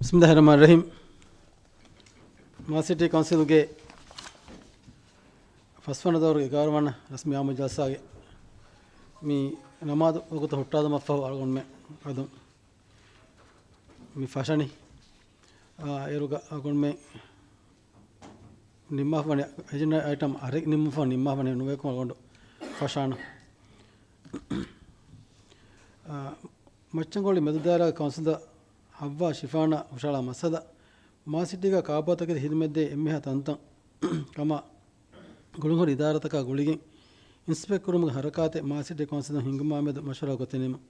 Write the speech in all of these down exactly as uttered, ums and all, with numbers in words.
ބިސްމިއްލާހިއްރަޙްމާނިއްރަޙީމް. މާލެ ސިޓީ ކައުންސިލުގެ ފަސްވަނަ ދައުރުގެ އެގާރަ ވަނަ ރަސްމީ އާއްމު ޖަލްސާގެ މި ނަމާދު ވަގުތު ހުއްޓާލުމަށްފަހު އަޅުގަނޑުމެން އަދު މި ފަށަނީ. އާ، އޭރުގަ އަޅުގަނޑުމެން ނިންމާފަވަނީ އެޖެންޑާ އައިޓަމް އަރެއް ނިންމުފަ ނިންމާފަނީ ނުވެކުމަށް އަޅުގަނޑު ފަށާނަ. އާ، މައްޗަންގޮޅި މެދުދާއިރާގެ ކައުންސިލަރ ހައްވާ ޝިފާނާ ހުށަހަޅާ މައްސަލަ، މާލެ ސިޓީގަ ކާބޯތަކެތި ހިދުމަތްދޭ އެންމެހާ ތަންތަން ކަމަށް ގުޅުންހުރި އިދާރާތަކާ ގުޅިގެން އިންސްޕެކްޓް ކުރުމުގެ ހަރަކާތެއް މާލެ ސިޓީ ކައުންސިލުން ހިންގުމާ މެދު މަޝްވަރާ ގޮތެއް ނިމުން.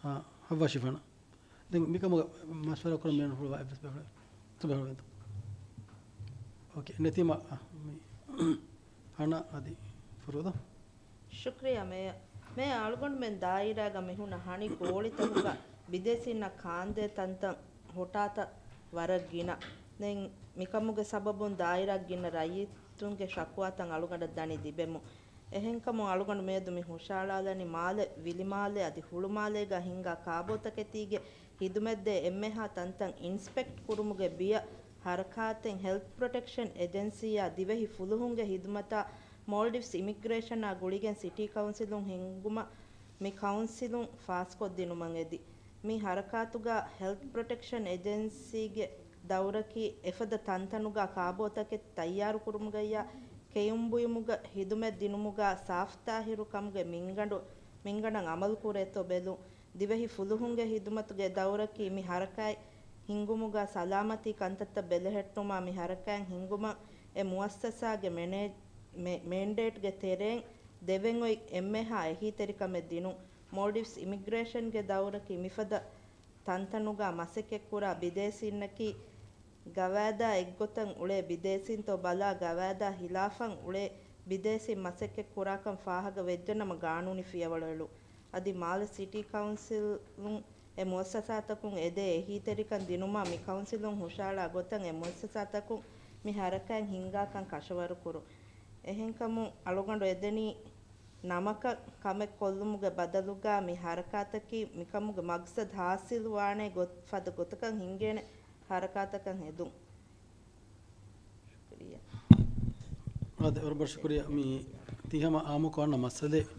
އާ، ހައްވާ ޝިފާނާ. ދެން މިކަމުގަ މަޝްވަރާ ކުރަން މިއަންނަ ހުޅުވާ އެއްވެސް ބޭފުޅެއް ބޭފުޅެއް ނެތް. އޯކޭ، ނެތީމަ، އަ، މި ހަނާ އަދި ފުރޫދާ. ޝުކްރިޔާ މޭޔަ. މޭޔަ، އަޅުގަނޑުމެން ދާއިރާގަ މިހުންނަ ހަނި ގޯޅިތަކުގަ ބިދޭސީންނަށް ކާންދޭ ތަންތަން ހުއްޓާތަން ވަރަށް ގިނަ. ދެން މިކަމުގެ ސަބަބުން ދާއިރާގަ އިންނަ ރައްޔިތުންގެ ޝަކުވާތައް އަޅުގަނޑަށް ދަނީ ލިބެމުން. އެހެންކަމުން އަޅުގަނޑު މިއަދު މި ހުށަހަޅާލަނީ މާލެ ވިލިމާލެ އަދި ހުޅުމާލޭގަ ހިންގާ ކާބޯތަކެތީގެ ހިދުމަތްދޭ އެންމެހާ ތަންތަން އިންސްޕެކްޓް ކުރުމުގެ ބިޔަ ހަރަކާތެއް ހެލްތް ޕްރޮޓެކްޝަން އެޖެންސީއާ ދިވެހި ފުލުހުންގެ ހިދުމަތާ މޯލްޑިވްސް އިމިގްރޭޝަނާ ގުޅިގެން ސިޓީ ކައުންސިލުން ހިންގުމަށް މި ކައުންސިލުން ފާސްކޮށްދިނުމަށް އެދި. މި ހަރަކާތުގަ ހެލްތް ޕްރޮޓެކްޝަން އެޖެންސީގެ ދައުރަކީ އެފަދަ ތަންތަނުގަ ކާބޯތަކެތި ތައްޔާރުކުރުމުގައްޔާ ކެއުން ބުއިމުގަ ހިދުމަތް ދިނުމުގަ ސާފުތާހިރު ކަމުގެ މިންގަނޑު، މިންގަނޑަށް އަމަލު ކުރޭތޯ ބެލުން. ދިވެހި ފުލުހުންގެ ހިދުމަތުގެ ދައުރަކީ މި ހަރަކާތް ހިންގުމުގަ ސަލާމަތީ ކަންތައްތައް ބެލެހެއްޓުމާ މި ހަރަކާތް ހިންގުމަށް އެ މުއައްސަސާގެ މެނޭ-، މެ-، މެންޑޭޓްގެ ތެރެއިން ދެވެން އޮތް އެންމެހާ އެހީތެރިކަމެއް ދިނުން. މޯލްޑިވްސް އިމިގްރޭޝަންގެ ދައުރަކީ މިފަދަ ތަންތަނުގަ މަސައްކަތްކުރާ ބިދޭސީންނަކީ ގަވާއިދާ އެއްގޮތަށް އުޅޭ ބިދޭސީންތޯ ބަލާ ގަވާއިދާ ހިލާފަށް އުޅޭ ބިދޭސީން މަސައްކަތް ކުރާކަން ފާހަގަ ވެއްޖެނަމަ ގާނޫނީ ފިޔަވަޅު އެޅުން. އަދި މާލެ ސިޓީ ކައުންސިލުން އެ މުއައްސަސާތަކުން އެދޭ އެހީތެރިކަން ދިނުމަށް މި ކައުންސިލުން ހުށަހަޅާ ގޮތަށް އެ މުއައްސަސާތަކުން މި ހަރަކާތް ހިންގާކަން ކަށަވަރުކުރުން. އެހެންކަމުން އަޅުގަނޑު އެދެނީ ނަމަކަށް ކަމެއް ކޮށްލުމުގެ ބަދަލުގަ މި ހަރަކާތަކީ މިކަމުގެ މަގްސަދު ހާސިލުވާނޭ ގޮތް ފަދަ ގޮތަކަށް ހިންގޭނެ ހަރަކާތަކަށް ހެދުން. ޝުކުރިއްޔާ. އާދެ، ވަރަށް ބޮޑަށް ޝުކުރިއްޔާ. މި ތި ހަމަ އާއްމުކޮށް އަންނަ މައްސަލައެއް.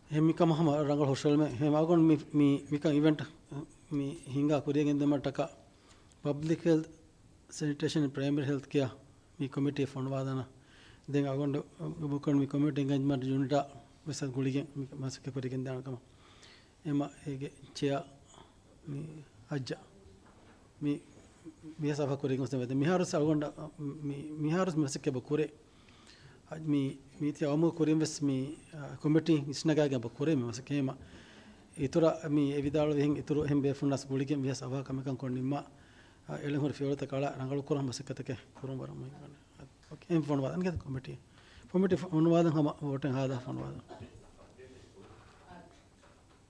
އެހެން މިކަމަށް ހަމަ ރަނގަޅު ހުށަހެޅުމެއް. އެހެން އަޅުގަނޑު މި، މި، މިކަން އިވެންޓް މި ހިނގާ ކުރިއަށް ގެންދިއުމަށްޓަކާ ޕަބްލިކް ހެލްތް، ސެނިޓޭޝަން، ޕްރައިމަރީ ހެލްތް ކެއާ މި ކޮމިޓީ ފޮނުވާލާނަ. ދެން އަޅުގަނޑު ބުކަން މި ކޮމިއުނިޓީ އެންގޭޖްމަންޓް ޔުނިޓާ ވެސް ގުޅިގެން މި މަސައްކަތް ކުރިގެން ދާނެ ކަމަށް. އެމަ އޭގެ ޗެއާ މި އައްޒަ މި މިހާ ސަފާ ކުރިގެން ގޮސް ވެދެ. މިހާރުސް އަޅުގަނޑަށް މި، މިހާރުސް މި މަސައްކަތް ބަ ކުރޭ. މި، މީތި އައުމު ކުރިން ވެސް މި، އަ، ކޮމިޓީ އިސްނަގާގެ ބަ ކުރޭ މި މަސައްކަތް. އެމަ އިތުރަށް މި އެ ވިދާޅުވިހެން އިތުރު އެހެން ބޭފުންނަސް ގުޅިގެން ވިޔަސް އަވަހަށް ކަމެއް ކަން ކޮށް ނިންމާ، އަ، އެޅެން ހުރި ފިޔަވަޅުތައް ކަޅާ ރަނގަޅު ކުރަން މަސައްކަތަކެއް ކުރަން ވަރަށް މުހިންމު. އެން ފޮނުވާލަން ކޮމިޓީ. ކޮމިޓީ ފޮނުވާލަން ހަމަ ވޯޓެއް ހާދާ ފޮނުވާލަން.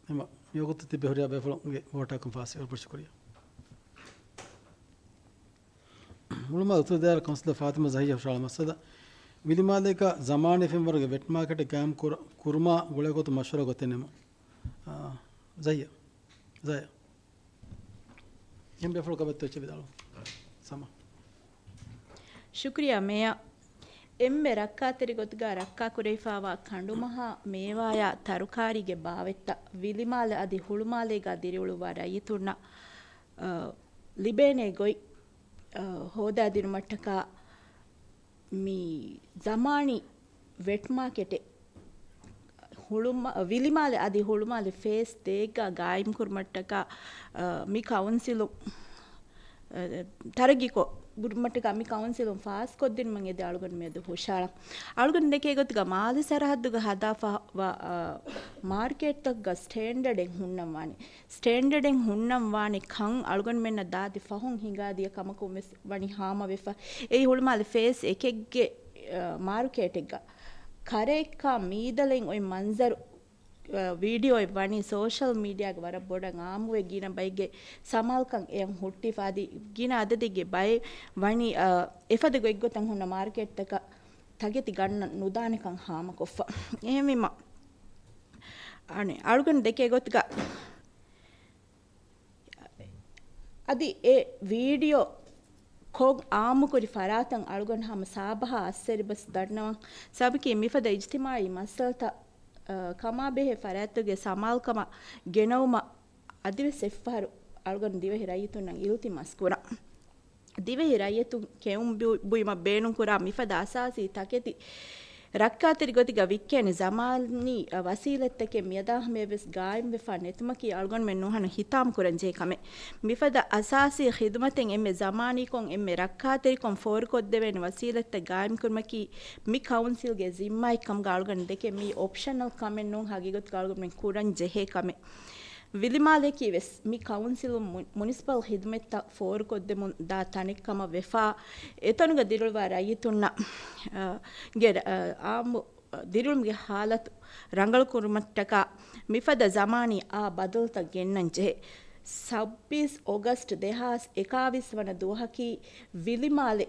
އެމަ މިވަގުތު ތިބެ ހުރިހާ ބޭފުޅުންގެ ވޯޓާ ކޮން ފާސް އެ ބޮޑަށް ޝުކުރިއްޔާ. ހުޅުމާލެ އުތުރު ދާއިރާ ކައުންސިލަރ ފާތިމާ ޒަހިޔާ ހުށަހަޅާ މައްސަލަ، ވިލިމާލޭގަ ޒަމާނީ ފެންވަރުގެ ވެޓް މާކެޓެއް ގާއިމް ކުރ-، ކުރުމާ ގުޅޭގޮތުން މަޝްވަރާ ގޮތެއް ނެމުން. އާ، ޒަހިޔާ. ޒަހިޔާ. އެހެން ބޭފުޅަކަށް ވެއްތޯ އެއްޗެއް ވިދާޅު. ސަމާ. ޝުކުރިއްޔާ މޭޔަރ. އެންމެ ރައްކާތެރި ގޮތުގަ ރައްކާ ކުރެވިފައިވާ ކަނޑުމަހާ މޭވާޔާ ތަރުކާރީގެ ބާވަތްތައް ވިލިމާލެ އަދި ހުޅުމާލޭގަ ދިރިއުޅުއްވާ ރައްޔިތުންނަށް، އަ، ލިބޭނޭ ގޮތް، އަ، ހޯދާދިނުމަށްޓަކާ މި ޒަމާނީ ވެޓް މާކެޓެއް ހުޅުމާ-، ވިލިމާލެ އަދި ހުޅުމާލެ ފޭސް ދޭއްގަ ގާއިމްކުރުމަށްޓަކާ، އަ، މި ކައުންސިލުން، އަ، ތަރައްގީކޮށް ބުރުމަށްޓަކާ މި ކައުންސިލުން ފާސްކޮށްދިނުމަށް އެދި އަޅުގަނޑު މިއަދު ހުށަހަޅަން. އަޅުގަނޑު ދެކޭ ގޮތުގަ މާލެ ސަރަހައްދުގަ ހަދާފަ-، ވާ، އަ، މާރުކޭޓްތަކުގަ ސްޓޭންޑަޑެއް ހުންނަންވާނެ. ސްޓޭންޑަޑެއް ހުންނަން ވާނެ ކަން އަޅުގަނޑުމެންނަށް ދާދި ފަހުން ހިނގާދިޔަ ކަމަކުން ވެސް ވަނީ ހާމަވެފަ. އެއީ ހުޅުމާލެ ފޭސް އެކެއްގެ، އަ، މާރުކޭޓެއްގަ ކަރޭއްކާ މީދަލެއް އޮތް މަންޒަރު، އަ، ވީޑިއޯއެއް ވަނީ ސޯޝަލް މީޑިއާގަ ވަރަށް ބޮޑަށް އާއްމުވެ ގިނަ ބައެއްގެ ސަމާލުކަން އެޔަށް ހުއްޓިފަ އަދި ގިނަ އަދަދެއްގެ ބައެއް ވަނީ، އަ، އެފަދަ ގޮތްގޮތަށް ހުންނަ މާރުކޭޓްތަކަށް ތަކެތި ގަންނަން ނުދާނެކަން ހާމަކޮށްފަ. އެހެންވީމަ، އަނެއް އަޅުގަނޑު ދެކޭ ގޮތުގަ އަދި އެ ވީޑިއޯ ކޮށް އާއްމުކުރި ފަރާތަށް އަޅުގަނޑު ހަމަ ސާބަހާ އައްސެރި ބަސް ދަންނަވަން. ސަބަބަކީ މިފަދަ އިޖްތިމާޢީ މައްސަލަތައް، އަ، ކަމާބެހޭ ފަރާތްތަކުގެ ސަމާލުކަމަށް ގެނައުމަށް އަދިވެސް އެއްފަހަރު އަޅުގަނޑު ދިވެހި ރައްޔިތުންނަށް އިލްތިމާސް ކުރަން. ދިވެހި ރައްޔިތުން ކެއުން ބު-، ބުއިމަށް ބޭނުންކުރާ މިފަދަ އަސާސީ ތަކެތި ރައްކާތެރި ގޮތުގަ ވިއްކޭނެ ޒަމާނީ ވަސީލަތްތަކެއް މިއަދާ ހަމަޔަށްވެސް ގާއިމްވެފާ ނެތުމަކީ އަޅުގަނޑުމެން ނުހަނު ހިތާމަކުރަން ޖެހޭ ކަމެއް. މިފަދަ އަސާސީ ޚިދުމަތެއް އެންމެ ޒަމާނީކޮށް، އެންމެ ރައްކާތެރިކޮށް ފޯރުކޮށްދެވޭނެ ވަސީލަތްތައް ގާއިމްކުރުމަކީ މި ކައުންސިލްގެ ޒިންމާއެއް ކަމުގަ އަޅުގަނޑު ދެކެން. މީ އޮޕްޝަނަލް ކަމެއް ނޫން، ހަގީގަތުގަ އަޅުގަނޑުމެން ކުރަން ޖެހޭ ކަމެއް. ވިލިމާލެއަކީ ވެސް މި ކައުންސިލުން މު-، މުނިސިޕަލް ޚިދުމަތްތައް ފޯރުކޮށްދެމުން ދާ ތަނެއް ކަމަށް ވެފާ، އެތަނުގަ ދިރިއުޅުވާ ރައްޔިތުންނަށް، އަ، ގެ، އަ، އާއްމު، އަ، ދިރިއުޅުމުގެ ހާލަތު ރަނގަޅުކުރުމަށްޓަކާ މިފަދަ ޒަމާނީ އާ ބަދަލުތައް ގެންނަން ޖެހޭ. ސައްބީސް އޮގަސްޓް ދެހާސް އެކާވީސް ވަނަ ދުވަހަކީ ވިލިމާލެ،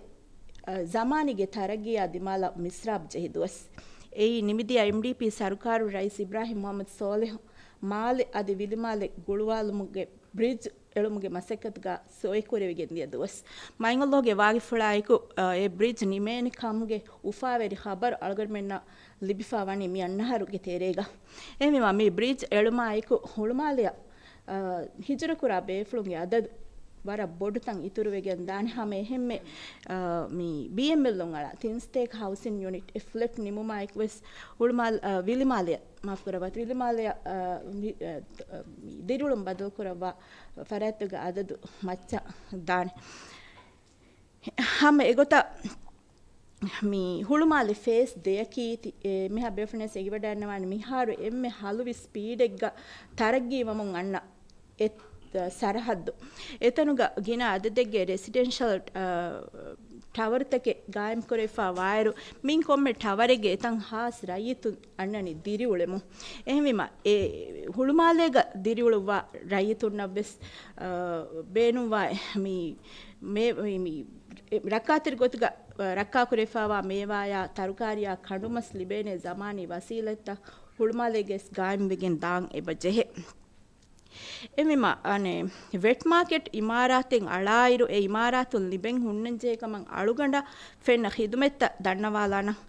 އަ، ޒަމާނީގެ ތަރައްގީއާ ދިމާލަށް މިސްރާބު ޖެހި ދުވަސް. އެއީ ނިމިދިޔަ އެމްޑީޕީ ސަރުކާރު ރައީސް އިބްރާހިމް މުޙައްމަދު ސޯލިހު މާލެ އަދި ވިލިމާލެ ގުޅުވާލުމުގެ ބްރިޖް އެޅުމުގެ މަސައްކަތުގަ ސޮއިކުރެވިގެން ދިޔަ ދުވަސް. މައިންﷲގެ ވާގިފުޅާއެކު، އަ، އެ ބްރިޖް ނިމޭނެ ކަމުގެ އުފާވެރި ޚަބަރު އަޅުގަނޑުމެންނަށް ލިބިފާ ވަނީ މި އަންނަހަރުގެ ތެރޭގަ. އެހެންވީމާ، މި ބްރިޖް އެޅުމާއެކު ހުޅުމާލެއަށް، އަ، ހިޖުރަކުރާ ބޭފުޅުންގެ އަދަދު ވަރަށް ބޮޑުތަން އިތުރުވެގެން ދާނެ. ހަމަ އެހެންމެ، އަ، މި ބީއެމްއެލްއުން އަޅާ ތިން ސްޓޭކް ހައުސިން ޔުނިޓް އެއް ފްލެޓް ނިމުމާއެކު ވެސް ހުޅުމާލް، އަ، ވިލިމާލެއަށް، މާފުކުރައްވާ، ވިލިމާލެއަށް، އަ، މި، އަ، ދިރިއުޅުން ބަދަލުކުރައްވާ ފަރާތްތަކުގެ އަދަދު މައްޗަށް ދާނެ. ހަމަ އެގޮތަށް މި ހުޅުމާލެ ފޭސް ދެއަކީ ތި-، އެ، މިހާ ބޭފުޅުންވެސް އެނގިވަޑައިގަންނަވާނެ މިހާރު އެންމެ ހަލުވި ސްޕީޑެއްގަ ތަރައްގީވަމުން އަންނަ އެ، ސަރަހައްދު. އެތަނުގަ ގިނަ އަދަދެއްގެ ރެސިޑެންޝަލް، އަ، ޓަވަރުތަކެއް ގާއިމްކުރެވިފާ ވާއިރު، މިން ކޮންމެ ޓަވަރެއްގެ އެތަން ހާސް ރައްޔިތުން އަންނަނީ ދިރިއުޅެމުން. އެހެންވީމަ، އެ ހުޅުމާލޭގަ ދިރިއުޅުއްވާ ރައްޔިތުންނަށްވެސް، އަ، ބޭނުންވާ މި، މޭ-، މި، މި ރައްކާތެރި ގޮތުގަ، އަ، ރައްކާކުރެވިފާވާ މޭވާޔާ ތަރުކާރިޔާ ކަނޑުމަސް ލިބޭނެ ޒަމާނީ ވަސީލަތްތައް ހުޅުމާލޭގައި ގާއިމްވެގެން ދާން އެބަ ޖެހޭ. އެހެންވީމަ، އަނެއް، ވެޓް މާކެޓް އިމާރާތެއް އަޅާއިރު، އެ އިމާރާތުން ލިބެން ހުންނަންޖެހޭ ކަމަށް އަޅުގަނޑަށް ފެންނަ ޚިދުމަތްތައް ދަންނަވާލާނަން.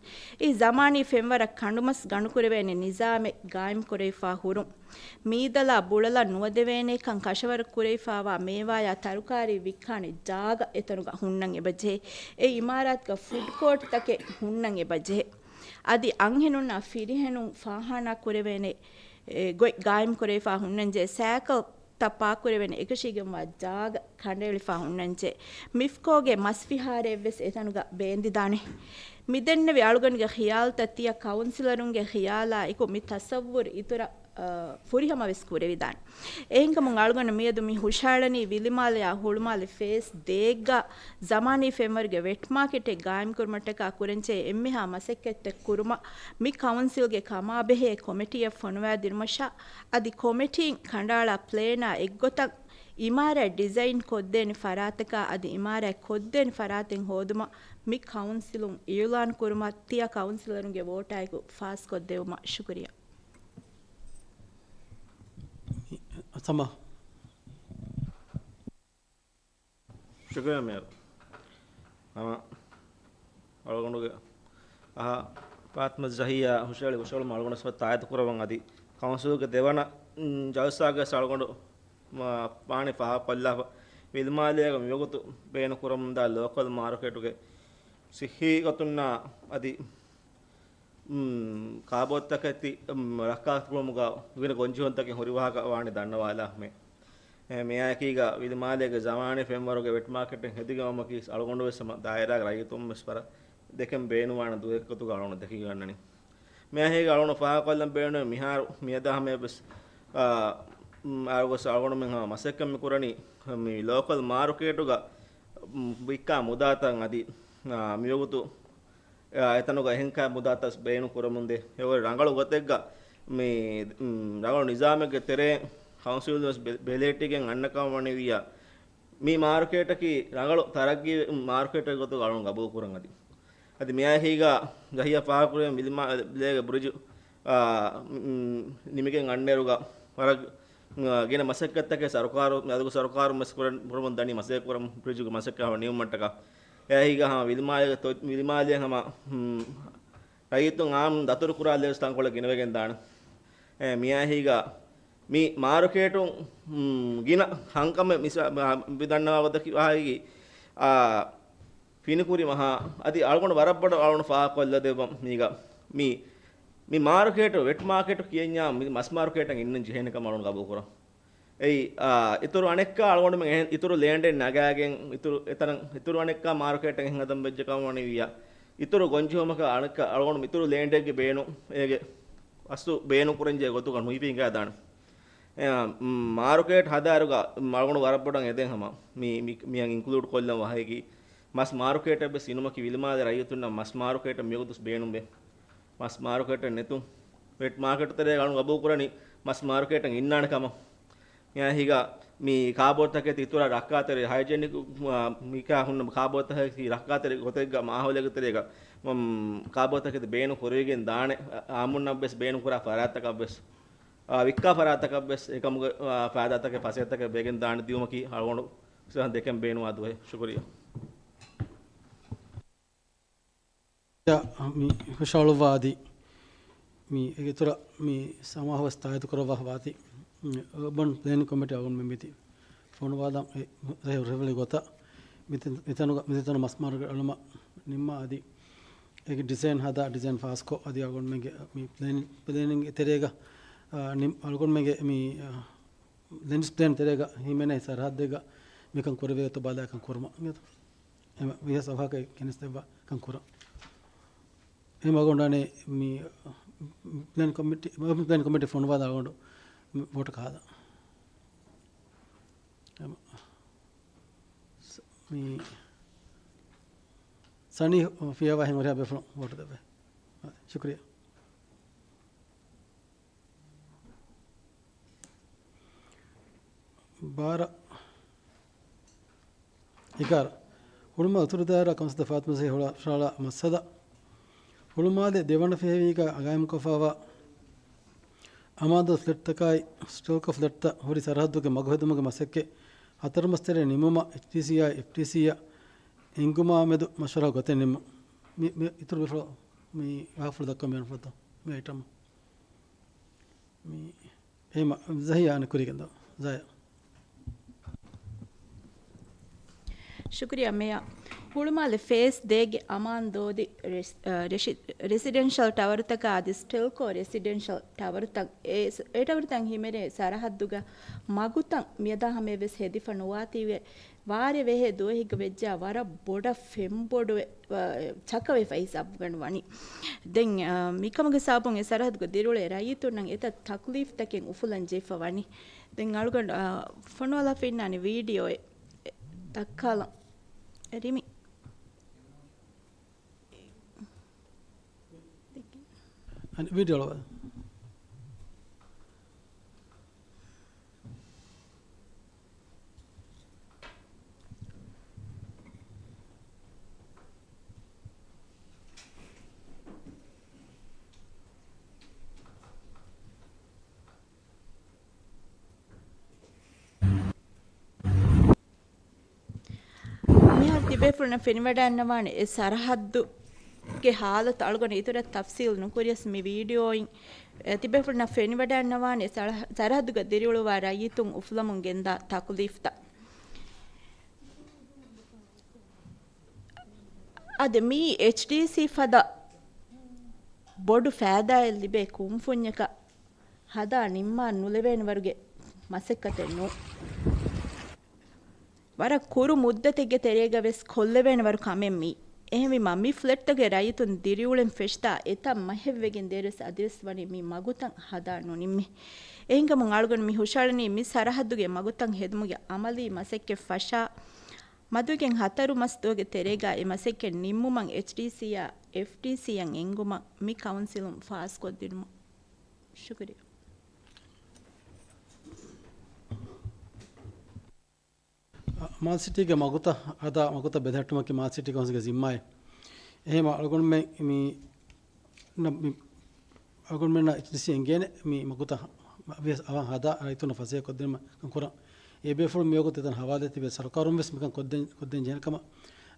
އެއީ ޒަމާނީ ފެންވަރަށް ކަނޑުމަސް ގަނޑުކުރެވޭނެ ނިޒާމެއް ގާއިމްކުރެވިފާ ހުރުން. މީދަލާ ބުޅަލަށް ނުވަދެވޭނޭކަން ކަށަވަރު ކުރެވިފާވާ މޭވާޔާ ތަރުކާރީ ވިއްކާނެ ޖާގަ އެތަނުގަ ހުންނަން އެބަޖެހޭ. އެ އިމާރާތުގަ ފުޑް ކޯޓްތަކެއް ހުންނަން އެބަޖެހޭ. އަދި އަންހެނުންނާ ފިރިހެނުން ފާޚާނާ ކުރެވޭނެ، އެ، ގޮތް ގާއިމްކުރެވިފާ ހުންނަންޖެހޭ. ސައިކަލް ތައް ޕާކް ކުރެވޭނެ އެކަށީގެންވާ ޖާގަ ކަނޑައެޅިފާ ހުންނަންޖެހޭ. މިފްކޯގެ މަސް ފިހާރައެއްވެސް އެތަނުގަ ބޭންދިދާނެ. މިދެންނެވި އަޅުގަނޑުގެ ޚިޔާލުތައް ތިޔަ ކައުންސިލަރުންގެ ޚިޔާލާ އެކު މި ތަސައްވުރު އިތުރަށް، އަ، ފުރިހަމަވެސް ކުރެވިދާނެ. އެހެންކަމުން އަޅުގަނޑު މިއަދު މި ހުށަހަޅަނީ ވިލިމާލެއާ ހުޅުމާލެ ފޭސް ދޭއްގަ ޒަމާނީ ފެންވަރުގެ ވެޓް މާކެޓެއް ގާއިމްކުރުމަށްޓަކާ ކުރަންޖެހޭ އެންމެހާ މަސައްކަތްތައް ކުރުމަށް މި ކައުންސިލްގެ ކަމާބެހޭ ކޮމިޓީއަށް ފޮނުވައިދިނުމަށާ އަދި ކޮމިޓީން ކަނޑައަޅާ ޕްލޭނާ އެއްގޮތަށް އިމާރާތް ޑިޒައިން ކޮށްދޭނެ ފަރާތަކާ އަދި އިމާރާތް ކޮށްދޭނެ ފަރާތެއް ހޯދުމަށް މި ކައުންސިލުން އިއުލާން ކުރުމަށް ތިޔަ ކައުންސިލަރުންގެ ވޯޓާއެކު ފާސްކޮށްދެވުމަށް ޝުކުރިއްޔާ. ސަމާ. ޝުކުރިއްޔާ މޭޔަރު. ހަމަ އަޅުގަނޑުގެ އަހަ ފާތިމަތު ޒަހިއްޔާ ހުށަހެޅި ހުށަހެޅުމަށް އަޅުގަނޑު ސަބަ ތާއީދު ކުރައްވަން އަދި ކައުންސިލުގެ ދެވަނަ، އުން، ޖަލްސާގައި އަޅުގަނޑު މާ ފާނި ފާހަގަކޮށްލާފަ ވިލިމާލޭގަ މިވަގުތު ބޭނުން ކުރަމުންދާ ލޯކަލް މާރުކޭޓުގެ ސިއްހީ ގޮތުންނާ އަދި ކާބޯތަކެތި ރައްކާތެރިކުރުމުގަ ގިނަ ގޮންޖެހުންތަކެއް ހުރި ވާހަކަ ވާނެ ދަންނަވާލާ މެ. އެ، މިއާއެކީގަ ވިލިމާލޭގެ ޒަމާނީ ފެންވަރުގެ ވެޓް މާކެޓެއް ހެދިގަން ވުމަކީ އަޅުގަނޑުވެސް ހަމަ ދާއިރާގެ ރައްޔިތުންވެސް ވަރަށް ދެކެން ބޭނުންވާނެ ދުވަހެއްގޮތުގަ އަޅުގަނޑު ދެކިގަންނަނީ. މިއާއެކީގަ އަޅުގަނޑު ފާހަގަކޮށްލަން ބޭނުން މިހާރު މިއަދާ ހަމަޔަށްވެސް، އާ، އާރުގޮސް އަޅުގަނޑުމެން ހަމަ މަސައްކަތް މި ކުރަނީ މި ލޯކަލް މާރުކޭޓުގަ ވިއްކާ މުދާތައް އަދި، އާ، މިވަގުތު އެ، އެތަނުގަ އެހެންކަހަލަ މުދާތައް ބޭނުން ކުރަމުންދޭ. އެއަށް ރަނގަޅު ގޮތެއްގަ މި، މް، ރަނގަޅު ނިޒާމެއްގެ ތެރެއިން ކައުންސިލް ވެސް ބެ-، ބެލެހެއްޓިގެން އަންނަ ކަމަށް ވަނިވިއްޔާ، މި މާރުކޭޓަކީ ރަނގަޅު ތަރައްގީ މާރުކޭޓެއް ގޮތުގަ އަޅުން ގަބޫލު ކުރަން އަދި. އަދި މިއާއެކީގަ ޒަހިއްޔާ ފާހަގަކުރެއްވި ވިލިމާލޭގެ ބުރިޖު، އާ، މް، ނިމިގެން އަންނައިރުގަ ވަރަށް ގިނަ މަސައްކަތްތަކެއް ސަރުކާރު، މި އަދުގެ ސަރުކާރުން ވެސް ކުރަން، ކުރަމުން ދަނީ މަސައްކަތް ކުރަން ބްރިޖުގެ މަސައްކަތް ނިމުމަށްޓަކާ. އެއީ ހަމަ ވިލިމާލޭގެ ތޮ-، ވިލިމާލޭ ހަމަ، ހު، ރައްޔިތުން އާންމުން ދަތުރު ކުރާ ލެވެސް ތަންކޮޅެއް ގިނަވެގެން ދާނެ. އެ، މިއާހީގަ މި މާރުކޭޓުން، ހު، ގިނަ ހަންކަމެއް މިސާ-، މި ދަންނަވާ ގޮތަކީ ވާހަކައީ، އާ، ފިނިކުރި މަހާ އަދި އަޅުގަނޑު ވަރަށް ބޮޑަށް އަޅުގަނޑު ފާހަގަކޮށްލަދެއްވަން މީގަ. މި، މި މާރުކޭޓު، ވެޓް މާކެޓު ކިޔަންޏާ މި މަސް މާރުކޭޓަށް އިންނަން ޖެހޭނެ ކަމަށް އަޅުގަނޑު ގަބޫލުކުރަން. އެއީ، އާ، އިތުރު އަނެއްކާ އަޅުގަނޑުމެން އެހެން އިތުރު ލޭންޑެއް ނަގާގެން އިތުރު އެތަނަށް އިތުރު އަނެއްކާ މާރުކޭޓަށް އެހެން ހަދަން ވެއްޖެ ކަމަށް ވަނީ ވިއްޔާ. އިތުރު ގޮންޖެހުމަކަށް އަނެއްކާ އަޅުގަނޑު އިތުރު ލޭންޑެއްގެ ބޭނު، އޭގެ އަސްލު ބޭނުން ކުރަންޖެހޭ ގޮތުގަ ނުހިފި ހިނގާދާނެ. އެ، މް، މާރުކޭޓް ހަދާއިރުގަ މް، އަޅުގަނޑު ވަރަށް ބޮޑަށް އެދެން ހަމަ މި، މި، މިއަށް އިންކްލޫޑް ކޮށްލަން ވާހަކައީ މަސް މާރުކޭޓަށް ވެސް އިނުމަކީ ވިލިމާލެ ރައްޔިތުންނަށް މަސް މާރުކޭޓަށް މިވަގުތު ވެސް ބޭނުންވޭ. މަސް މާރުކޭޓެއް ނެތުން، ވެޓް މާކެޓު ތެރޭގަ އަޅުގަނޑު ގަބޫލު ކުރަނީ މަސް މާރުކޭޓަށް އިންނާނެ ކަމަށް. މިއާ ހިގާ މި ކާބޯތަކެތި އިތުރަށް ރައްކާތެރި ހައިޖެނިކް، މާ، މިކާ ހުންނަ ކާބޯތަކެތި ރައްކާތެރި ގޮތެއްގަ މާހައުލެއްގެ ތެރޭގަ، މަ، ކާބޯތަކެތި ބޭނުން ކުރެވިގެން ދާނެ، އާ، އާއްމުންނަށް ވެސް ބޭނުން ކުރާ ފަރާތްތަކަށް ވެސް، އާ، ވިއްކާ ފަރާތްތަކަށް ވެސް އެކަމުގެ، އާ، ފައިދާތަކެއް ފަސޭހަތަކެއް ވެގެން ދާނެ ދިއުމަކީ އަޅުގަނޑު ދެކެން ބޭނުންވާ ދުވަހެއް. ޝުކުރިއްޔާ. މި ހުށަހަޅުއްވާ އަދި މި އޭގެ އިތުރަށް މި ސަމާހަށް ވެސް ތާއީދު ކުރައްވާ ވާތީ، މި އަރބަން ޕްލޭނިން ކޮމިޓީ އަޅުގަނޑުމެން މިތި ފޮނުވާލަން އެ ރޭ ހުށަހެޅި ގޮތަށް މިތަނުގަ، މިތަނުގަ މަސް މާރުކޭޓް އަޅުމަށް ނިންމާ އަދި އޭގެ ޑިޒައިން ހަދާ، ޑިޒައިން ފާސްކޮށް އަދި އަޅުގަނޑުމެންގެ މި ޕްލޭނިން، ޕްލޭނިންގ ތެރޭގަ، އާ، ނި-، އަޅުގަނޑުމެންގެ މި، އާ، ލެންޑްސް ޕްލޭން ތެރޭގަ ހިމެނޭ ސަރަހައްދެއްގަ މިކަން ކުރެވޭތޯ ބަލާކަން ކުރުމަށް. އެމަ ވިޔަސް އަވަހަކަށް ކެނެސް ދެއްވާ ކަން ކުރަން. އެމަ އަޅުގަނޑާނެ މި ޕްލޭން ކޮމިޓީ، ޕްލޭން ކޮމިޓީ ފޮނުވާލާ އަޅުގަނޑު ވޯޓަކަށް ހާދަ. އެމަ ސ-، މި ސަނީ ފިޔަވާހެން ހުރިހާ ބޭފުޅުން ވޯޓު ދެއްވޭ. ޝުކުރިއްޔާ. ބާރަ އެގާރަ. ހުޅުމާލެ އުތުރު ދާއިރާ ކައުންސިލް ފާތުމަ ޒަހީ ހުޅަ-، ހުށަހަޅާ މައްސަލަ. ހުޅުމާލެ ދެވަނަ ފެހެވީގަ ގާއިމްކޮށްފައިވާ އަމާންދޯ ފްލެޓްތަކާއި ސްޓެލްކޯ ފްލެޓްތައް ހުރި ސަރަހައްދުގެ މަގު ހެދުމުގެ މަސައްކަތް ހަތަރު މަސް ތެރޭ ނިމުމަށް އެޗްޑީސީއާއި އެފްޑީސީއާ އެންގުމާމެދު މަޝްވަރާ ގޮތެއް ނިންމުން. މި، މި އިތުރު ބޭފުޅުން މި ވާހަކަފުޅު ދައްކަން ބޭނުންފުޅުތޯ މި އައިޓަމް؟ މި އެހެމަ ޒަހީ އާނެ ކުރީގެން ދޯ؟ ޒަހީ. ޝުކުރިއްޔާ މޭޔާ. ހުޅުމާލެ ފޭސް ދޭގެ އަމާން ދޯދި ރެސް-، އަ، ރެޝި-، ރެސިޑެންޝަލް ޓަވަރުތަކާ އަދި ސްޓެލްކޯ ރެސިޑެންޝަލް ޓަވަރުތައް އެ ސް-، އެ ޓަވަރުތައް ހިމެނޭ ސަރަހައްދުގަ މަގުތައް މިއަދާ ހަމަޔަށް ވެސް ހެދިފަ ނުވާތީވެ. ވާރޭ ވެހޭ ދުވަހެއްގަ ވެއްޖާ ވަރަށް ބޮޑަށް ފެންބޮޑުވެ، އަ، ޗަކަވެފަ ހިސާބުގަނޑު ވަނީ. ދެން، އަ، މިކަމުގެ ސަބަބުން އެ ސަރަހައްދުގަ ދިރިއުޅޭ ރައްޔިތުންނަށް އެތައް ތަކްލީފްތަކެއް އުފުލަން ޖެހިފަ ވަނީ. ދެން އަޅުގަނޑު، އަ، ފޮނުވާލާފަ އިންނާނެ ވީޑިއޯއެއް ދައްކާލަން. ރިމި. އަން ވީޑިއޯ އަޅުވާލަ. މިހާރު ތިބޭފުޅުންނަށް ފެނިވަޑައިންނަވާނެ އެ ސަރަހައްދުގެ ހާލަތު އަޅުގަނޑު އިތުރަށް ތަފްސީލް ނުކުރިޔަސް މި ވީޑިއޯއިން، އެ، ތިބޭފުޅުންނަށް ފެނިވަޑައިންނަވާނެ ސަރަ-، ސަރަހައްދުގަ ދިރިއުޅުވާ ރައްޔިތުން އުފުލަމުން ގެންދާ ތަކުލީފްތައް. އަދި މީ އެޗްޑީސީ ފަދަ ބޮޑު ފައިދާއެއް ލިބޭ ކުންފުންޏަކަށް ހަދާ ނިންމާ ނުލެވޭނެ ވަރުގެ މަސައްކަތެއް ނޫން. ވަރަށް ކުރު މުއްދަތެއްގެ ތެރޭގަ ވެސް ކޮށްލެވޭނެ ވަރު ކަމެއް މީ. އެހެންވީމާ، މި ފްލެޓްތަކެއް ރައްޔިތުން ދިރިއުޅެން ފެށިތާ އެތައް މަހެއް ވެގެން ދޭރަސް އަދިވެސް ވަނީ މި މަގުތައް ހަދާ ނުނިންމި. އެހެންކަމުން އަޅުގަނޑު މި ހުށަހަޅަނީ މި ސަރަހައްދުގެ މަގުތައް ހެދުމުގެ އަމަލީ މަސައްކަތް ފަށާ، މަދުވެގެން ހަތަރު މަސް ދުވަހުގެ ތެރޭގަ އެ މަސައްކަތް ނިންމުމަށް އެޗްޑީސީއާ އެފްޑީސީއަށް އެންގުމަށް މި ކައުންސިލުން ފާސްކޮށްދިނުމަށް. ޝުކުރިއްޔާ. މާލެ ސިޓީގެ މަގުތައް ހަދާ މަގުތައް ބެލެހެއްޓުމަކީ މާލެ ސިޓީ ކައުންސިލްގެ ޒިންމާއެއް. އެހެންވީމާ އަޅުގަނޑުމެން މި، މި، އަޅުގަނޑުމެންނަށް އެޗްޑީސީ އެނގޭނެ މި މަގުތައް ވިޔަސް އަވަހަށް ހަދާ ރައްޔިތުންނަށް ފަސޭހަކޮށްދިނުމަށް ކަން ކުރަން. އެ ބޭފުޅުން މިވަގުތު އެތަން ހަވާލެއް ތިބެ ސަރުކާރުން ވެސް މިކަން ކޮށްދޭން، ކޮށްދޭން ޖެހޭނެ ކަމަށް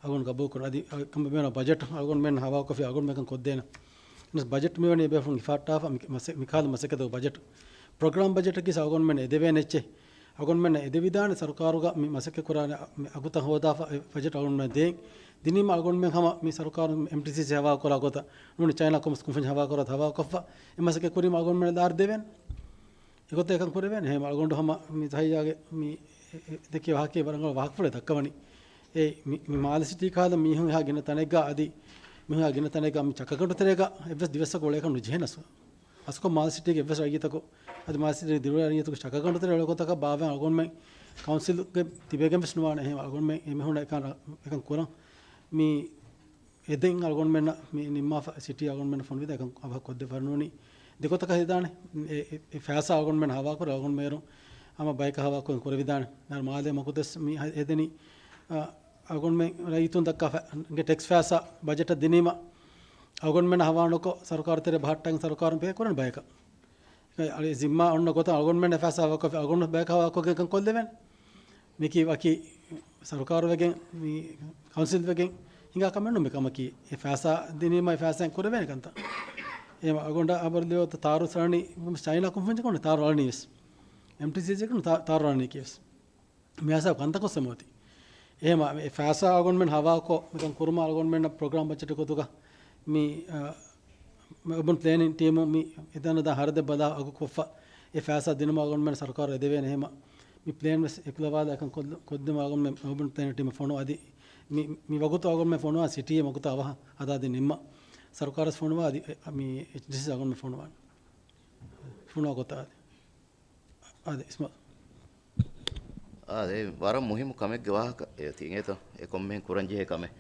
އަޅުގަނޑު ގަބޫލު ކުރަން. އަދި އަ، ކަން ބޭނުން ބަޖެޓް އަޅުގަނޑުމެން ހަވާކޮށްފި އަޅުގަނޑުމެން ކަން ކޮށްދޭނަ. ވެސް ބަޖެޓް މިވަނީ އެ ބޭފުޅުން ހިފަހައްޓާފަ މި، މަސެ، މިކަހަލަ މަސައްކަތުގެ ބަޖެޓް. ޕްރޮގްރާމް ބަޖެޓަކީ އަޅުގަނޑުމެން އެދެވޭނެ އެއްޗެއް. އަޅުގަނޑުމެން އެދެވިދާނެ ސަރުކާރުގަ މި މަސައްކަތް ކުރާނެ މި އަގުތައް ހޯދާފަ އެ ބަޖެޓް އަޅުގަނޑުމެން ދޭން. ދިނީމަ އަޅުގަނޑުމެން ހަމަ މި ސަރުކާރު އެމްޓީސީސީ ހަވާ ކުރާ ގޮތަށް ނޫނީ ޗައިނާ ކޮމްސް ކުންފުންޏަށް ހަވާ ކުރާ ހަވާ ކޮށްފަ އެ މަސައްކަތް ކުރީމަ އަޅުގަނޑުމެން ލާރި ދެވޭނެ. އެގޮތަށް އެކަން ކުރެވޭނެ. އެހެން އަޅުގަނޑު ހަމަ މި ތަހިޔާގެ މި އެ، އެ، ދެކޭ ވާހަކައެއް ވަރަށް ވާހަކަފުޅެއް ދައްކަވަނީ. އެ މި، މި މާލެ ސިޓީ ކަހަލަ މީހުން އެހާ ގިނަ ތަނެއްގަ އަދި މީހުން އެހާ ގިނަ ތަނެއްގަ މި ޗަކަގަނޑު ތެރޭގަ އެއްވެސް ދިވެއްސަކު އުޅޭކަށް ނުޖެހޭނަސް. އަސްކޮ މާލެ ސިޓީގެ އެއްވެސް ރައްޔިތަކު އަދި މާލެ ސިޓީގެ ދިރު ރައްޔިތަކު ޗަކަގަނޑު ތެރޭ އުޅޭ ގޮތަކަށް ބާވައި އަޅުގަނޑުމެން ކައުންސިލުގެ ތިބެގެން ވެސް ނުވާނެ. އެހެން އަޅުގަނޑުމެން އެމީހުންނަށް އެކަން ރަ-، އެކަން ކުރަން. މި އެދެން އަޅުގަނޑުމެންނަށް މި ނިންމާފަ ސިޓީ އަޅުގަނޑުމެންނަށް ފޮނުވިދާ އެކަން އަވަހަށް ކޮށްދެއްވާ ނޫނީ. ދެގޮތަކަށް ހެދާނެ. އެ، އެ، އެ ފައިސާ އަޅުގަނޑުމެން ހަވާކުރެ އަޅުގަނޑުމެން އަމަ ބަޔަކަށް ހަވާކޮށް ކުރެވިދާނެ. މާލޭ މަގުތައް ވެސް މި ހަ-، ހެދެނީ، އަ، އަޅުގަނޑުމެން ރައްޔިތުން ދައްކާ ފަ-، ގެ ޓެކްސް ފައިސާ ބަޖެޓަށް ދިނީމަ އަޅުގަނޑުމެން ހަވާނުކޮށް ސަރުކާރު ތެރެ ބަހައްޓަން ސަރުކާރުން ޕޭ ކުރަން ބަޔަކަށް. އަޅި ޒިންމާ އޮންނަ ގޮތަށް އަޅުގަނޑުމެން ފައިސާ ހަވާކޮށް އަޅުގަނޑު ބަޔަކަށް ހަވާކޮށްގެން ކަން ކޮށްލެވެން. މިކީ ވަކި ސަރުކާރު ވެގެން، މި ކައުންސިލް ވެގެން ހިނގާ ކަމެއް ނޫން މި ކަމަކީ. އެ ފައިސާ ދިނީމަ އެ ފައިސާއިން ކުރެވޭނެ ކަންތައް. އެ އަގޮނޑަށް އަބަރ ލިޔޯތަ ތާރު ސަރަނީ ޗައިނާ ކުންފުންޏަކުން ތާރު ރަނީ ވެސް. އެމްޓީސީސީ ތާ-، ތާރު ރަނީކީ ވެސް. މި ހިސާބު ކަންތަކުން ސެމޯތި. އެހެމަ އެ ފައިސާ އަޅުގަނޑުމެން ހަވާކޮށް މިކަން ކުރުމަށް އަޅުގަނޑުމެންނަށް ޕްރޮގްރާމް ބަޖެޓް ގޮތުގަ މި، އަ، އަރބަން ޕްލޭނިން ޓީމު މި އެތަނަށް ދާ ހަރަދެއް ބަލާ އަގު ކޮށްފަ އެ ފައިސާ ދިނުމަށް އަޅުގަނޑުމެން ސަރުކާރު އެދެވޭނެ. އެހެމަ މި ޕްލޭން ވެސް އެކުލަވާލާ އެކަން ކޮށް-، ކޮށްދިނުމަށް އަޅުގަނޑުމެން އަރބަން ޕްލޭނިން ޓީމަށް ފޮނުވާ އަދި މި، މި ވަގުތު އަޅުގަނޑުމެން ފޮނުވާ ސިޓީއެއް ވަގުތު އަވަހަށް ހަދާދިން ނިންމަ ސަރުކާރަށް ފޮނުވާ އަދި އެ، މި އެޗްޑީސީ އަޅުގަނޑުމެން ފޮނުވާނެ. ފޮނުވާ ގޮތަށް އަދި. އާދެ، އިސްމާ. އާދެ، ވަރަށް މުހިއްމު ކަމެއްގެ ވާހަކަ އެ ތި އިނގޭތޯ، އެ ކޮންމެހެން ކުރަންޖެހޭ ކަމެއް.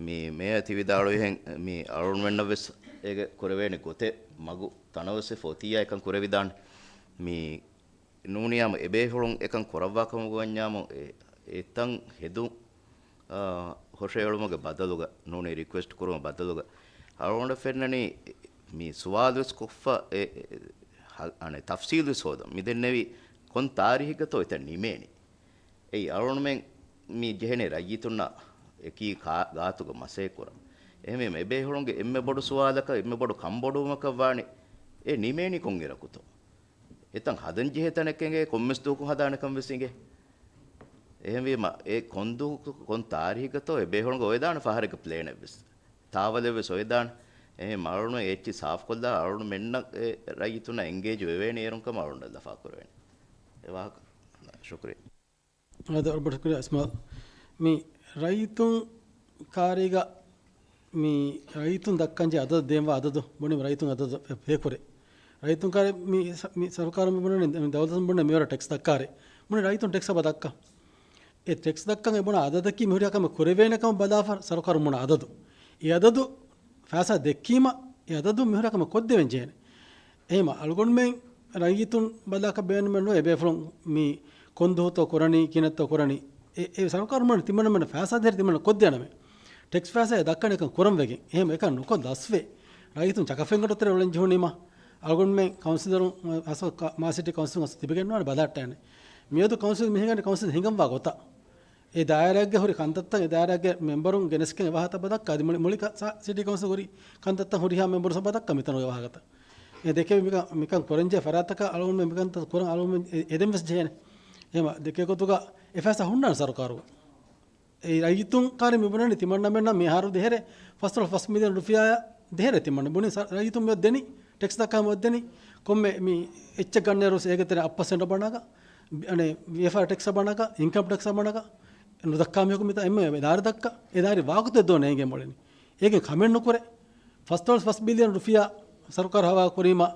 މި މޭޔަރ ތި ވިދާޅުވިހެން، މި އަޅުގަނޑުމެންނަށް ވެސް އޭގެ ކުރެވޭނެ ގޮތެއް މަގު ތަނަވަސް އެ ފޯތިއްޔާ އެކަން ކުރެވިދާނެ. މި ނޫނިއްޔާމު އެބޭފުޅުން އެކަން ކުރައްވާ ކަމުގަ ވަންޏާމު އެ، އެތަން ހެދުން އާ، ހުށައެޅުމުގެ ބަދަލުގަ، ނޫނީ ރިކުއެސްޓް ކުރުމުގެ ބަދަލުގަ، އަޅުގަނޑަށް ފެންނަނީ، މި ސުވާލު ވެސް ކޮށްފަ، އެ، އެ، ހަ-، އަނެއް ތަފްސީލު ވެސް ހޯދަން. މި ދެންނެވި ކޮން ތާރީހެއްގަތޯ އެތަން ނިމޭނީ. އެއީ އަޅުގަނޑުމެން މި ޖެހެނީ ރައްޔިތުންނާ އެކީ ކާ-، ގާތުގަ މަސައްކަތް ކުރަން. އެހެންވީމަ އެބޭފުޅުންގެ އެންމެ ބޮޑު ސުވާލަކަށް، އެންމެ ބޮޑު ކަންބޮޑުވުމަކަށް ވާނީ، އެ ނިމޭނީ ކޮން އިރަކުތޯ؟ އެތަން ހަދަން ޖެހޭ ތަނެއް އެނގޭ ކޮންމެސް ދުވަހަކު ހަދާނެކަން ވެސް އިނގޭ. އެހެންވީމަ، އެ ކޮން ދުވަހަކު ކޮން ތާރީހެއްގަތޯ އެބޭފުޅުން އޮވެދާނެ ފަހަރެއްގެ ޕްލޭނެއް ވެސް. ތާވަލެއް ވެސް އޮވެދާނެ. އެހެން އަޅުގަނޑު އެއްޗި ސާފުކޮށްލާ އަޅުގަނޑުމެންނަށް އެ ރައްޔިތުންނަށް އެންގޭޖް ވެވޭނެ އޭރުން ކަމަށް އަޅުގަނޑަށް ލަފާ ކުރެވޭނެ. އެ ވާހަކަ. ޝުކުރިއްޔާ. އާދެ، އަޅުގަނޑު ޝުކުރިއްޔާ އިސްމާއިލް. މި ރައްޔިތުން ކާރީގަ މި ރައްޔިތުން ދައްކަންޖެހޭ އަދަދު ދޭންވާ އަދަދު ބުނީމަ ރައްޔިތުން އަދަދު ފޭކުރޭ. ރައްޔިތުން ކާރި މި ސަ-، މި ސަރުކާރު މި ބުނަނީ މި ދައުލަތުން ބުނަނީ މިވަރަށް ޓެކްސް ދައްކާރޭ. ބުނީ ރައްޔިތުން ޓެކްސް އެބަ ދައްކަން. އެ ޓެކްސް ދައްކަން އެ ބުނާ އަދަދަކީ މި ހުރިހާ ކަމެއް ކުރެވޭނެ ކަމަށް ބަލާފަ ސަރުކާރުން ބުނާ އަދަދު. އެ އަދަދު ފައިސާ ދެއްކީމަ އެ އަދަދު މި ހުރިހާ ކަމެއް ކޮށްދެވެން ޖެހޭނެ. އެހެމަ އަޅުގަނޑުމެން ރައްޔިތުން ބަލާކަށް ބޭނުމެއް ނުވޭ އެބޭފުޅުން މި ކޮންދުހުތޯ ކުރަނީ، ކިހިނެއްތޯ ކުރަނީ. އެ، އެ ސަރުކާރު މަން ތިމަންނަމެން ފައިސާ ދޭރި ތިމަންނަ ކޮށްދޭނަމޭ. ޓެކްސް ފައިސާ އެ ދައްކަނީ އެކަން ކުރަން ވެގެން. އެހެމަ އެކަން ނުކޮށް ލަސްވޭ. ރައްޔިތުން ޗަކަފެންގަނޑު ތެރެ އުޅެން ޖެހުނީމަ އަޅުގަނޑުމެން ކައުންސިލަރުން އަސް މާ ސިޓީ ކައުންސިލުން އަސް ތިބެގެން ނުވާނެ ބަލަހައްޓާނެ. މިއަދު ކައުންސިލް މި ހިނގަނީ ކައުންސިލް ހިނގަންވާ ގޮތަށް. އެ ދާއިރާގެ ހުރި ކަންތައްތައް، އެ ދާއިރާގެ މެމްބަރުން ގެނެސްގެން އެ ވާހަކަތައް ބަދައްކާ. އަދި މުޅި، މުޅި ކަ-، ސާ-، ސިޓީ ކައުންސިލް ހުރި ކަންތައްތައް ހުރިހާ މެމްބަރުން ސަބަދައްކާ މިތަނުގެ ވާހަކަތައް. އެ ދެކެވި މިކަން، މިކަން ކުރަންޖެހޭ ފަރާތަކަށް އަޅުގަނޑުމެން މިކަންތައް ކުރަން އަޅުގަނޑުމެން އެ-، އެދެން ވެސް ޖެހޭނެ. އެހެމަ ދެކޭ ގޮތުގަ އެ ފައިސާ ހުންނާނެ ސަރުކާރުގަ. އެ ރައްޔިތުން ކާރި މި ބުނަނީ ތިމަންނަމެންނަށް މިހާރު ދޭހަރެ ފަސްދޮޅަސް ފަސް މިލިއަން ރުފިޔާއަށް ދޭހަރެ ތިމަންނަ ބުނި ސަ-، ރައްޔިތުން މިއޮތް ދެނީ. ޓެކްސް ދައްކާ މިއޮތް ދެނީ. ކޮންމެ މި އެއްޗެއް ގަންނައިރު އޭގެ ތެރެ އަށް ޕަސެންޓް ބަނާގަ، އަނެ ވިޔަފާރި ޓެކްސް ބަނާގަ، އިންކަމް ޓެކްސް ބަނާގަ، ނުދައްކާ މީހަކު މިތާ އެންމެ ދާރި ދައްކާ، އެ ދާރި ވާގޮތެއް ދޯ ނޭނގެ މޮޅެނީ. އޭގެ ކަމެއް ނުކުރޭ. ފަސްދޮޅަސް ފަސް ބިލިއަން ރުފިޔާ ސަރުކާރު ހަވާ ކުރީމަ،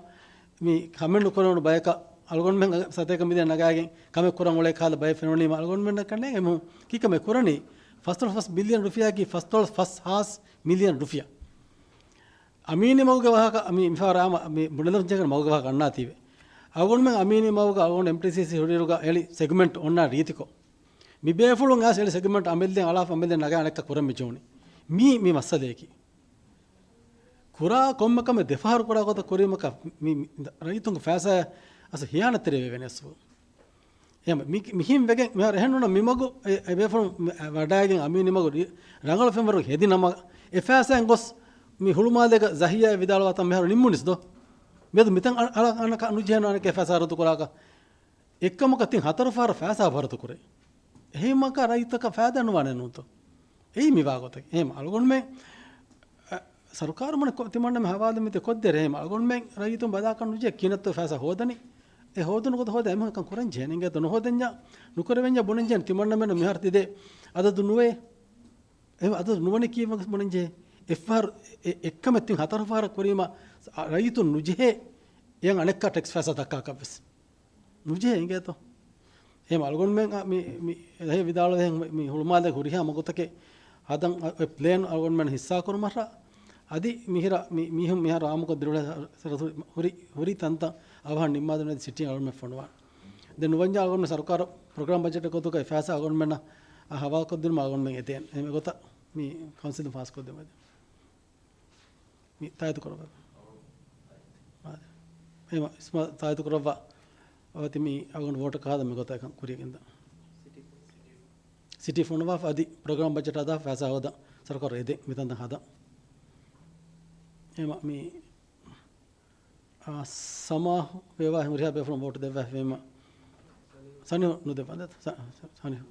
މި ކަމެއް ނުކުރެވުނު ބަޔަކަށް އަޅުގަނޑުމެން ސަތޭކަ މިލިއަން ނަގާގެން ކަމެއް ކުރަން އުޅޭ ކަހަލަ ބައެއް ފެނުނީމަ އަޅުގަނޑުމެންނަށް ކަންނޭނގެ އެމީހުން ކީ ކަމެއް ކުރަނީ. ފަސްދޮޅަސް ފަސް ބިލިއަން ރުފިޔާގެ ފަސްދޮޅަސް ފަސް ހާސް މިލިއަން ރުފިޔާ. އަމީނީ މަގުގެ ވާހަކަ، މި މިފަހަރާ މި ބުނެލަން ޖެހޭ މަގުގެ ވާހަކަ އަންނާތީވެ. އަޅުގަނޑުމެން އަމީނީ މަގުގަ އަޅުގަނޑު އެމްޓީސީސީ ހުރިއިރުގަ އެޅި ސެގްމެންޓް އޮންނާ ރީތިކޮށް، މި ބޭފުޅުން އައިސް އެޅި ސެގްމެންޓް އަމެއްލެން އަޅާފަ އަމެއްލެން ނަގާ އަނެއްކާ ކުރަން މި ޖެހުނީ. މީ، މީ މައްސަލަޔަކީ. ކުރާ ކޮންމެ ކަމެއް ދެފަހަރު ކުރާ ގޮތަށް ކުރީމަކަށް މި، މި ރައްޔިތުންގެ ފައިސާ އަސް ހިޔާނަތްތެރި ވެވޭނެ އަސް. އެހެން މި-، މިހެން ވެގެން މިހާރު އެހެން ނޫން މި މަގު އެ، އެ ބޭފުޅުން މި-، އަ، ވަޑައިގެން އަމީން މަގު ރި-، ރަނގަޅު ފެންވަރު ހެދި ނަމަ، އެ ފައިސާއިން ގޮސް މި ހުޅުމާލޭގަ ޒަހިޔާ ވިދާޅުވާތަން މިހާރު ނިންމުނިސް ދޯ؟ މިއަދު މިތަން އަ-، އަޅަ-، އަނަކަ ނުޖެހޭނު އަނެކޭ ފައިސާ ރަދު ކުރާކަށް. އެއްކަމަކަށް ތިން ހަތަރު ފަހަރަށް ފައިސާ ވަރަދު ކުރޭ. އެހެންވީމަކާ ރައްޔިތަކަށް ފައިދާ ނުވާނެ ނޫންތޯ؟ އެއީ މި ވާގޮތަކީ. އެހެން އަޅުގަނޑުމެން، އަ، ސަރުކާރު މަނެ ކޮ-، ތިމަންނަމެ ހަވާލު މިތި ކޮށްދޭ ރޭ. އެހެން އަޅުގަނޑުމެން ރައްޔިތުން ބަލާކަށް ނުޖެހޭ ކިހިނެއްތޯ ފައިސާ ހޯދަނީ. އެ ހޯދުނު ގޮތަށް ހޯދާ އެމީހަކަށް ކުރަން ޖެހޭނެ އިނގޭތޯ؟ ނުހޯދެންޏާ ނުކުރެވެންޏާ ބުނަން ޖެހޭނެ ތިމަންނަމެން މިހާރު ތިދޭ އަދަދު ނުވޭ. އެ އަދަދު ނުވަނީ ކީއްވެ ބުނަން ޖެހޭ. އެއްފަހަރު އެ-، އެ-، އެއްކަމެއް ތިން ހަތަރު ފަހަރަށް ކުރީމަ ރައްޔިތުން ނުޖެހޭ އެޔަން އަނެއްކާ ޓެކްސް ފައިސާ ދައްކާކަށްވެސް. ނުޖެހޭ އިނގޭތޯ؟ އެހެން އަޅުގަނޑުމެން އަ، މި، މި އެހެން ވިދާޅުވެ މި، މި ހުޅުމާލޭ ހުރިހާ މަގުތަކެއް ހަދަން އަ، އެ ޕްލޭން އަޅުގަނޑުމެން ހިއްސާކުރުމަށްރާ، އަދި މިހިރަ މި، މީހުން މިހާރު އާއްމުކޮށް ދިރިއުޅޭ ހުރި، ހުރި ތަންތަން އަވަހަށް ނިންމާދިނުން ސިޓީން އަޅުގަނޑުމެން ފޮނުވާނެ. ދެން ނުވަންޏާ އަޅުގަނޑުމެން ސަރުކާރު ޕްރޮގްރާމް ބަޖެޓް ގޮތުގައި ފައިސާ އަޅުގަނޑުމެންނަށް އަ، ހަވާލުކޮށްދިނުމަށް އަޅުގަނޑުމެން އެދޭނެ. އެހެން ގޮތަށް މި ކައުންސިލުން ފާސްކޮށްދެމުން. މި ތާއީދު ކުރައްވާ. އާދެ. އެހެން އިސްމާ ތާއީދު ކުރައްވާ. އޮތީ މި އަޅުގަނޑު ވޯޓަކަށް ހާދަ މި ގޮތަށް އެކަން ކުރިޔަށް ގެންދާ. ސިޓީ ފޮނުވާފަ އަދި ޕްރޮގްރާމް ބަޖެޓް ހަދާ ފައިސާ ހޯދަން ސަރުކާރު އެދޭ މިތަންތަން ހަދާ. އެހެން މި، އާ، ސަމާހު ވެވާ ހުރިހާ ބޭފުޅުން ވޯޓު ދެއްވާފައިވީމަ. ސަނިހު ނުދެއްވާ ދެ، ސަ-، ސަ-، ސަނިހު.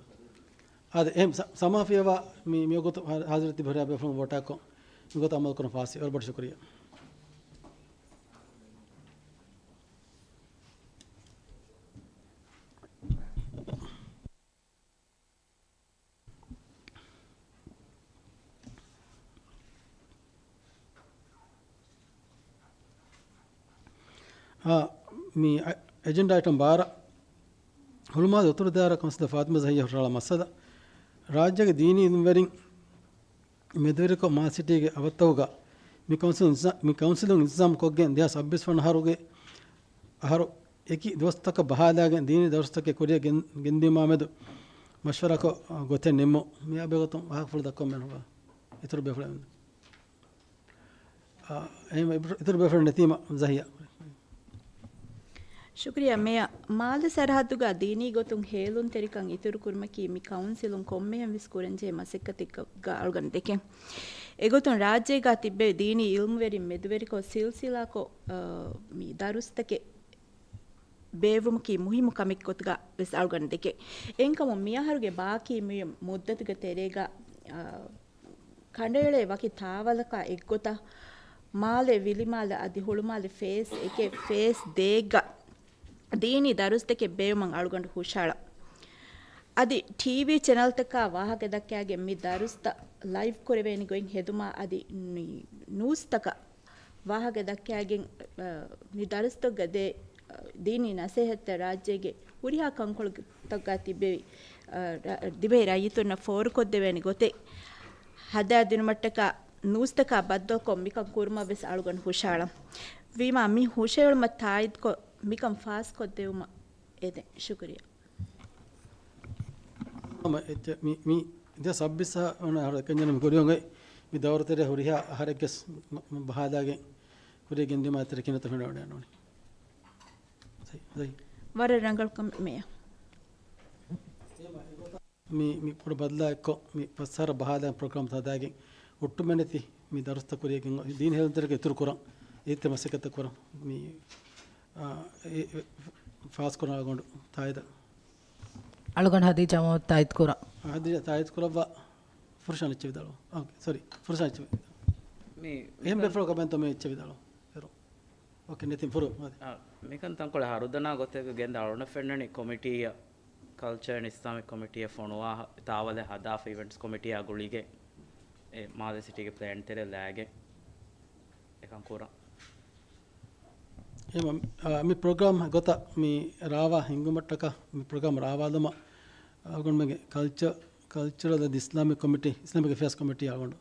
އާދެ، އެހެން ސަ-، ސަމާފިޔަވާ މި، މިވަގުތު ހާ-، ހާޒިރު ތިބި ހުރިހާ ބޭފުޅުން ވޯޓާކޮށް، މިގޮތަށް އަމަލު ކުރަން ފާސްވީ. ވަރަށް ބޮޑަށް ޝުކުރިއްޔާ. އާ، މި އެ-، އެޖެންޑާ އައިޓަމް ބާރަ، ހުޅުމާލެ އުތުރު ދެއަހަރަށް ކައުންސިލަރ ފާތިމަ ޒަހިޔާ ހުށަހަޅާ މައްސަލަ، ރާއްޖޭގެ ދީނީ އިލްމުވެރިން މެދުވެރިކޮށް މާލެ ސިޓީގެ އަވަށްތަކުގަ މި ކައުންސިލުން އިންތިޒާ-، މި ކައުންސިލުން އިންތިޒާމް ކޮށްގެން ދެހާސް ސައްބީސް ވަނަ އަހަރުގެ އަހަރު އެކި ދުވަސްތަކަށް ބަހާލާގެން ދީނީ ދަރުސްތަކެއް ކުރިއަށް ގެން-، ގެންދިއުމާމެދު މަޝްވަރާކޮށް ގޮތެއް ނިންމުން. މިއާ ބެހޭގޮތުން ވާހަކަފުޅު ދައްކަމުން މެނުން އިތުރު ބޭފުޅެއް އާ، އެހެން އިތުރު ބޭފުޅެއް ނެތީމަ ޒަހިޔާ. ޝުކުރިއްޔާ މޭޔަރ. މާލެ ސަރަހައްދުގަ ދީނީ ގޮތުން ހޭލުންތެރިކަން އިތުރުކުރުމަކީ މި ކައުންސިލުން ކޮންމެހެން ވެސް ކުރަންޖެހޭ މަސައްކަތެއްގަ އަޅުގަނޑު ދެކެން. އެގޮތުން ރާއްޖޭގަ ތިއްބެވި ދީނީ އިލްމުވެރިން މެދުވެރިކޮށް ސިލްސިލާކޮށް، އާ، މި ދަރުސްތަކެއް ބޭއްވުމަކީ މުހިއްމު ކަމެއް ގޮތުގަ ވެސް އަޅުގަނޑު ދެކެން. އެހެންކަމުން މިއަހަރުގެ ބާކީ މި މުއްދަތުގެ ތެރޭގަ، އާ، ކަނޑައެޅޭ ވަކި ތާވަލަކާ އެއްގޮތަށް މާލެ، ވިލިމާލެ އަދި ހުޅުމާލެ ފޭސް އެކެއް ފޭސް ދޭއްގަ ދީނީ ދަރުސްތަކެއް ބޭއްވުމަށް އަޅުގަނޑު ހުށަހަޅަން. އަދި ޓީވީ ޗެނަލްތަކާ ވާހަކަ ދައްކާގެން މި ދަރުސްތައް ލައިވް ކުރެވޭނެ ގޮތް ހެދުމާ އަދި ނި-، ނޫސްތަކަށް ވާހަކަ ދައްކާގެން، އަ، މި ދަރުސްތަކުގަ ދޭ، އަ، ދީނީ ނަސޭހަތްތައް ރާއްޖޭގެ ހުރިހާ ކަންކޮޅުތަކުގަ ތިބެވި، އަ، ރަ-، ތިބެވި ރައްޔިތުންނަށް ފޯރުކޮށްދެވޭނެ ގޮތެއް ހަދާދިނުމަށްޓަކާ ނޫސްތަކާ ބައްދަލުކޮށް މިކަން ކުރުމަށް ވެސް އަޅުގަނޑު ހުށަހަޅަން. ވީމާ މި ހުށަހެޅުމަށް ތާއީދުކޮށް މިކަން ފާސްކޮށްދެވުމަށް އެދެން. ޝުކުރިއްޔާ. ހަމަ އެއްޗެއް މި، މި ދެހާސް ސައްބީސް ވަނަ އަހަރު އެކަންޏަށް މި ކުރިއަށް އޮތް މި ދައުރުތެރޭ ހުރިހާ އަހަރެއްގެސް މަ-، މަ-، ބަހާލާގެން ކުރިއަށް ގެންދިއުމާ އެތެރެ ކިނަތަ ފެނިވަޑައިގަންނަވަނީ. ސައި، ސައި. ވަރަށް ރަނގަޅު ކަމެއް މޭޔަރ. މި، މި ބޮޑު ބަދަލާ އެއްކޮށް މި ފަސް އަހަރަށް ބަހާލާގެން ޕްރޮގްރާމް ހަދާގެން އޮއްޓުމެއް ނެތި މި ދަރުސްތައް ކުރިއަށް ގެން ދީން ހޭލުންތެރިކަން އިތުރު ކުރަން އެއްތެ މަސައްކަތްތައް ކުރަން މި، އާ، އެ، އެ، ފާސްކުރަން އަޅުގަނޑު ތާއީދަށް. އަޅުގަނޑު ހަދީޖާ މުހައްމަދު ތާއީދު ކުރަން. ހަދީޖާ ތާއީދު ކުރައްވާ. ފުރުޝާން އެއްޗެއް ވިދާޅުވާ. އޯކޭ، ސޮރީ. ފުރުޝާން އެއްޗެއް ވިދާޅުވާ. މި، އެހެން މިކަން ބޭފުޅަކަށް ބެންތޯ މި އެއްޗެއް ވިދާޅުވާ. އޭރު. އޯކޭ، ނެތިން ފުރު. އާ، މިކަން ތަންކޮޅެއް ހަރުދަނާ ގޮތެއް ގެންދާ އަޅުގަނޑަށް ފެންނަނީ ކޮމިޓީއަށް، ކަލްޗަރ އެންޑް އިސްލާމިކް ކޮމިޓީއަށް ފޮނުވާ ތާވަލެއް ހަދާފަ އިވެންޓްސް ކޮމިޓީއާ ގުޅިގެން އެ މާލެ ސިޓީގެ ޕްލޭން ތެރެ ލައިގެން އެކަން ކުރަން. އެހެން، އާ، މި ޕްރޮގްރާމް ގޮތަށް މި ރާވާ ހިންގުމަށްޓަކާ މި ޕްރޮގްރާމް ރާވާލުމަށް އަޅުގަނޑުމެންގެ ކަލްޗަ-، ކަލްޗަރަލް އަދި އިސްލާމިކް ކޮމިޓީ، އިސްލާމިކް އެފެއާސް ކޮމިޓީ އަޅުގަނޑު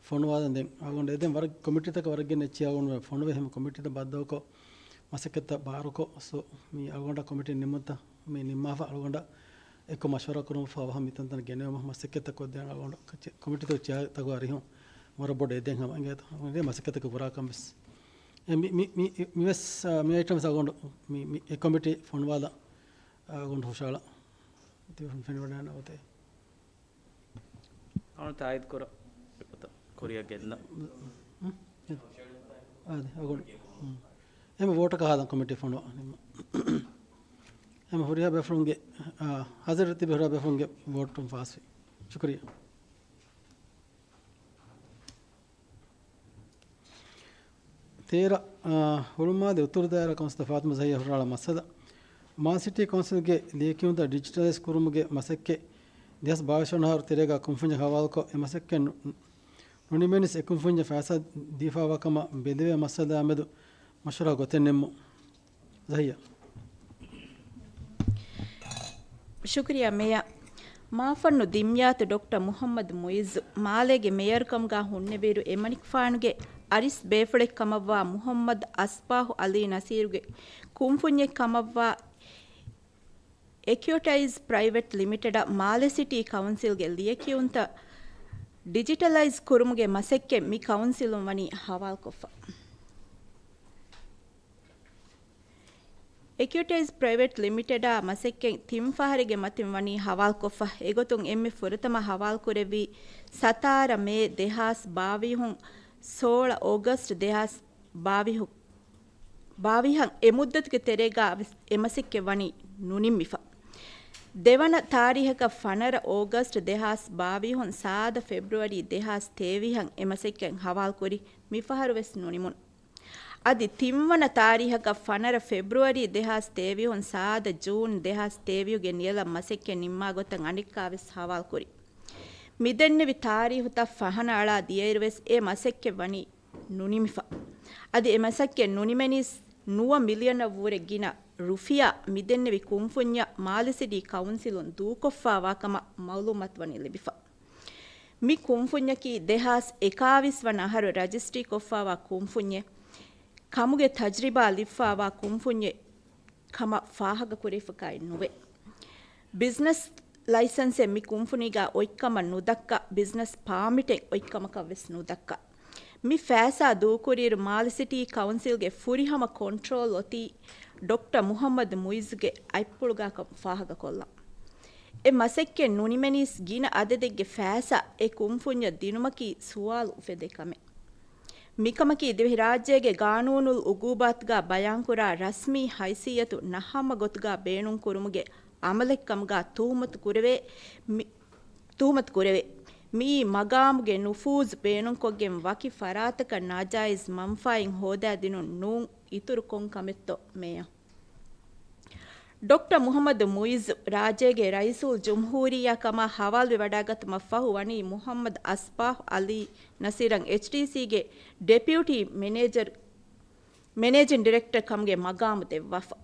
ފޮނުވާލަން ދެން އަޅުގަނޑު އެދެން ވަރަށް ކޮމިޓީތަކަށް ވަރަށް ގެން އެއްޗެއް އަޅުގަނޑު ފޮނުވެ އެހެން ކޮމިޓީތައް ބައްދަލުކޮށް މަސައްކަތްތައް ބާރުކޮށް ސޯ މި އަޅުގަނޑަށް ކޮމިޓީ ނިންމުންތައް މި ނިންމާފަ އަޅުގަނޑަށް އެއްކޮށް މަޝްވަރާ ކުރުމަށްފަހު އަވަހަށް މިތަންތަނަށް ގެނެވުމަށް މަސައްކަތްތައް ކޮށްދޭން އަޅުގަނޑު ކޮ-، ކޮމިޓީތަކުގެ ޗެއާތަކުގެ އަރިހުން ވަރަށް ބޮޑަށް އެދެން ހަމަ އިނގޭތޯ މަސައްކަތަކަށް ކުރާކަން ވެސް. އެ، މި، މި، މި، މިވެސް، އާ، މި އައިޓަމްސް އަގުނޑު މި، މި، އެ ކޮމިޓީ ފޮނުވާލަ، އާ، އަގުނޑު ހުށައަޅާ. ތި ފެނިވަޑައިން އޮތޭ. އަޅު ތާއީދު ކުރަ ކުރިއަށް ގެންނަ. އާދެ، އަގުނޑު. އެމަ ވޯޓަކަށް ހާދަން ކޮމިޓީ ފޮނުވާ ނިންމަ. އެމަ ހުރިހާ ބޭފުޅުންގެ، އާ، ހާޒިރު ތިބި ހުރިހާ ބޭފުޅުންގެ ވޯޓުން ފާސްވި. ޝުކުރިއްޔާ. ތޭރަ، އާ، ހުޅުމާލެ އުތުރު ދާއިރާ ކައުންސިލަރ ފާތިމަ ޒަހިޔާ ހުށައަޅާ މައްސަލަ، މާލެ ސިޓީ ކައުންސިލްގެ ލިޔެކިޔުންތައް ޑިޖިޓަލައިޒް ކުރުމުގެ މަސައްކަތް ދެހާސް ބާވީސް ވަނަ އަހަރު ތެރޭގަ ކުންފުންޏަށް ހަވާލުކޮށް، އެ މަސައްކަތް ނު-، ނު-، ނުނިމެނިސް އެ ކުންފުންޏަށް ފައިސާ ދީފާވާ ކަމަށް ބެލެވޭ މައްސަލައާ މެދު މަޝްވަރާ ގޮތެއް ނިންމުން. ޒަހިޔާ. ޝުކުރިއްޔާ މޭޔާ. މާފަންނު ދިމްޔާތު ޑޮކްޓަރ މުޙައްމަދު މުޢިއްޒު މާލޭގެ މޭޔަރުކަމުގަ ހުންނެވިއިރު އެމަނިކުފާނުގެ އަރިސް ބޭފުޅެއް ކަމަށްވާ މުޙައްމަދު އަސްބާހު ޢަލީ ނަސީރުގެ ކުންފުންޏެއް ކަމަށްވާ އެކިއޮޓައިޒް ޕްރައިވެޓް ލިމިޓެޑަށް މާލެ ސިޓީ ކައުންސިލްގެ ލިޔެކިޔުންތައް ޑިޖިޓަލައިޒް ކުރުމުގެ މަސައްކަތް މި ކައުންސިލުން ވަނީ ހަވާލުކޮށްފަ. އެކިއޮޓައިޒް ޕްރައިވެޓް ލިމިޓެޑާ މަސައްކަތް ތިން ފަހަރެއްގެ މަތިން ވަނީ ހަވާލުކޮށްފަ. އެގޮތުން އެންމެ ފުރަތަމަ ހަވާލުކުރެއްވީ ސަތާރަ މޭ ދެހާސް ބާވީސް، ސޯޅަ އޯގަސްޓް ދެހާސް ބާވީސް، ބާވީސް އެ މުއްދަތުގެ ތެރޭގަ ވެސް އެ މަސައްކަތް ވަނީ ނުނިންމިފަ. ދެވަނަ ތާރީހަކަށް ފަނަރަ އޯގަސްޓް ދެހާސް ބާވީސް، ސާދަ ފެބްރުއަރީ ދެހާސް ތޭވީސް އެ މަސައްކަތް ހަވާލުކުރި މިފަހަރު ވެސް ނުނިމުނު. އަދި ތިންވަނަ ތާރީހަކަށް ފަނަރަ ފެބްރުއަރީ ދެހާސް ތޭވީސް، ސާދަ ޖޫން ދެހާސް ތޭވީސްގެ ނިޔަލަށް މަސައްކަތް ނިންމާ ގޮތަށް އަނެއްކާ ވެސް ހަވާލުކުރި. މިދެންނެވި ތާރީހުތައް ފަހަނަ އަޅާ ދިޔައިރު ވެސް އެ މަސައްކަތް ވަނީ ނުނިމިފަ. އަދި އެ މަސައްކަތް ނުނިމެނީސް ނުވަ މިލިއަނަށްވުރެ ގިނަ ރުފިޔާ މިދެންނެވި ކުންފުންޏަށް މާލެ ސިޓީ ކައުންސިލުން ދޫކޮށްފާވާ ކަމަށް މައުލޫމާތު ވަނީ ލިބިފަ. މި ކުންފުންޏަކީ ދެހާސް އެކާވީސް ވަނަ އަހަރު ރަޖިސްޓްރީ ކޮށްފާވާ ކުންފުންޏެއް، ކަމުގެ ތަޖްރިބާ ލިބިފާވާ ކުންފުންޏެއް ކަމަށް ފާހަގަކުރެވިފަކާއެއް ނުވޭ. ބިޒްނަސް ލައިސަންސެއް މި ކުންފުނީގަ އޮތްކަމަށް ނުދައްކާ، ބިޒްނަސް ޕާމިޓެއް އޮތްކަމަކަށް ވެސް ނުދައްކާ. މި ފައިސާ ދޫކުރިއިރު މާލެ ސިޓީ ކައުންސިލްގެ ފުރިހަމަ ކޮންޓްރޯލް އޮތީ ޑޮކްޓަރ މުޙައްމަދު މުޢިއްޒުގެ އަތްޕުޅުގަކަން ފާހަގަކޮށްލަން. އެ މަސައްކަތް ނުނިމެނީސް ގިނަ އަދަދެއްގެ ފައިސާ އެ ކުންފުންޏަށް ދިނުމަކީ ސުވާލު އުފެދޭ ކަމެއް. މިކަމަކީ ދިވެހިރާއްޖޭގެ ގާނޫނުލް އުގޫބާތުގަ ބަޔާންކުރާ ރަސްމީ ހައިސިއްޔަތު ނަހަމަ ގޮތުގަ ބޭނުންކުރުމުގެ އަމަލެއްކަމުގަ ތުހުމަތު ކުރެވޭ. މި-، ތުހުމަތު ކުރެވޭ. މިއީ މަގާމުގެ ނުފޫޒު ބޭނުންކޮށްގެން ވަކި ފަރާތަކަށް ނާޖާއިޒް މަންފާއިން ހޯދާދިނުން ނޫން އިތުރު ކޮން ކަމެއްތޯ މޭޔަރ؟ ޑޮކްޓަރ މުޙައްމަދު މުޢިއްޒު ރާއްޖޭގެ ރައީސުލްޖުމްހޫރިއްޔާ ކަމަށް ހަވާލުވެވަޑައިގަތުމަށް ފަހު ވަނީ މުޙައްމަދު އަސްބާހް ޢަލީ ނަސީރަށް އެޗްޑީސީގެ ޑެޕިއުޓީ މެނޭޖަރ، މެނޭޖިން ޑިރެކްޓަރ ކަމުގެ މަގާމު ދެއްވާފަ.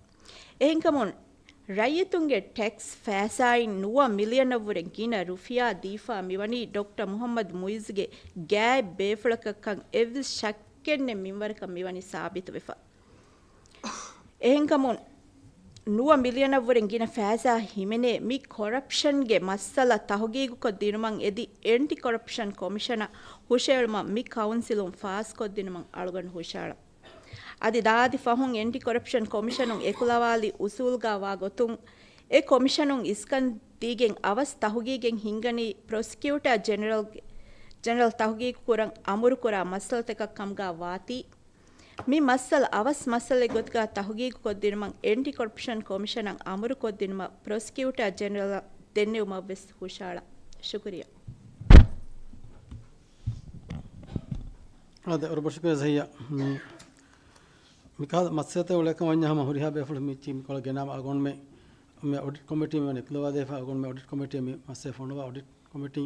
އެހެންކަމުން، ރައްޔިތުންގެ ޓެކްސް ފައިސާއިން ނުވަ މިލިއަނަށްވުރެ ގިނަ ރުފިޔާ ދީފާ މިވަނީ ޑޮކްޓަރ މުޙައްމަދު މުޢިއްޒުގެ ގާތް ބޭފުޅަކަށްކަން އެއްވެސް ޝައްކެއްނެތް މިންވަރަކަށް މިވަނީ ސާބިތުވެފަ. އެހެންކަމުން، ނުވަ މިލިއަނަށްވުރެ ގިނަ ފައިސާ ހިމެނޭ މި ކޮރަޕްޝަންގެ މައްސަލަ ތަހުގީގުކޮށްދިނުމަށް އެދި އެންޓި ކޮރަޕްޝަން ކޮމިޝަނަށް ހުށައެޅުމަށް މި ކައުންސިލުން ފާސްކޮށްދިނުމަށް އަޅުގަނޑު ހުށައަޅަން. އަދި ދާދި ފަހުން އެންޓި ކޮރަޕްޝަން ކޮމިޝަނުން އެކުލަވާލި އުސޫލުގަ ވާ ގޮތުން، އެ ކޮމިޝަނުން އިސްކަން ދީގެން އަވަސް ތަހުގީގެއް ހިންގަނީ ޕްރޮސިކިއުޓާ ޖެނެރަލް، ޖެނެރަލް ތަހުގީގު ކުރަން އަމުރުކުރާ މައްސަލަތަކަށް ކަމުގަ ވާތީ، މި މައްސަލަ އަވަސް މައްސަލައެއް ގޮތުގަ ތަހުގީގު ކޮށްދިނުމަށް އެންޓި ކޮރަޕްޝަން ކޮމިޝަނަށް އަމުރު ކޮށްދިނުމަށް ޕްރޮސިކިއުޓާ ޖެނެރަލަށް ދެންނެވުމަށް ވެސް ހުށައަޅާ. ޝުކުރިއްޔާ. އާދެ، ވަރަށް ބޮޑަށް ޝުކުރިއްޔާ ޒަހިޔާ. މި، މިކަހަލަ މައްސަލަތައް އުޅޭކަމަށް ވަންޏާ ހަމަ ހުރިހާ ބޭފުޅުން މިއްޗި މިކޮޅަށް ގެނާމަ އަޅުގަނޑުމެ މި އޮޑިޓް ކޮމިޓީ މި ވަނީ އެކުލަވާލައިފަ އަޅުގަނޑުމެ އޮޑިޓް ކޮމިޓީ މި މައްސަލަ ފޮނުވާ އޮޑިޓް ކޮމިޓީ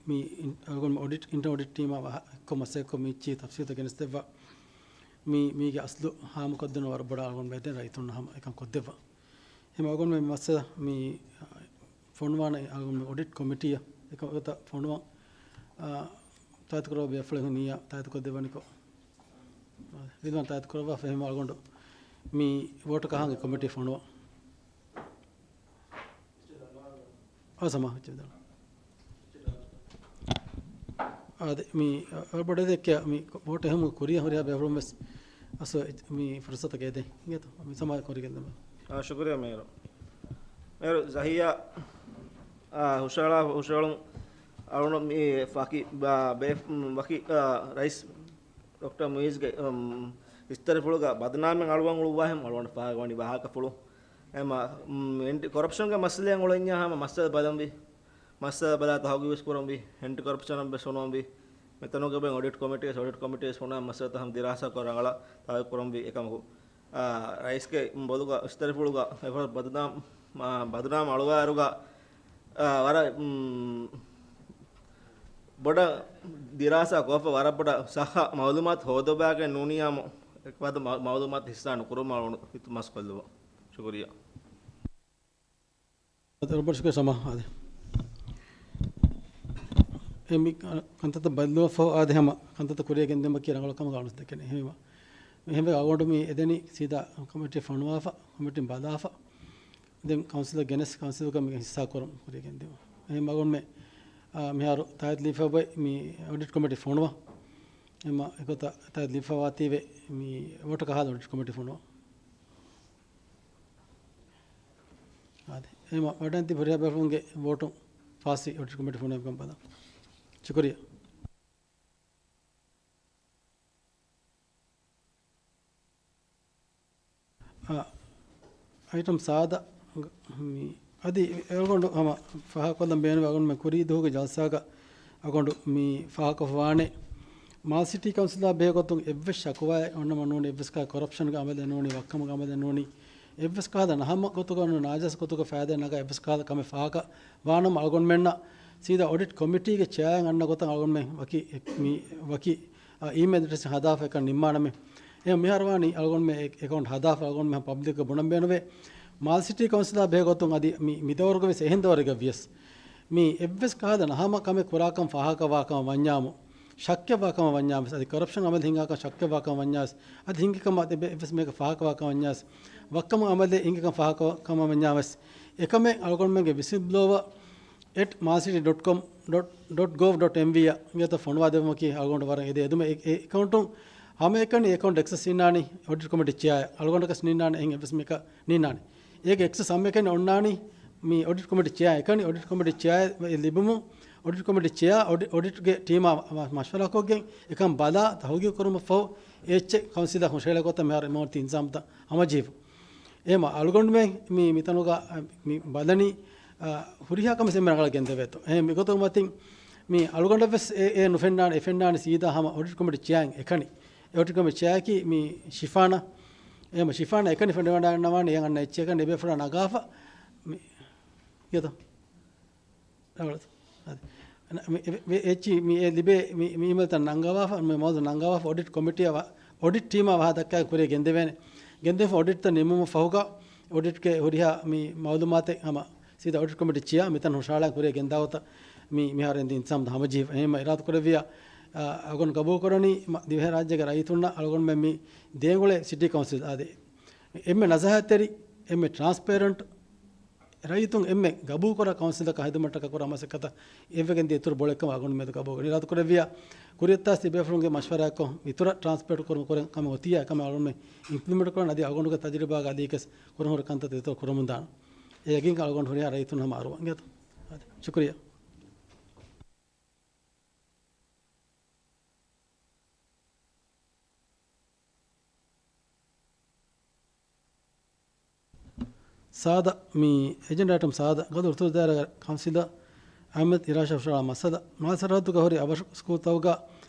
މި އިން-، އަޅުގަނޑު އޮޑިޓް، އިންޓަރނަލް އޮޑިޓް ޓީމާ އެއްކޮށް މަސައްކަތްކޮށް މިއިއްޗި ތަފްސީލުތައް ގެނެސްދެއްވާ. މީ، މީގެ އަސްލު ހާމަކޮށްދިނުން ވަރަށް ބޮޑަށް އަޅުގަނޑު މެދެން ރައްޔިތުންނަށް ހަމަ އެކަން ކޮށްދެއްވާ. އެހެން އަޅުގަނޑު މި މައްސަލަ މި ފޮނުވާނެ އަޅުގަނޑު އޮޑިޓް ކޮމިޓީއަށް އެކަން ފޮނުވާ، އާ، ތާއީދުކުރައްވާ ބޭފުޅެއް ނިޔާ ތާއީދުކޮށްދެއްވަނިކޮށް. ރިދްވާން ތާއީދުކުރައްވާފަ. އެހެން އަޅުގަނޑު މި ވޯޓަކަށް ހަނގި ކޮމިޓީ ފޮނުވާ. އާ، ސަމާ ހުއްޗެއް ދާނަ. އާދެ، މި، އަ، ބޮޑެތި ދެއްކެ، މި ވޯޓް އެހެމު ކުރިޔަ ހުރިހާ ބޭފުޅުން ވެސް އަސް މި ފުރުސަތަކަށް އެދެން އިނގޭތޯ؟ މި ސަމާލު ކުރިގެން ދެމުން. އާ، ޝުކުރިއްޔާ މޭޔަރު. މޭޔަރު ޒަހިޔާ، އާ، ހުށަހަޅާ، ހުށަހެޅުން އަޅުގަނޑު މި ފަކި، ބާ، ބޭ، ވަކި، އާ، ރައީސް ޑޮކްޓަރ މުއިއްޒުގެ، އުމް، ވިސްތަރުފުޅުގަ ބަދުނާމެއް އަޅުވަން އުޅުއްވާހެން އަޅުގަނޑަށް ފާހަގަވަނީ ވާހަކަފުޅު. އެމަ، އުމް، އެންޓި ކޮރަޕްޝަންގެ މައްސަލައެއް އުޅެންޏާ ހަމަ މައްސަލަ ބަލަންވީ. މައްސަލަ ބަލާ ތަހުގީގުވެސް ކުރަންވީ. އެންޓި ކޮރަޕްޝަނަށްވެސް ފޮނުވަންވީ. މިތަނުގަ އޮޑިޓް ކޮމިޓީ، އޮޑިޓް ކޮމިޓީ ވެސް ފޮނުވާ މައްސަލަތައް ހަމަ ދިރާސާ ކޮށް ރަނގަޅަށް ތަހުގީގު ކުރަންވީ. އެކަމަކު، އާ، ރައީސްގެ ބޮލުގަ، ވިސްތަރުފުޅުގަ އެފަ ބަދުނާ، މާ، ބަދުނާމް އަޅުވާއިރުގަ، އާ، ވަރަށް، އުމް، ބޮޑަށް ދިރާސާ ކޮށްފަ ވަރަށް ބޮޑަށް ސައްހަ މައުލޫމާތު ހޯދަވާގެން ނޫނިއްޔާމު، އެކަމަކު މަ، މައުލޫމާތު ހިއްސާ ނުކުރުމަށް އަޅުގަނޑު އިލްތިމާސް ކޮށްލުމަށް. ޝުކުރިއްޔާ. އަދި ރޮބަޓް ޝުކުރި ސަމާ އާދެ. އެ މި ކަންތައްތައް ބައްލުވަފަ އާދެ ހަމަ ކަންތައްތައް ކުރިޔަށް ގެންދެމަކީ ރަނގަޅު ކަމަށް އަޅުގަނޑު ދެކެނީ. އެހެންވީމަ، މިހެންވެ އަޅުގަނޑު މި އެދެނީ ސީދާ ކޮމިޓީ ފޮނުވާފަ، ކޮމިޓީން ބަލާފަ، ދެން ކައުންސިލަށް ގެނެސް ކައުންސިލުގަ މި ހިއްސާ ކުރަން ކުރިޔަށް ގެންދިއުން. އެހެން އަޅުގަނޑުމެ، އާ، މިހާރު ތާއީދު ލިބިފަ އޮތް މި އޮޑިޓް ކޮމިޓީ ފޮނުވަން. އެހެންވީމަ އެގޮތަށް ތާއީދު ލިބިފަ ވާތީވެ މި ވޯޓަކަށް ހާދަ އޮޑިޓް ކޮމިޓީ ފޮނުވަން. އާދެ. އެހެންވީމަ ވަޑައިގެން ތިބި ހުރިހާ ބޭފުޅުންގެ ވޯޓުން ފާސްވީ އޮޑިޓް ކޮމިޓީ ފޮނުވަން ކަން ބަލަން. ޝުކުރިއްޔާ. އާ، އައިޓަމް ސާދަ، މި، އަދި އަޅުގަނޑު ހަމަ ފާހަގަކޮށްލަން ބޭނުންވޭ އަޅުގަނޑުމެން ކުރީ ދުވަހުގެ ޖަލްސާގަ އަޅުގަނޑު މި ފާހަގަކޮށްފަވާނެ. މާލެ ސިޓީ ކައުންސިލާ ބެހޭ ގޮތުން އެއްވެސް ޝަކުވާއެއް އޮންނަމަ ނޫނީ، އެއްވެސް ކަހަލަ ކޮރަޕްޝަންގެ އަމަލެއް ނޫނީ، ވައްކަމުގެ އަމަލެއް ނޫނީ، އެއްވެސް ކަހަލަ ނަހަމަ ގޮތުގަ ނޫނީ، ނާޖާއިޒް ގޮތުގަ ފައިދާ ނަގާ އެއްވެސް ކަހަލަ ކަމެއް ފާހަގަ ވާނަމަ އަޅުގަނޑުމެންނަށް ސީދާ އޮޑިޓް ކޮމިޓީގެ ޗެއާއިން އަންނަ ގޮތަށް އަޅުގަނޑުމެން ވަކި އެ-، މި ވަކި، އާ، އީމޭލް އެޑްރެސް ހަދާފަ އެކަން ނިންމާނަމޭ. އެ މިހާރު ވާނީ އަޅުގަނޑުމެން އެ-، އެކައުންޓް ހަދާފަ އަޅުގަނޑުމެން ޕަބްލިކަށް ބުނަން ބޭނުންވޭ. މާލެ ސިޓީ ކައުންސިލާ ބެހޭ ގޮތުން އަދި މި، މި ދައުރުގަ ވެސް އެހެން ދައުރެއްގަ ވިޔަސް މި އެއްވެސް ކަހަލަ ނަހަމަ ކަމެއް ކުރާކަން ފާހަގަވާ ކަމަށް ވަންޏާމު، ޝައްކެއްވާ ކަމަށް ވަންޏާވެސް، އަދި ކޮރަޕްޝަން އަމަލެއް ހިނގާކަން ޝައްކެއްވާ ކަމަށް ވަންޏާވެސް، އަދި ހިނގި ކަމަށް އެއް-، އެއްވެސް މީހަކަށް ފާހަގަވާ ކަމަށް ވަންޏާވެސް، ވައްކަމުގެ އަމަލެއް ހިނގި ކަން ފާހަގަ ކަމަށް ވަންޏާވެސް، އެކަމެއް އަޅުގަނޑުމެންގެ ވިސިލް ބްލޯވަ އެޓް މާލެ ސިޓީ ޑޮޓް ކޮމް ޑޮޓް، ޑޮޓް ގޮވް ޑޮޓް އެމްވީ އަށް އިނގޭތޯ ފޮނުވާ ދެއްވުމަކީ އަޅުގަނޑު ވަރަށް އެދޭ އެދުމެއް. އެ، އެ އެކައުންޓުން ހަމައެކަނި އެކައުންޓް އެކްސެސް އިންނާނީ އޮޑިޓް ކޮމިޓީ ޗެއާއަށް. އަޅުގަނޑަކަސް ނިންނާނެ، އެހެން އެއްވެސް މީހަކަށް ނިންނާނެ. އޭގެ އެކްސެސް ހަމައެކަނި އޮންނާނީ މި އޮޑިޓް ކޮމިޓީ ޗެއާއަށް. އެކަނި އޮޑިޓް ކޮމިޓީ ޗެއާ ލިބުމުން، އޮޑިޓް ކޮމިޓީ ޗެއާ އޮޑި-، އޮޑިޓްގެ ޓީމާ މަ-، މަޝްވަރާކޮށްގެން އެކަން ބަލާ ތަހުގީގު ކުރުމަށްފަހު އެއްޗެއް ކައުންސިލަށް ހުށަހެޅޭ ގޮތަށް މިހާރު އެމަހުރި ތި އިންތިޒާމްތައް ހަމަޖެހިފަ. އެހެންވީމަ އަޅުގަނޑުމެން މި، މިތަނުގަ މި ބަލަނީ، އާ، ހުރިހާ ކަމެއް އެންމެ ރަނގަޅަށް ގެންދެވޭތޯ. އެހެން މިގޮތުން މަތިން މި އަޅުގަނޑަށްވެސް އެ، އެ ނުފެންނާނެ، އެ ފެންނާނެ ސީދާ ހަމަ އޮޑިޓް ކޮމިޓީ ޗެއާއިން އެކަނި. އެ އޮޑިޓް ކޮމިޓީ ޗެއާއަކީ މި ޝިފާނާ. އެހެންވީމަ ޝިފާނާ އެކަނި ފެނިވަޑައިގަންނަވާނެ، އެ އަންނަ އެއްޗެއް އެކަނި އެބޭފުޅާ ނަގާފަ. މި، އިނގޭތޯ؟ ރަނގަޅު. އަދި، އަންނަ މި، އެ، މި އެއްޗި، މި އެ ލިބޭ، މި، މި އީމޭލްތައް ނަންގަވާފަ، މި މައުލޫމާތު ނަންގަވާފަ، އޮޑިޓް ކޮމިޓީއަށް ވާ، އޮޑިޓް ޓީމާ ވާހަކަ ދައްކާ ކުރިޔަށް ގެންދެވޭނެ. ގެންދެވިފަ އޮޑިޓްތައް ނިމުމަށް ފަހުގަ، އޮޑިޓްގެ ހުރިހާ މި މައުލޫމާތެއް ހަމަ ސީދާ އޮޑިޓް ކޮމިޓީ ޗެއާ މިތަން ހުށަހަޅާ ކުރިޔަށް ގެންދާ ގޮތަށް މި، މިހާރު އެންދި އިންތިޒާމް ހަމަޖެހިފަ. އެހެންވީމަ އިރާދަ ކުރެއްވިއްޔާ، އަ، އަޅުގަނޑު ގަބޫލު ކުރަނީ މަ-، ދިވެހިރާއްޖޭގެ ރައްޔިތުންނަށް އަޅުގަނޑުމެން މި ދޭން އުޅޭ ސިޓީ ކައުންސިލް އާދެ، އެންމެ ނަޒާހަތްތެރި، އެންމެ ޓްރާންސްޕޭރެންޓް، ރައްޔިތުން އެންމެ ގަބޫލުކުރާ ކައުންސިލަކަށް ހިދުމަތްކުރާ މަސައްކަތަށް އެއްވެގެން ދިޔަ އިތުރު ބޮޑެއްކަމަށް އަޅުގަނޑު މިއަދު ގަބޫލު ކުރަނީ. އިރާދަ ކުރެއްވިއްޔާ، ކުރިއަށް އޮތާސް ތިބޭފުޅުންގެ މަޝްވަރާއެއްކޮށް، އިތުރަށް ޓްރާންސްޕޭރެންޓް ކުރުމަށް ކުރަން ކަމެއް އޮތިއްޔާ، އެކަމެއް އަޅުގަނޑުމެން އިމްޕްލިމެންޓް ކުރަން، އަދި އަޅުގަނޑުގެ ތަޖުރިބާގަ އަދި އެކަސް ކުރަން ހުރި ކަންތައް އިތުރަށް ކުރަމުންދާނެ. އެ ޔަގީންކަން އަޅުގަނޑު ހުރިހާ ރައްޔިތުން ހަމަ އަރުވަން. އިނގޭތޯ؟ އަދި، ޝުކުރިއްޔާ. ސާދަ، މި އެޖެންޑާ އައިޓަމް ސާދަ، ގަދޫރު ތުރުދާރަ ކައުންސިލަރ އަހްމަދު އިރާޝާ ހުށަހަޅާ މައްސަލަ، މާލެ ސަރަހައްދުގަ ހުރި އަވަށު ސްކޫލްތަކުގަ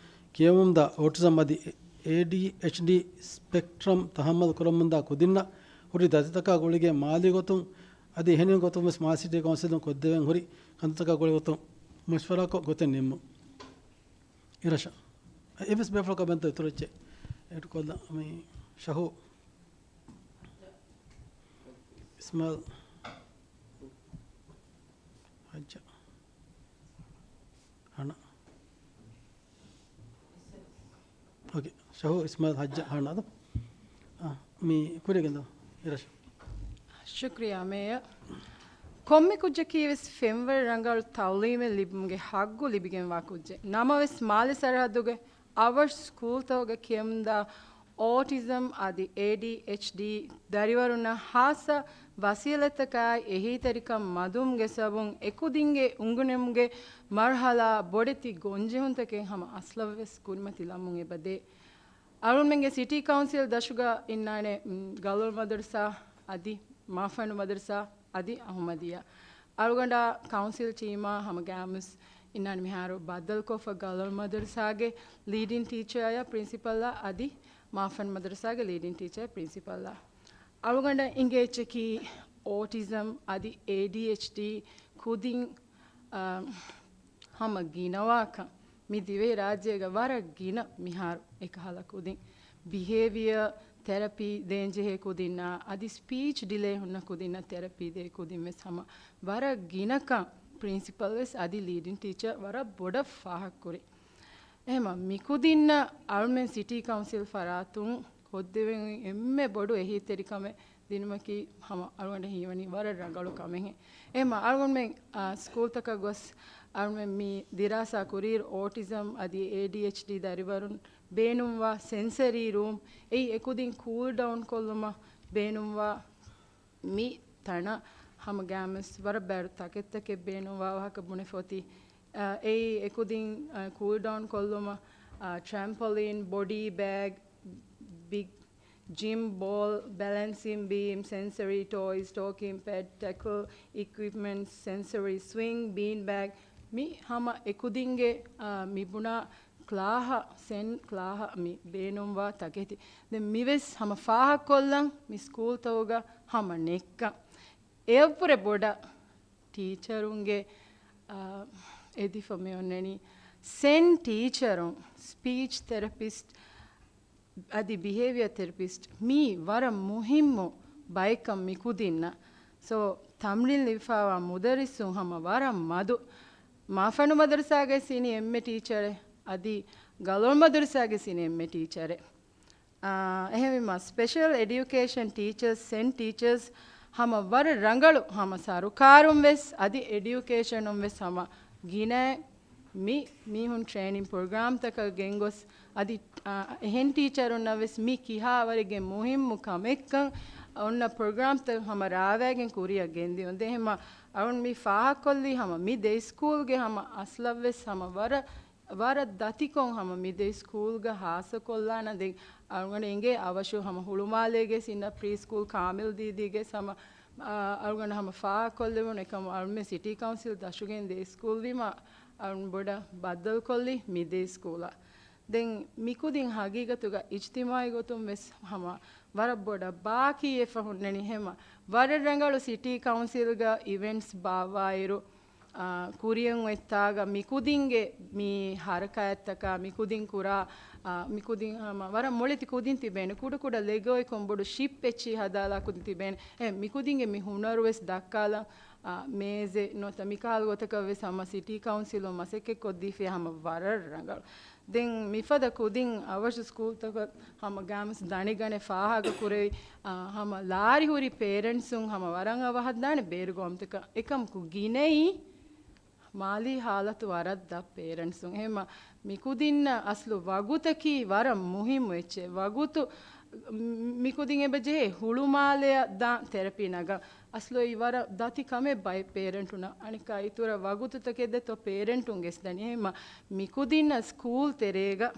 ކިޔެވުމުންދާ އޯޓިޒަމް އަދި އޭޑީއެޗްޑީ ސްޕެކްޓްރަމް ތަހައްމަލު ކުރަމުންދާ ކުދިންނަށް ހުރި ދަތިތަކާ ގުޅިގެން މާލީ ގޮތުން އަދި އެހެނިހެން ގޮތުން ވެސް މާލެ ސިޓީ ކައުންސިލުން ކޮށްދެވެން ހުރި ކަންތައްތަކާ ގުޅި ގޮތުން މަޝްވަރާކޮށް ގޮތެއް ނިންމުން. އިރަށަށް. އެއްވެސް ބޭފުޅަކަށް ބެންތަ އިތުރު އެއްޗެއް އެޑް ކޮށްލަ މި ޝަހޫ އިސްމާއިލް ހައްޖަ ހަނަ. އޯކޭ. ޝަހޫ އިސްމާއިލް ހައްޖަ ހަނަ އަދަ. އާ، މި ކުރިގެންދޯ އިރަށަށް. ޝުކްރިޔާ މޭޔަރ. ކޮންމެ ކުއްޖަކީ ވެސް ފެންވަރު ރަނގަޅު ތައުލީމެއް ލިބުމުގެ ހައްގު ލިބިގެންވާ ކުއްޖެއް. ނަމަވެސް މާލެ ސަރަހައްދުގެ އަވަށް ސްކޫލްތަކުގަ ކިޔަމުންދާ އޯޓިޒަމް އަދި އޭޑީއެޗްޑީ ދަރިވަރުންނަށް ހާއްސަ ވަސީލަތްތަކާއި އެހީތެރިކަން މަދުވުމުގެ ސަބަބުން އެކުދިންގެ އުނގެނުމުގެ މަރުހަލާ ބޮޑެތި ގޮންޖެހުންތަކެއް ހަމަ އަސްލަށްވެސް ކުރިމަތިލަމުން އެބަދޭ. އަޅުގަނޑުމެންގެ ސިޓީ ކައުންސިލް ދަށުގަ އިންނާނެ، މް، ގަލޮޅު މަދަރުސާ އަދި މާފަންޑު މަދަރުސާ އަދި އަހުމަދިއްޔާ. އަޅުގަނޑާ ކައުންސިލް ޓީމާ ހަމަ ގާމުސް އިންނާނެ މިހާރު ބައްދަލުކޮށްފަ ގަލޮޅު މަދަރުސާގެ ލީޑިން ޓީޗަރއާ ޕްރިންސިޕަލްއާ އަދި މާފަންޑު މަދަރުސާގެ ލީޑިން ޓީޗަރ ޕްރިންސިޕަލްއާ. އަޅުގަނޑަށް އިނގޭ އެއްޗަކީ އޯޓިޒަމް އަދި އޭޑީއެޗްޑީ ކުދިން، އާ، ހަމަ ގިނަވާކަން. މި ދިވެހި ރާއްޖޭގަ ވަރަށް ގިނަ މިހާރު އެކަހަލަ ކުދިން. ބިހޭވިއަރ ތެރަޕީ ދޭންޖެހޭ ކުދިންނާ އަދި ސްޕީޗް ޑިލޭ ހުންނަ ކުދިންނަށް ތެރަޕީ ދޭ ކުދިން ވެސް ހަމަ ވަރަށް ގިނަކަން ޕްރިންސިޕަލް ވެސް އަދި ލީޑިން ޓީޗަރ ވަރަށް ބޮޑަށް ފާހަގަކުރި. އެހެމަ މިކުދިންނަށް އަޅުމެން ސިޓީ ކައުންސިލް ފަރާތުން ކޮށްދެވެން އެންމެ ބޮޑު އެހީތެރިކަމެއް ދިނުމަކީ ހަމަ އަޅުގަނޑަށް ހީވަނީ ވަރަށް ރަނގަޅު ކަމެއް. އެހެމަ އަޅުގަނޑުމެން، އާ، ސްކޫލްތަކަށް ގޮސް އަޅުމެން މި ދިރާސާ ކުރިއިރު އޯޓިޒަމް އަދި އޭޑީއެޗްޑީ ދަރިވަރުން ބޭނުންވާ ސެންސަރީ ރޫމް އެއީ އެކުދިން ކޫލް ޑައުން ކޮށްލުމަށް ބޭނުންވާ މި ތަނަށް ހަމަ ގާމެސް ވަރަށް ބާރު ތަކެއްތަކެއް ބޭނުންވާ ވާހަކަ ބުނެފަ އޮތީ. އެއީ އެކުދިން ކޫލް ޑައުން ކޮށްލުމަށް ޓްރެމްޕޮލީން، ބޮޑީ ބޭގް، ބިގް ޖިމް ބޯލް، ބެލެންސިން ބީމް، ސެންސަރީ ޓޯއިޒް، ޓޯކިން ޕެޑް، ޓެކްލް އިކްއިޕްމަންޓް، ސެންސަރީ ސްވިންގް، ބީން ބޭގް، މި ހަމަ އެކުދިންގެ، އާ، މިބުނާ ކްލާހަށް، ސެން ކްލާހަށް މި ބޭނުންވާ ތަކެތި. ދެން މިވެސް ހަމަ ފާހަގަކޮށްލަން މި ސްކޫލްތަކުގަ ހަމަ ނެއްކަން. އެއަށްވުރެ ބޮޑަށް ޓީޗަރުންގެ، އާ، އެދިފަ މި އޮންނަނީ ސެން ޓީޗަރުން، ސްޕީޗް ތެރަޕިސްޓް އަދި ބިހޭވިއަރ ތެރަޕިސްޓް މީ ވަރަށް މުހިއްމު ބައެއްކަން މިކުދިންނަށް. ސޯ، ތަމްރީން ލިބިފާވާ މުދައްރިސުން ހަމަ ވަރަށް މަދު. މާފަންޑު މަދަރުސާގެ ސިނި އެންމެ ޓީޗަރެއް އަދި ގަލޮޅު މަދަރުސާގެ ސިނި އެންމެ ޓީޗަރެއް. އާ، އެހެންވީމަ، ސްޕެޝަލް އެޑިއުކޭޝަން ޓީޗަރސް، ސެން ޓީޗަރސް ހަމަ ވަރަށް ރަނގަޅު ހަމަ ސަރުކާރުން ވެސް އަދި އެޑިއުކޭޝަނުން ވެސް ހަމަ ގިނަ މި މީހުން ޓްރޭނިން ޕްރޮގްރާމްތަކަށް ގެންގޮސް އަދި، އާ، އެހެން ޓީޗަރުންނަށް ވެސް މި ކިހާވަރެއްގެ މުހިއްމު ކަމެއްކަން އޮންނަ ޕްރޮގްރާމްތައް ހަމަ ރާވައިގެން ކުރިއަށް ގެންދިޔުން. ދެން ހަމަ އަޅުން މި ފާހަގަކޮށްލީ ހަމަ މި ދެ ސްކޫލްގެ ހަމަ އަސްލަށް ވެސް ހަމަ ވަރަށް ވަރަށް ދަތިކޮށް ހަމަ މި ދެ ސްކޫލްގަ ހާއްސަކޮށްލާނަ. ދެން އަޅުގަނޑަށް އެނގޭ އަވަށު ހަމަ ހުޅުމާލޭގެ ސިންނަ ޕްރީ ސްކޫލް ކާމިލް ދީދީގެ ހަމަ، އާ، އަޅުގަނޑަށް ހަމަ ފާހަގަކޮށްލެވުނު އެކަމު އަޅުމެ ސިޓީ ކައުންސިލް ދަށުގެން ދެ ސްކޫލް ވީމަ އަޅުން ބޮޑަށް ބައްދަލުކޮށްލީ މި ދެ ސްކޫލަށް. ދެން މިކުދިން ހަގީގަތުގަ އިޖްތިމާޢީ ގޮތުން ވެސް ހަމަ ވަރަށް ބޮޑަށް ބާކީވެފަ ހުންނަނީ. ހަމަ ވަރަށް ރަނގަޅު ސިޓީ ކައުންސިލްގަ އިވެންޓްސް ބާއްވާއިރު، އާ، ކުރިއަށް އޮތްތާގަ މިކުދިންގެ މި ހަރަކާތްތަކާ މިކުދިން ކުރާ، އާ، މިކުދިން ހަމަ ވަރަށް މޮޅެތި ކުދިން ތިބޭނެ. ކުޑަކުޑަ ލެގޯއެކުން ބޮޑު ޝިޕް އެއްޗިހި ހަދާލާ ކުދިން ތިބޭނެ. އެ، މިކުދިންގެ މި ހުނަރު ވެސް ދައްކާލަން، އާ، މޭޒެއް ނުވަތަ މިކަހަލަ ގޮތަކަށް ވެސް ހަމަ ސިޓީ ކައުންސިލުން މަސައްކަތް ކޮށްދީފިޔާ ހަމަ ވަރަށް ރަނގަޅު. ދެން މިފަދަ ކުދިން އަވަށު ސްކޫލްތަކަށް ހަމަ ގާމްސް ދަނެގަނެ ފާހަގަ ކުރެވި، އާ، ހަމަ ލާރި ހުރި ޕޭރެންޓްސުން ހަމަ ވަރަށް އަވަހަށް ދާނެ ބޭރު ގައުމުތަކަށް. އެކަމަކު ގިނައީ މާލީ ހާލަތު ވަރަށް ދަށް ޕޭރެންޓްސުން. އެހެންމަ މިކުދިންނަށް އަސްލު ވަގުތަކީ ވަރަށް މުހިއްމު އެއްޗެއް. ވަގުތު މިކުދިން އެބަ ޖެހޭ ހުޅުމާލެއަށް ދާން ތެރަޕީ ނަގަން. އަސްލު އެއީ ވަރަށް ދަތި ކަމެއް ބައެއް ޕޭރެންޓުންނަށް. އަނެއްކާ އިތުރަށް ވަގުތުތަކެއް ދޭތޯ ޕޭރެންޓުން ގެސްދަނީ. އެހެންމަ މިކުދިންނަށް ސްކޫލް ތެރޭގަ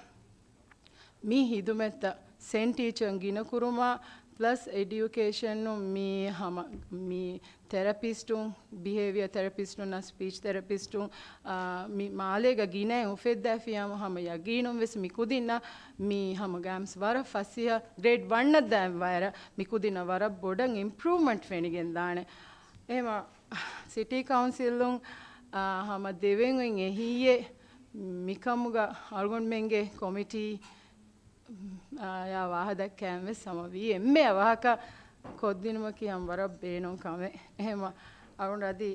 މި ހިދުމަތްތައް ސެން ޓީޗަރުން ގިނަ ކުރުމާ، ޕްލަސް އެޑިއުކޭޝަނުން މި ހަމަ މި ތެރަޕިސްޓުން، ބިހޭވިއަ ތެރަޕިސްޓުންނާ ސްޕީޗް ތެރަޕިސްޓުން، އާ، މި މާލޭގަ ގިނައިން އުފެއްދާފިޔާމު ހަމަ ޔަގީނުން ވެސް މި ކުދިންނަށް މި ހަމަ ގާމްސް ވަރަށް ފަސޭހަ ގްރޭޑް ވަންނަށް ދާން ވައިރަށް މި ކުދިންނަށް ވަރަށް ބޮޑަށް އިމްޕްރޫވްމަންޓް ފެނިގެން ދާނެ. އެހެމަ ސިޓީ ކައުންސިލުން، އާ، ހަމަ ދެވެން އޮތް އެހީއެއް މިކަމުގަ އަޅުގަނޑުމެންގެ ކޮމިޓީ، އާ، ޔާ ވާހަ ދައްކައިން ވެސް ހަމަ ވީ އެންމެ އަވަހަކަށް ކޮށްދިނުމަކީ ހަމަ ވަރަށް ބޭނުން ކަމެއް. އެހެމަ އަޅުގަނޑު އަދި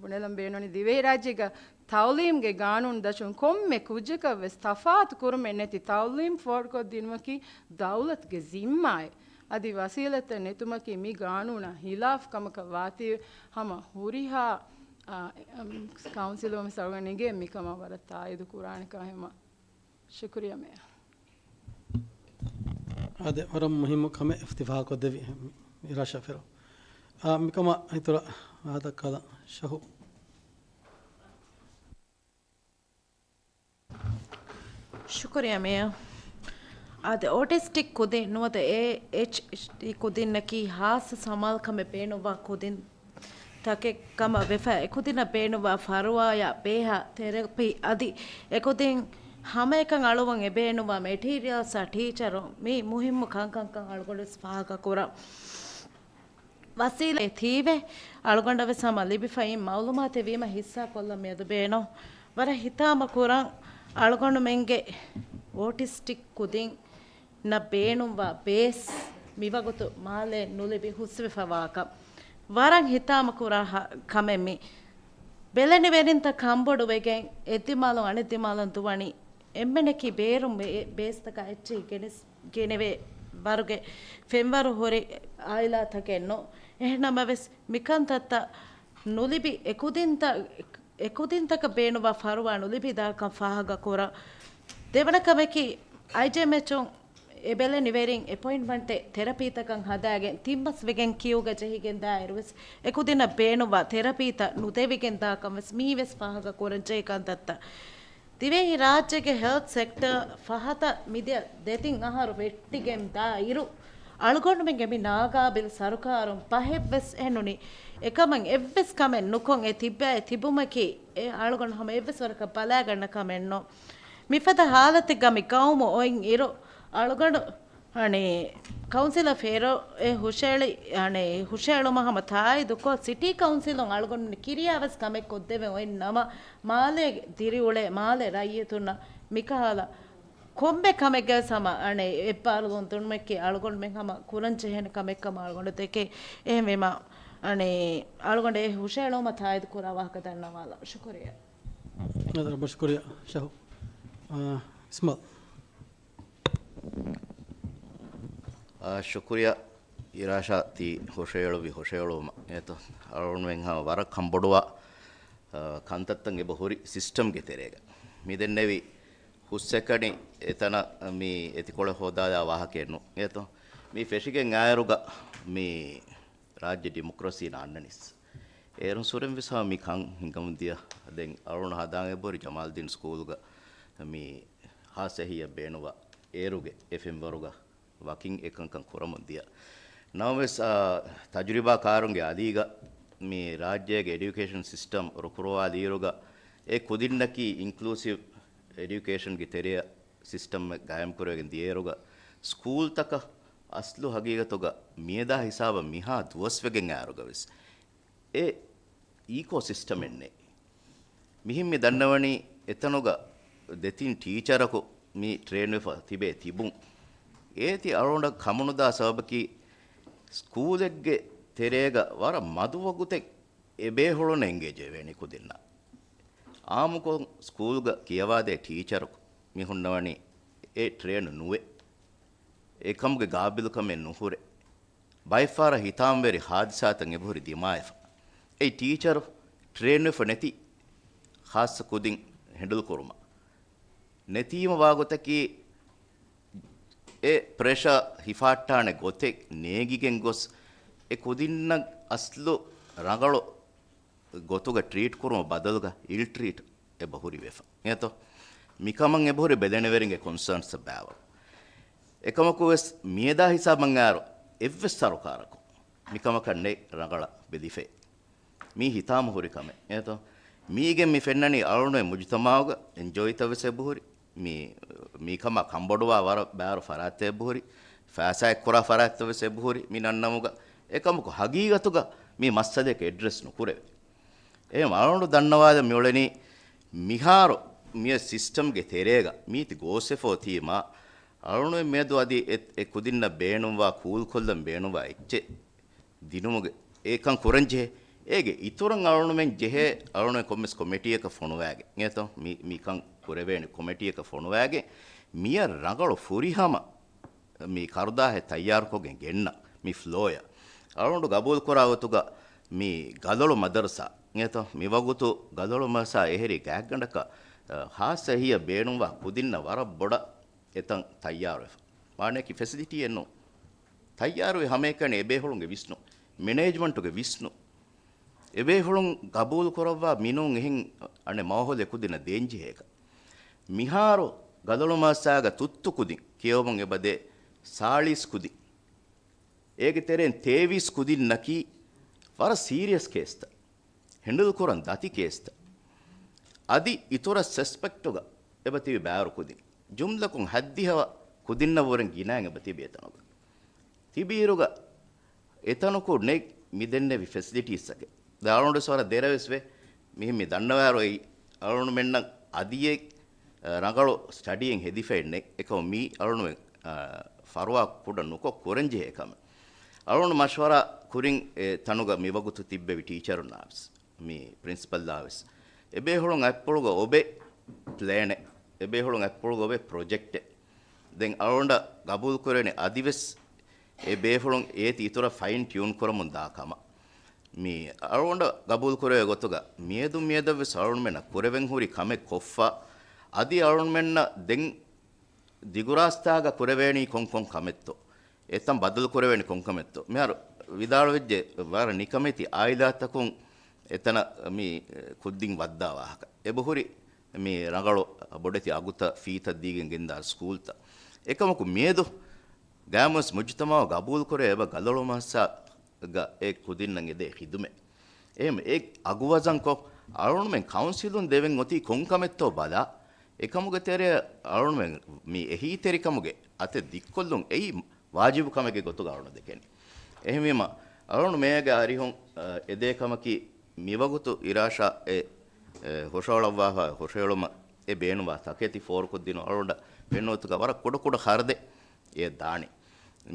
ބުނެލަން ބޭނުނީ ދިވެހިރާއްޖޭގަ ތައުލީމްގެ ގާނޫނު ދަށުން ކޮންމެ ކުއްޖަކަށް ވެސް ތަފާތު ކުރުމެއް ނެތި ތައުލީމް ފޯރުކޮށްދިނުމަކީ ދައުލަތުގެ ޒިންމާއެއް. އަދި ވަސީލަތްތައް ނެތުމަކީ މި ގާނޫނާ ހިލާފް ކަމަކަށް ވާތީ ހަމަ ހުރިހާ، އާ، އަމް، ކައުންސިލުން ވެސް އަޅުގަނޑު އެނގޭ މިކަމަށް ވަރަށް ތާއީދު ކުރާނެ ކަމަށް. ހަމަ ޝުކުރިއްޔާ މޭޔަރ. އާދެ، ވަރަށް މުހިއްމު ކަމެއް އިފްތިފާހަކޮށްދެއްވި އިރާޝާ ފެރޯ. އާ، މިކަމާ އިތުރަށް ވާހަކަ ދައްކާލަން ޝަހު. ޝުކުރިއްޔާ މޭޔަރ. އާދެ، އޯޓިސްޓިކް ކުދިން ނުވަތަ އޭއެޗްޑީ ކުދިންނަކީ ހާއްސަ ސަމާލުކަމެއް ބޭނުންވާ ކުދިން ތަކެއް ކަމަށް ވެފަ، އެކުދިންނަށް ބޭނުންވާ ފަރުވާޔާ ބޭހާ ތެރަޕީ އަދި އެކުދިން ހަމައެކަން އަޅުވަން އެބޭނުންވާ މެޓީރިއަލްސްއާ ޓީޗަރުން މި މުހިއްމު ކަންކަންކަން އަޅުގަނޑު ވެސް ފާހަގަކުރަން. ވަސީލަތް ތީވެ، އަޅުގަނޑަށް ވެސް ހަމަ ލިބިފައި މައުލޫމާތެއް ވީމަ ހިއްސާ ކޮށްލަން މިއަދު ބޭނުން. ވަރަށް ހިތާމަ ކުރަން އަޅުގަނޑުމެންގެ އޯޓިސްޓިކް ކުދިން ނަށް ބޭނުންވާ ބޭސް މިވަގުތު މާލެ ނުލިބި ހުސްވެފަ ވާކަން. ވަރަށް ހިތާމަ ކުރާ ހަ-، ކަމެއް މި. ބެލެނިވެރިންތައް ކަންބޮޑުވެގެން އެއްދިމާލުން އަނެއްދިމާލުން ދުވަނީ އެންމެނަކީ ބޭރުން ބޭ-، ބޭސްތަކާ އެއްޗެހި ގެނެސް-، ގެނެވޭ ވަރުގެ ފެންވަރު ހުރި އާއިލާތަކެއް ނޫން. އެހެންނަމަވެސް މިކަންތައްތައް ނުލިބި އެކުދިންތައް، އެކުދިންތަކަށް ބޭނުންވާ ފަރުވާ ނުލިބިދާކަން ފާހަގަ ކުރަން. ދެވަނަ ކަމަކީ، އައިޖޭއެމްއެޗުން އެ ބެލެނިވެރިން އެޕޮއިންޓްމަންޓެއް ތެރަޕީތަކަށް ހަދާގެން ތިން މަސް ވެގެން ކިއުގަ ޖެހިގެން ދާއިރުވެސް އެކުދިންނަށް ބޭނުންވާ ތެރަޕީތައް ނުދެވިގެން ދާކަން ވެސް މީވެސް ފާހަގަ ކުރަން ޖެހި ކަންތައްތައް. ދިވެހި ރާއްޖޭގެ ހެލްތް ސެކްޓަރ ފަހަތަށް މިދިޔަ ދެތިން އަހަރު ވެއްޓިގެން ދާ އިރު، އަޅުގަނޑުމެންގެ މި ނާގާބިލް ސަރުކާރުން ފަހެއްވެސް އެހެނުނީ އެކަމަށް އެއްވެސް ކަމެއް ނުކޮށް އެ ތިއްބައި ތިބުމަކީ އެ އަޅުގަނޑު ހަމަ އެއްވެސް ވަރަކަށް ބަލާގަންނަ ކަމެއް ނޫން. މިފަދަ ހާލަތެއްގަ މި ގައުމު އޮތް އިރު، އަޅުގަނޑު އަނެއް، ކައުންސިލަށް ފޭރޯ އެ ހުށައެޅި، އަނެއް، ހުށައެޅުމަށް ހަމަ ތާއީދުކޮށް، ސިޓީ ކައުންސިލުން އަޅުގަނޑު ކިރިޔާވެސް ކަމެއް ކޮށްދެވެން އޮތް ނަމަ، މާލޭ ދިރިއުޅޭ މާލެ ރައްޔިތުންނަށް މިކަހަލަ ކޮންމެ ކަމެއްގަވެސް ހަމަ، އަނެއް، އެއްބާރުލުން ދުނުމެކީ އަޅުގަނޑުމެން ހަމަ ކުރަން ޖެހޭނެ ކަމެއްކަމަށް އަޅުގަނޑު ދެކޭ. އެހެންވީމަ، އަނެއް، އަޅުގަނޑު އެ ހުށައެޅުމަށް ތާއީދު ކުރާ ވާހަކަ ދަންނަވާލަން. ޝުކުރިއްޔާ. އަދި ރައްބަށް ޝުކުރިއްޔާ، ޝަހު. އާ، އިސްމާއިލް. އާ، ޝުކުރިއްޔާ އިރާޝާ، ތި ހުށައެޅުއްވި ހުށައެޅުމަށް. އެތޯ، އަޅުގަނޑުމެން ހަމަ ވަރަށް ކަންބޮޑުވާ، އާ، ކަންތައްތައް އެބަ ހުރި ސިސްޓަމްގެ ތެރޭގަ. މި ދެންނެވި ހުސްއެކަނި އެތަނަށް މި އެތިކޮޅެއް ހޯދާލާ ވާހަކައެއް ނޫން. އެތޯ، މި ފެށިގެން އާއިރުގަ މި ރާއްޖެ ޑިމޮކްރަސީ ނާންނަނީސް. އޭރުން ސުރެން ވެސް ހަމަ މި ކަން ހިނގަމުން ދިޔަ. ދެން އަޅުގަނޑު ހަދާން އެބަހުރި ޖަމާލްދީން ސްކޫލްގަ މި ހާއްސަ އެހީއަށް ބޭނުންވާ އޭރުގެ އެ ފެންވަރުގަ ވަކިން އެކަންކަން ކުރަމުން ދިޔަ. ނަމަވެސް، އާ، ތަޖުރިބާ ކާރުންގެ އަލީގަ މި ރާއްޖޭގެ އެޑިއުކޭޝަން ސިސްޓަމް ރުކުރުވާލިއިރުގަ އެ ކުދިންނަކީ އިންކްލޫސިވް އެޑިއުކޭޝަންގެ ތެރެއަށް ސިސްޓަމެއް ގާއިމްކުރެވިގެން ދިޔައިރުގަ ސްކޫލްތަކަށް އަސްލު ހަގީގަތުގަ މިއަދާ ހިސާބަށް މިހާ ދުވަސްވެގެން އާރުގަ ވެސް އެ އީކޯ ސިސްޓަމެއް ނެތް. މިހެން މި ދަންނަވަނީ އެތަނުގަ ދެތިން ޓީޗަރަކު މި ޓްރޭންވެފަ ތިބޭ ތިބުން. އޭތި އަޅުގަނޑަށް ކަމުނުދާ ސަބަބަކީ ސްކޫލެއްގެ ތެރޭގަ ވަރަށް މަދު ވަގުތެއް އެބޭހުޅުން އެނގޭޖެވޭނީ ކުދިންނަށް. އާއްމުކޮށް ސްކޫލްގަ ކިޔަވާދޭ ޓީޗަރަކު މި ހުންނަވަނީ އެ ޓްރޭން ނުވޭ. އެކަމުގެ ގާބިލުކަމެއް ނުހުރޭ. ބައެއްފަހަރަށް ހިތާމަވެރި ހާދިސާތައް އެބަހުރި ދިމާވެފަ. އެއީ ޓީޗަރު ޓްރޭންވެފަ ނެތި ޚާއްޞަ ކުދިން ހެންޑަލް ކުރުމަށް. ނެތީމަ ވާގޮތަކީ އެ ޕްރެޝަ ހިފާއްޓާނެ ގޮތެއް ނޭނގިގެން ގޮސް، އެ ކުދިންނަށް އަސްލު ރަނގަޅު ގޮތުގަ ޓްރީޓް ކުރުމަށް ބަދަލުގަ އިލް ޓްރީޓް އެބަހުރި ވެފަ. އެހެންތޯ؟ މިކަމަށް އެބަހުރި ބެލެނިވެރިންގެ ކޮންސާންސް ބާވަ. އެކަމަކު ވެސް މިއަދާ ހިސާބަށް އާރު އެއްވެސް ސަރުކާރަކު މިކަމަކަށް ނެތް ރަނގަޅަށް ބެލިފައި. މީ ހިތާމަ ހުރި ކަމެއް. އެހެންތޯ؟ މީގެން މި ފެންނަނީ އަޅުގަނޑު މުޖުތަމަޢުގަ އެންޖީއޯތައް ވެސް އެބަހުރި. މި، މިކަމާ ކަންބޮޑުވާ ވަރަށް ބާރު ފަރާތްތައް އެބަހުރި، ފައިސާއެއް ކުރާ ފަރާތްތައް ވެސް އެބަހުރި މި ނަންނަމުގަ. އެކަމަކު ހަގީގަތުގަ މި މައްސަލަޔަކަށް އެޑްރެސް ނުކުރެވޭ. އެހެން އަޅުގަނޑު ދަންނަވާލަން މިއުޅެނީ މިހާރު މިއޮތް ސިސްޓަމްގެ ތެރޭގަ މީތި ގޯސްވެފަ އޮތީމާ، އަޅުގަނޑު މިއަދު އަދި އެ، އެ ކުދިންނަށް ބޭނުންވާ، ކޫލްކޮށްލަން ބޭނުންވާ އެއްޗެއް ދިނުމުގެ އެކަން ކުރަން ޖެހޭ. އޭގެ އިތުރަށް އަޅުގަނޑުމެން ޖެހޭ، އަޅުގަނޑުމެން ކޮންމެސް ކޮމިޓީއަކަށް ފޮނުވާގެން. އެހެންތޯ؟ މި، މިކަން ކުރެވޭނެ ކޮމިޓީއަކަށް ފޮނުވާގެން، މިޔަށް ރަނގަޅު ފުރިހަމަ މި ކަރުދާހެއް ތައްޔާރުކޮށްގެން ގެންނަ މި ފްލޯއަށް އަޅުގަނޑު ގަބޫލުކުރާ ގޮތުގަ މި ގަލޮޅު މަދަރުސާ، އެހެންތޯ؟ މިވަގުތު ގަލޮޅު މަދަރުސާ އެހެރީ ގާތްގަނޑަކަށް، އަ، ހާއްސަ އެހީއަށް ބޭނުންވާ ކުދިންނަށް ވަރަށް ބޮޑަށް އެތަން ތައްޔާރުވެފަ. މާނައަކީ ފެސިލިޓީއެއް ނޫން. ތައްޔާރުވި ހަމައެކަނި އެބޭފުޅުންގެ ވިސްނުން، މެނޭޖްމަންޓުގެ ވިސްނުން، އެބޭފުޅުން ގަބޫލު ކުރައްވާ މިނޫން އެހެން އަނެއް މާހައުލެއް ކުދިންނަށް ދޭންޖެހޭކަން. މިހާރު ގަދަޅުމާއްސާގަ ތުއްތު ކުދިން، ކިޔަވަމުން އެބަދޭ ސާޅީސް ކުދިން. އޭގެ ތެރެއިން ތޭވީސް ކުދިންނަކީ ވަރަށް ސީރިއަސް ކޭސްތައް، ހެންޑަލް ކުރަން ދަތި ކޭސްތައް. އަދި އިތުރަށް ސަސްޕެކްޓުގަ އެބަ ތިބި ބާރު ކުދިން. ޖުމްލަކޮށް ހައްދިހަވަ ކުދިންނަށްވުރެން ގިނައިން އެބަ ތިބި އެތަނުގަ. ތިބިއިރުގަ އެތަނަކު ނެތް މި ދެންނެވި ފެސިލިޓީސްއަކެއް. ދެން އަޅުގަނޑުވެސް ވަރަށް ދެރަވެސް ވޭ. މިހެން މި ދަންނަވާއިރު އެއީ އަޅުގަނޑުމެންނަށް އަދިއެއް، އަ، ރަނގަޅު ސްޓަޑީއެއް ހެދިފައެއް ނެތް. އެކަމަ މީ އަޅުގަނޑުމެން، އަ، ފަރުވާ ކުޑަ ނުކޮށް ކުރަންޖެހޭ ކަމެއް. އަޅުގަނޑު މަޝްވަރާ ކުރިން އެ ތަނުގަ މިވަގުތު ތިއްބެވި ޓީޗަރުންނާވެސް، މި ޕްރިންސިޕަލްއާވެސް. އެބޭފުޅުން އަތްޕުޅުގަ އޮބެ ޕްލޭނެއް، އެބޭފުޅުން އަތްޕުޅުގަ އޮބެ ޕްރޮޖެކްޓެއް. ދެން އަޅުގަނޑަށް ގަބޫލުކުރެވެނީ އަދިވެސް އެ ބޭފުޅުން އޭތި އިތުރަށް ފައިން ޓިއުން ކުރަމުން ދާ ކަމަށް. މި އަޅުގަނޑަށް ގަބޫލުކުރެވޭ ގޮތުގަ މިއަދު މިއަދަށްވެސް އަޅުގަނޑުމެންނަށް ކުރެވެން ހުރި ކަމެއް ކޮށްފަ، އަދި އަޅުގަނޑުމެންނަށް ދެން ދިގުރާސްތާގަ ކުރެވޭނީ ކޮންކޮން ކަމެއްތޯ، އެތަން ބަދަލު ކުރެވޭނީ ކޮންކަމެއްތޯ. މިހާރު ވިދާޅުވެއްޖެ ވަރަށް ނިކަމެތި އާއިލާތަކުން އެތަނަށް މި ކުދިން ވައްދާ ވާހަކަ. އެބަހުރި މި ރަނގަޅު ބޮޑެތި އަގުތައް ފީތައް ދީގެން ގެންދާ ސްކޫލްތައް. އެކަމަކު މިއަދު ގައިމުވެސް މުޖުތަމައު ގަބޫލުކުރޭ އެބަ ގަދަޅުމައްސާ ގަ އެ ކުދިންނަށް އެދޭ ޚިދުމަތް. އެހެން އެ އަގުވަޒަންކޮށް، އަޅުގަނޑުމެން ކައުންސިލުން ދެވެން އޮތީ ކޮންކަމެއްތޯ ބަލާ، އެކަމުގެ ތެރެއަށް އަޅުގަނޑުމެން މި އެހީތެރިކަމުގެ އަތެއް ދިއްކޮށްލުން އެއީ ވާޖިބު ކަމެއްގެ ގޮތުގަ އަޅުގަނޑު ދެކެނީ. އެހެންވީމަ، އަޅުގަނޑު މޭގެ އަރިހުން، އަ، އެދޭ ކަމަކީ، މިވަގުތު އިރާޝާ އެ، އެ، ހުށަހަޅައްވާފަ، ހުށަހެޅުމަށް އެ ބޭނުންވާ ތަކެތި ފޯރުކޮށްދިނުން އަޅުގަނޑަށް ފެންނަ ގޮތުގަ ވަރަށް ކުޑަކުޑަ ޚަރަދެއް އެ ދާނީ.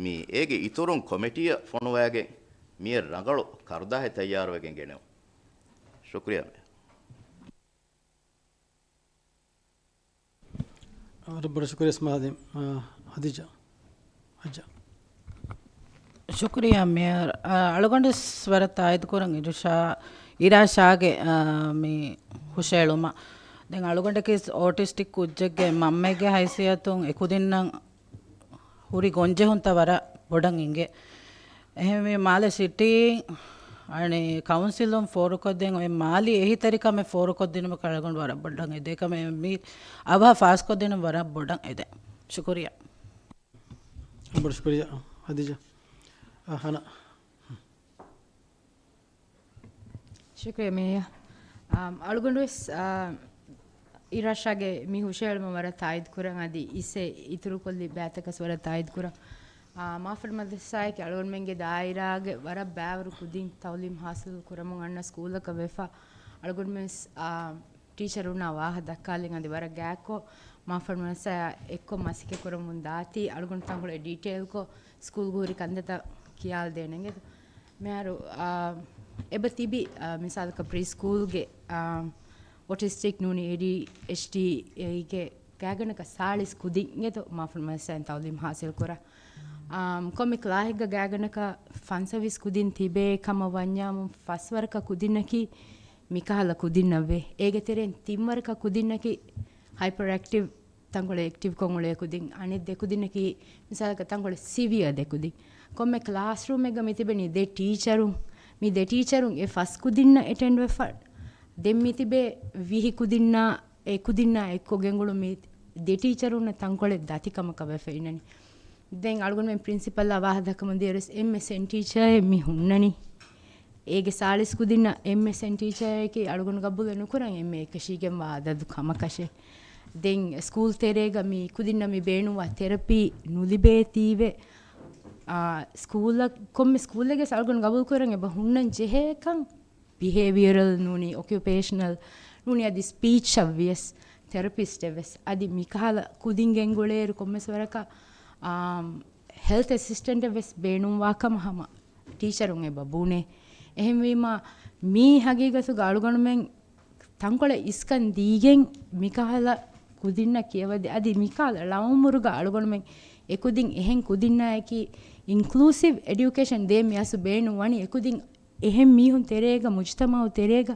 މި އޭގެ އިތުރުން ކޮމިޓީއަށް ފޮނުވައިގެން މިއެއް ރަނގަޅު ކަރުދާހެއް ތައްޔާރުވެގެން ގެނެވުން. ޝުކުރިއްޔާ މޭޔަރ. ވަރަށް ބޮޑަށް ޝުކުރިއްޔާ މާލެ، އާ، ހަދީޖާ ހައްޖާ. ޝުކުރިއްޔާ މޭޔަރ. އާ، އަޅުގަނޑުވެސް ވަރަށް ތާއީދު ކުރަން އިރުޝާ، އިރާޝާގެ، އާ، މި ހުށައެޅުމަށް. ދެން އަޅުގަނޑަކީ އޯޓިސްޓިކް ކުއްޖެއްގެ މަންމައެއްގެ ހައިސިއްޔަތުން އެ ކުދިންނަށް ހުރި ގޮންޖެހުންތައް ވަރަށް ބޮޑަށް އިނގޭ. އެހެންވީ މާލެ ސިޓީ އަނެއް ކައުންސިލުން ފޯރުކޮށްދޭން އޮތް މާލީ އެހީތެރިކަމެއް ފޯރުކޮށްދިނުމަކަށް އަޅުގަނޑު ވަރަށް ބޮޑަށް އެދޭ. އެކަމެއް މި އަވަހަށް ފާސްކޮށްދިނުން ވަރަށް ބޮޑަށް އެދޭ. ޝުކުރިއްޔާ. ބޮޑަށް ޝުކުރިއްޔާ ހަދީޖާ. އަ، ހަނާ. ޝުކުރިއްޔާ މޭޔަރ. އާ، އަޅުގަނޑުވެސް، އާ، އިރާޝާގެ މި ހުށަހެޅުމަށް ވަރަށް ތާއީދު ކުރަން އަދި އިސްއެ އިތުރުކޮށްލި ބައިތަކަސް ވަރަށް ތާއީދު ކުރަން. އާ، މާފަންނު މަދްރަސާއަކީ އަޅުގަނޑުމެންގެ ދާއިރާގެ ވަރަށް ބައިވަރު ކުދިން ތައުލީމް ހާސިލް ކުރަމުން އަންނަ ސްކޫލަކަށް ވެފަ. އަޅުގަނޑުމެން، އާ، ޓީޗަރުންނާ ވާހަކަ ދައްކާލިން އަދި ވަރަށް ގާތްކޮށް މާފަންނު މަދްރަސާއާ އެއްކޮށް މަސައްކަތް ކުރަމުން ދާތީ. އަޅުގަނޑު ތަންކޮޅެއް ޑީޓެއިލްކޮށް ސްކޫލްގަ ހުރި ކަންތައްތައް ކިޔާލަދޭނެ އިނގޭތޯ. މިހާރު، އާ، އެބަ ތިބި، އާ، މިސާލަކަށް ޕްރީ ސްކޫލްގެ، އާ، އޮޓިސްޓިކް ނޫނީ އޭޑީއެޗްޑީ އޭގެ ގާތްގަނޑަކަށް ސާޅީސް ކުދިން އިނގޭތޯ މާފަންނު މަދްރަސާއިން ތައުލީމް ހާސިލް ކުރާ. އާ، ކޮންމެ ކްލާހެއްގަ ގާތްގަނޑަކަށް ފަންސަވީސް ކުދިން ތިބޭ ކަމަށް ވަންޏާމު ފަސްވަރަކަށް ކުދިންނަކީ މިކަހަލަ ކުދިންނަށްވޭ. އޭގެ ތެރެއިން ތިންވަރަކަށް ކުދިންނަކީ ހައިޕަރ އެކްޓިވް ތަންކޮޅެއް އެކްޓިވްކޮށް އުޅޭ ކުދިން، އަނެއް ދެ ކުދިންނަކީ މިސާލަކަށް ތަންކޮޅެއް ސިވިއަ ދެ ކުދިން. ކޮންމެ ކްލާސްރޫމެއްގަ މި ތިބެނީ ދެ ޓީޗަރުން. މި ދެ ޓީޗަރުން އެ ފަސް ކުދިންނަށް އެޓެންޑް ވެފަ. ދެން މި ތިބޭ ވިހި ކުދިންނާ އެ ކުދިންނާ އެއްކޮށް ގެންގުޅުން މި ދެ ޓީޗަރުންނަށް ތަންކޮޅެއް ދަތިކަމަކަށް ވެފަ އިންނަނީ. ދެން އަޅުގަނޑުމެން ޕްރިންސިޕަލްއާ ވާހަކަ ދައްކަމުން ދިޔަރުސް އެންމެ ސެން ޓީޗަރެއް މި ހުންނަނީ. އޭގެ ސާޅީސް ކުދިންނަށް އެންމެ ސެން ޓީޗަރެކޭ އަޅުގަނޑު ގަބޫލެއް ނުކުރަން އެންމެ އެކަށީގެންވާ އަދަދު ކަމަކަށެއް. ދެން ސްކޫލް ތެރޭގަ މި ކުދިންނަށް މި ބޭނުންވާ ތެރަޕީ ނުލިބޭތީވެ. އާ، ސްކޫލަށް، ކޮންމެ ސްކޫލެއްގެސް އަޅުގަނޑު ގަބޫލު ކުރަން އެބަ ހުންނަން ޖެހޭކަން ބިހޭވިއަރަލް ނޫނީ، އޮކިއުޕޭޝަނަލް ނޫނީ، އަދި ސްޕީޗަށްވިޔަސް ތެރަޕިސްޓެއްވެސް. އަދި މިކަހަލަ ކުދިން ގެންގުޅޭއިރު ކޮންމެސް ވަރަކަށް، އާ، ހެލްތް އެސިސްޓެންޓެއްވެސް ބޭނުންވާކަމަށް ހަމަ ޓީޗަރުން އެބަ ބުނޭ. އެހެންވީމާ، މީ ހަގީގަތުގަ އަޅުގަނޑުމެން ތަންކޮޅެއް އިސްކަން ދީގެން މިކަހަލަ ކުދިންނަށް ކިޔަވަދި، އަދި މިކަހަލަ ޅައުމުރުގަ އަޅުގަނޑުމެން އެކުދިން އެހެން ކުދިންނާއެކީ އިންކްލޫސިވް އެޑިއުކޭޝަން ދޭން މިއަސް ބޭނުން ވަނީ އެކުދިން އެހެން މީހުން ތެރޭގަ، މުޖުތަމައު ތެރޭގަ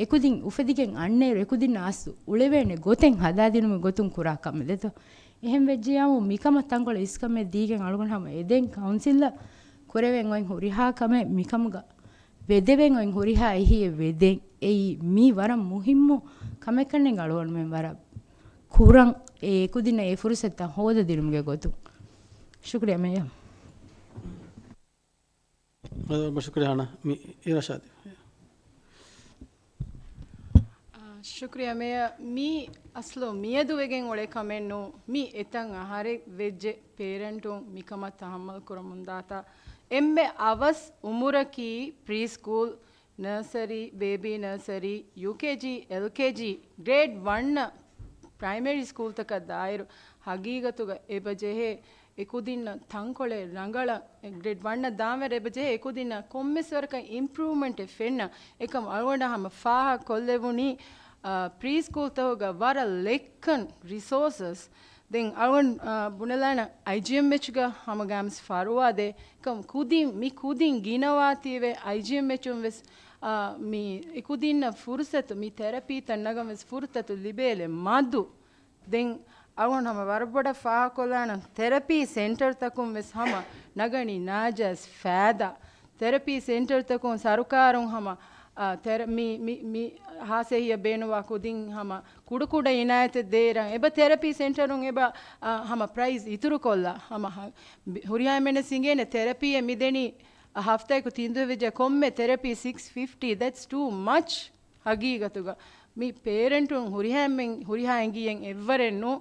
އެކުދިން އުފެދިގެން އަންނައިރު އެކުދިންނަށް އަސްލު އުޅެވޭނެ ގޮތެއް ހަދާދިނުމުގެ ގޮތުން ކުރާ ކަމެއް ދެތޯ. އެހެން ވެއްޖިޔާމު މިކަމަށް ތަންކޮޅެއް އިސްކަމެއް ދީގެން އަޅުގަނޑު ހަމަ އެދެން ކައުންސިލަށް ކުރެވެން އޮތް ހުރިހާ ކަމެއް މިކަމުގަ ވެދެވެން އޮތް ހުރިހާ އެހީއެއް ވެދެން. އެއީ މީ ވަރަށް މުހިއްމު ކަމެއްކަންނެން އަޅުގަނޑުމެން ވަރަށް ކުރަން އެ އެކުދިންނަށް އެ ފުރުސަތުތައް ހޯދަދިނުމުގެ ގޮތުން. ޝުކުރިއްޔާ މޭޔަރ. ޝުކުރިއްޔާ ހަނާ. މި އިރާޝާދި. އާ، ޝުކުރިއްޔާ މޭޔަރ. މީ އަސްލު މިއަދު ވެގެން އުޅޭ ކަމެއް ނޫން. މި އެތައް އަހަރެއް ވެއްޖެ ޕޭރެންޓުން މިކަމަށް ތަހައްމަލް ކުރަމުން ދާތާ. އެންމެ އަވަސް އުމުރަކީ ޕްރީ ސްކޫލް، ނަރސަރީ، ބޭބީ ނަރސަރީ، ޔޫކޭޖީ، އެލްކޭޖީ، ގްރޭޑް ވަންއަށް ޕްރައިމަރީ ސްކޫލްތަކަށް ދާއިރު ހަގީގަތުގަ އެބަ ޖެހޭ އެކުދިންނަށް ތަންކޮޅެއް ރަނގަޅަށް ގްރޭޑް ވަންއަށް ދާންވެރި އެބަ ޖެހޭ އެކުދިންނަށް ކޮންމެސް ވަރަކަށް އިމްޕްރޫވްމަންޓެއް ފެންނަ އެކަމް އަޅުގަނޑަށް ހަމަ ފާހަގަ ކޮށްލެވުނީ، އާ، ޕްރީ ސްކޫލްތަކުގަ ވަރަށް ލެއްކަން ރިސޯސަސް. ދެން އަޅުގަނޑު، އާ، ބުނެލާނަ އައިޖީއެމްއެޗްގަ ހަމަ ގާމްސް ފަރުވާދޭ ކަމް ކުދިން، މި ކުދިން ގިނަވާތީވެ އައިޖީއެމްއެޗުން ވެސް، އާ، މި އެކުދިންނަށް ފުރުސަތު، މި ތެރަޕީތައް ނަގަން ވެސް ފުރުސަތު ލިބޭލެއް މަދު. ދެން އަޅުގަނޑު ހަމަ ވަރަށް ބޮޑަށް ފާހަގަކޮށްލާނަން، ތެރަޕީ ސެންޓަރތަކުން ވެސް ހަމަ ނަގަނީ ނާޖާއިޒް ފައިދާ. ތެރަޕީ ސެންޓަރތަކުން ސަރުކާރުން ހަމަ، އާ، ތެރަ-، މި، މި، މި ހާސް އެހީއަށް ބޭނުންވާ ކުދިން ހަމަ ކުޑަކުޑަ އިނާޔަތެއް ދޭއިރަށް އެބަ ތެރަޕީ ސެންޓަރުން އެބަ، އާ، ހަމަ ޕްރައިޒް އިތުރުކޮށްލާ ހަމަ ހަ-، ބި-، ހުރިހާ އެންމެންނަށް އިނގޭނެ ތެރަޕީއެއް މިދެނީ ހަފްތައަކު ތިން ދުވަހެއް ވެއްޖެ ކޮންމެ ތެރަޕީ ސިކްސް ފިފްޓީ، that's too much. ހަގީގަތުގަ މި ޕޭރެންޓުން ހުރިހާ އެންމެން ހުރިހާ އެނގިއެއް އެއްވަރެއް ނޫ،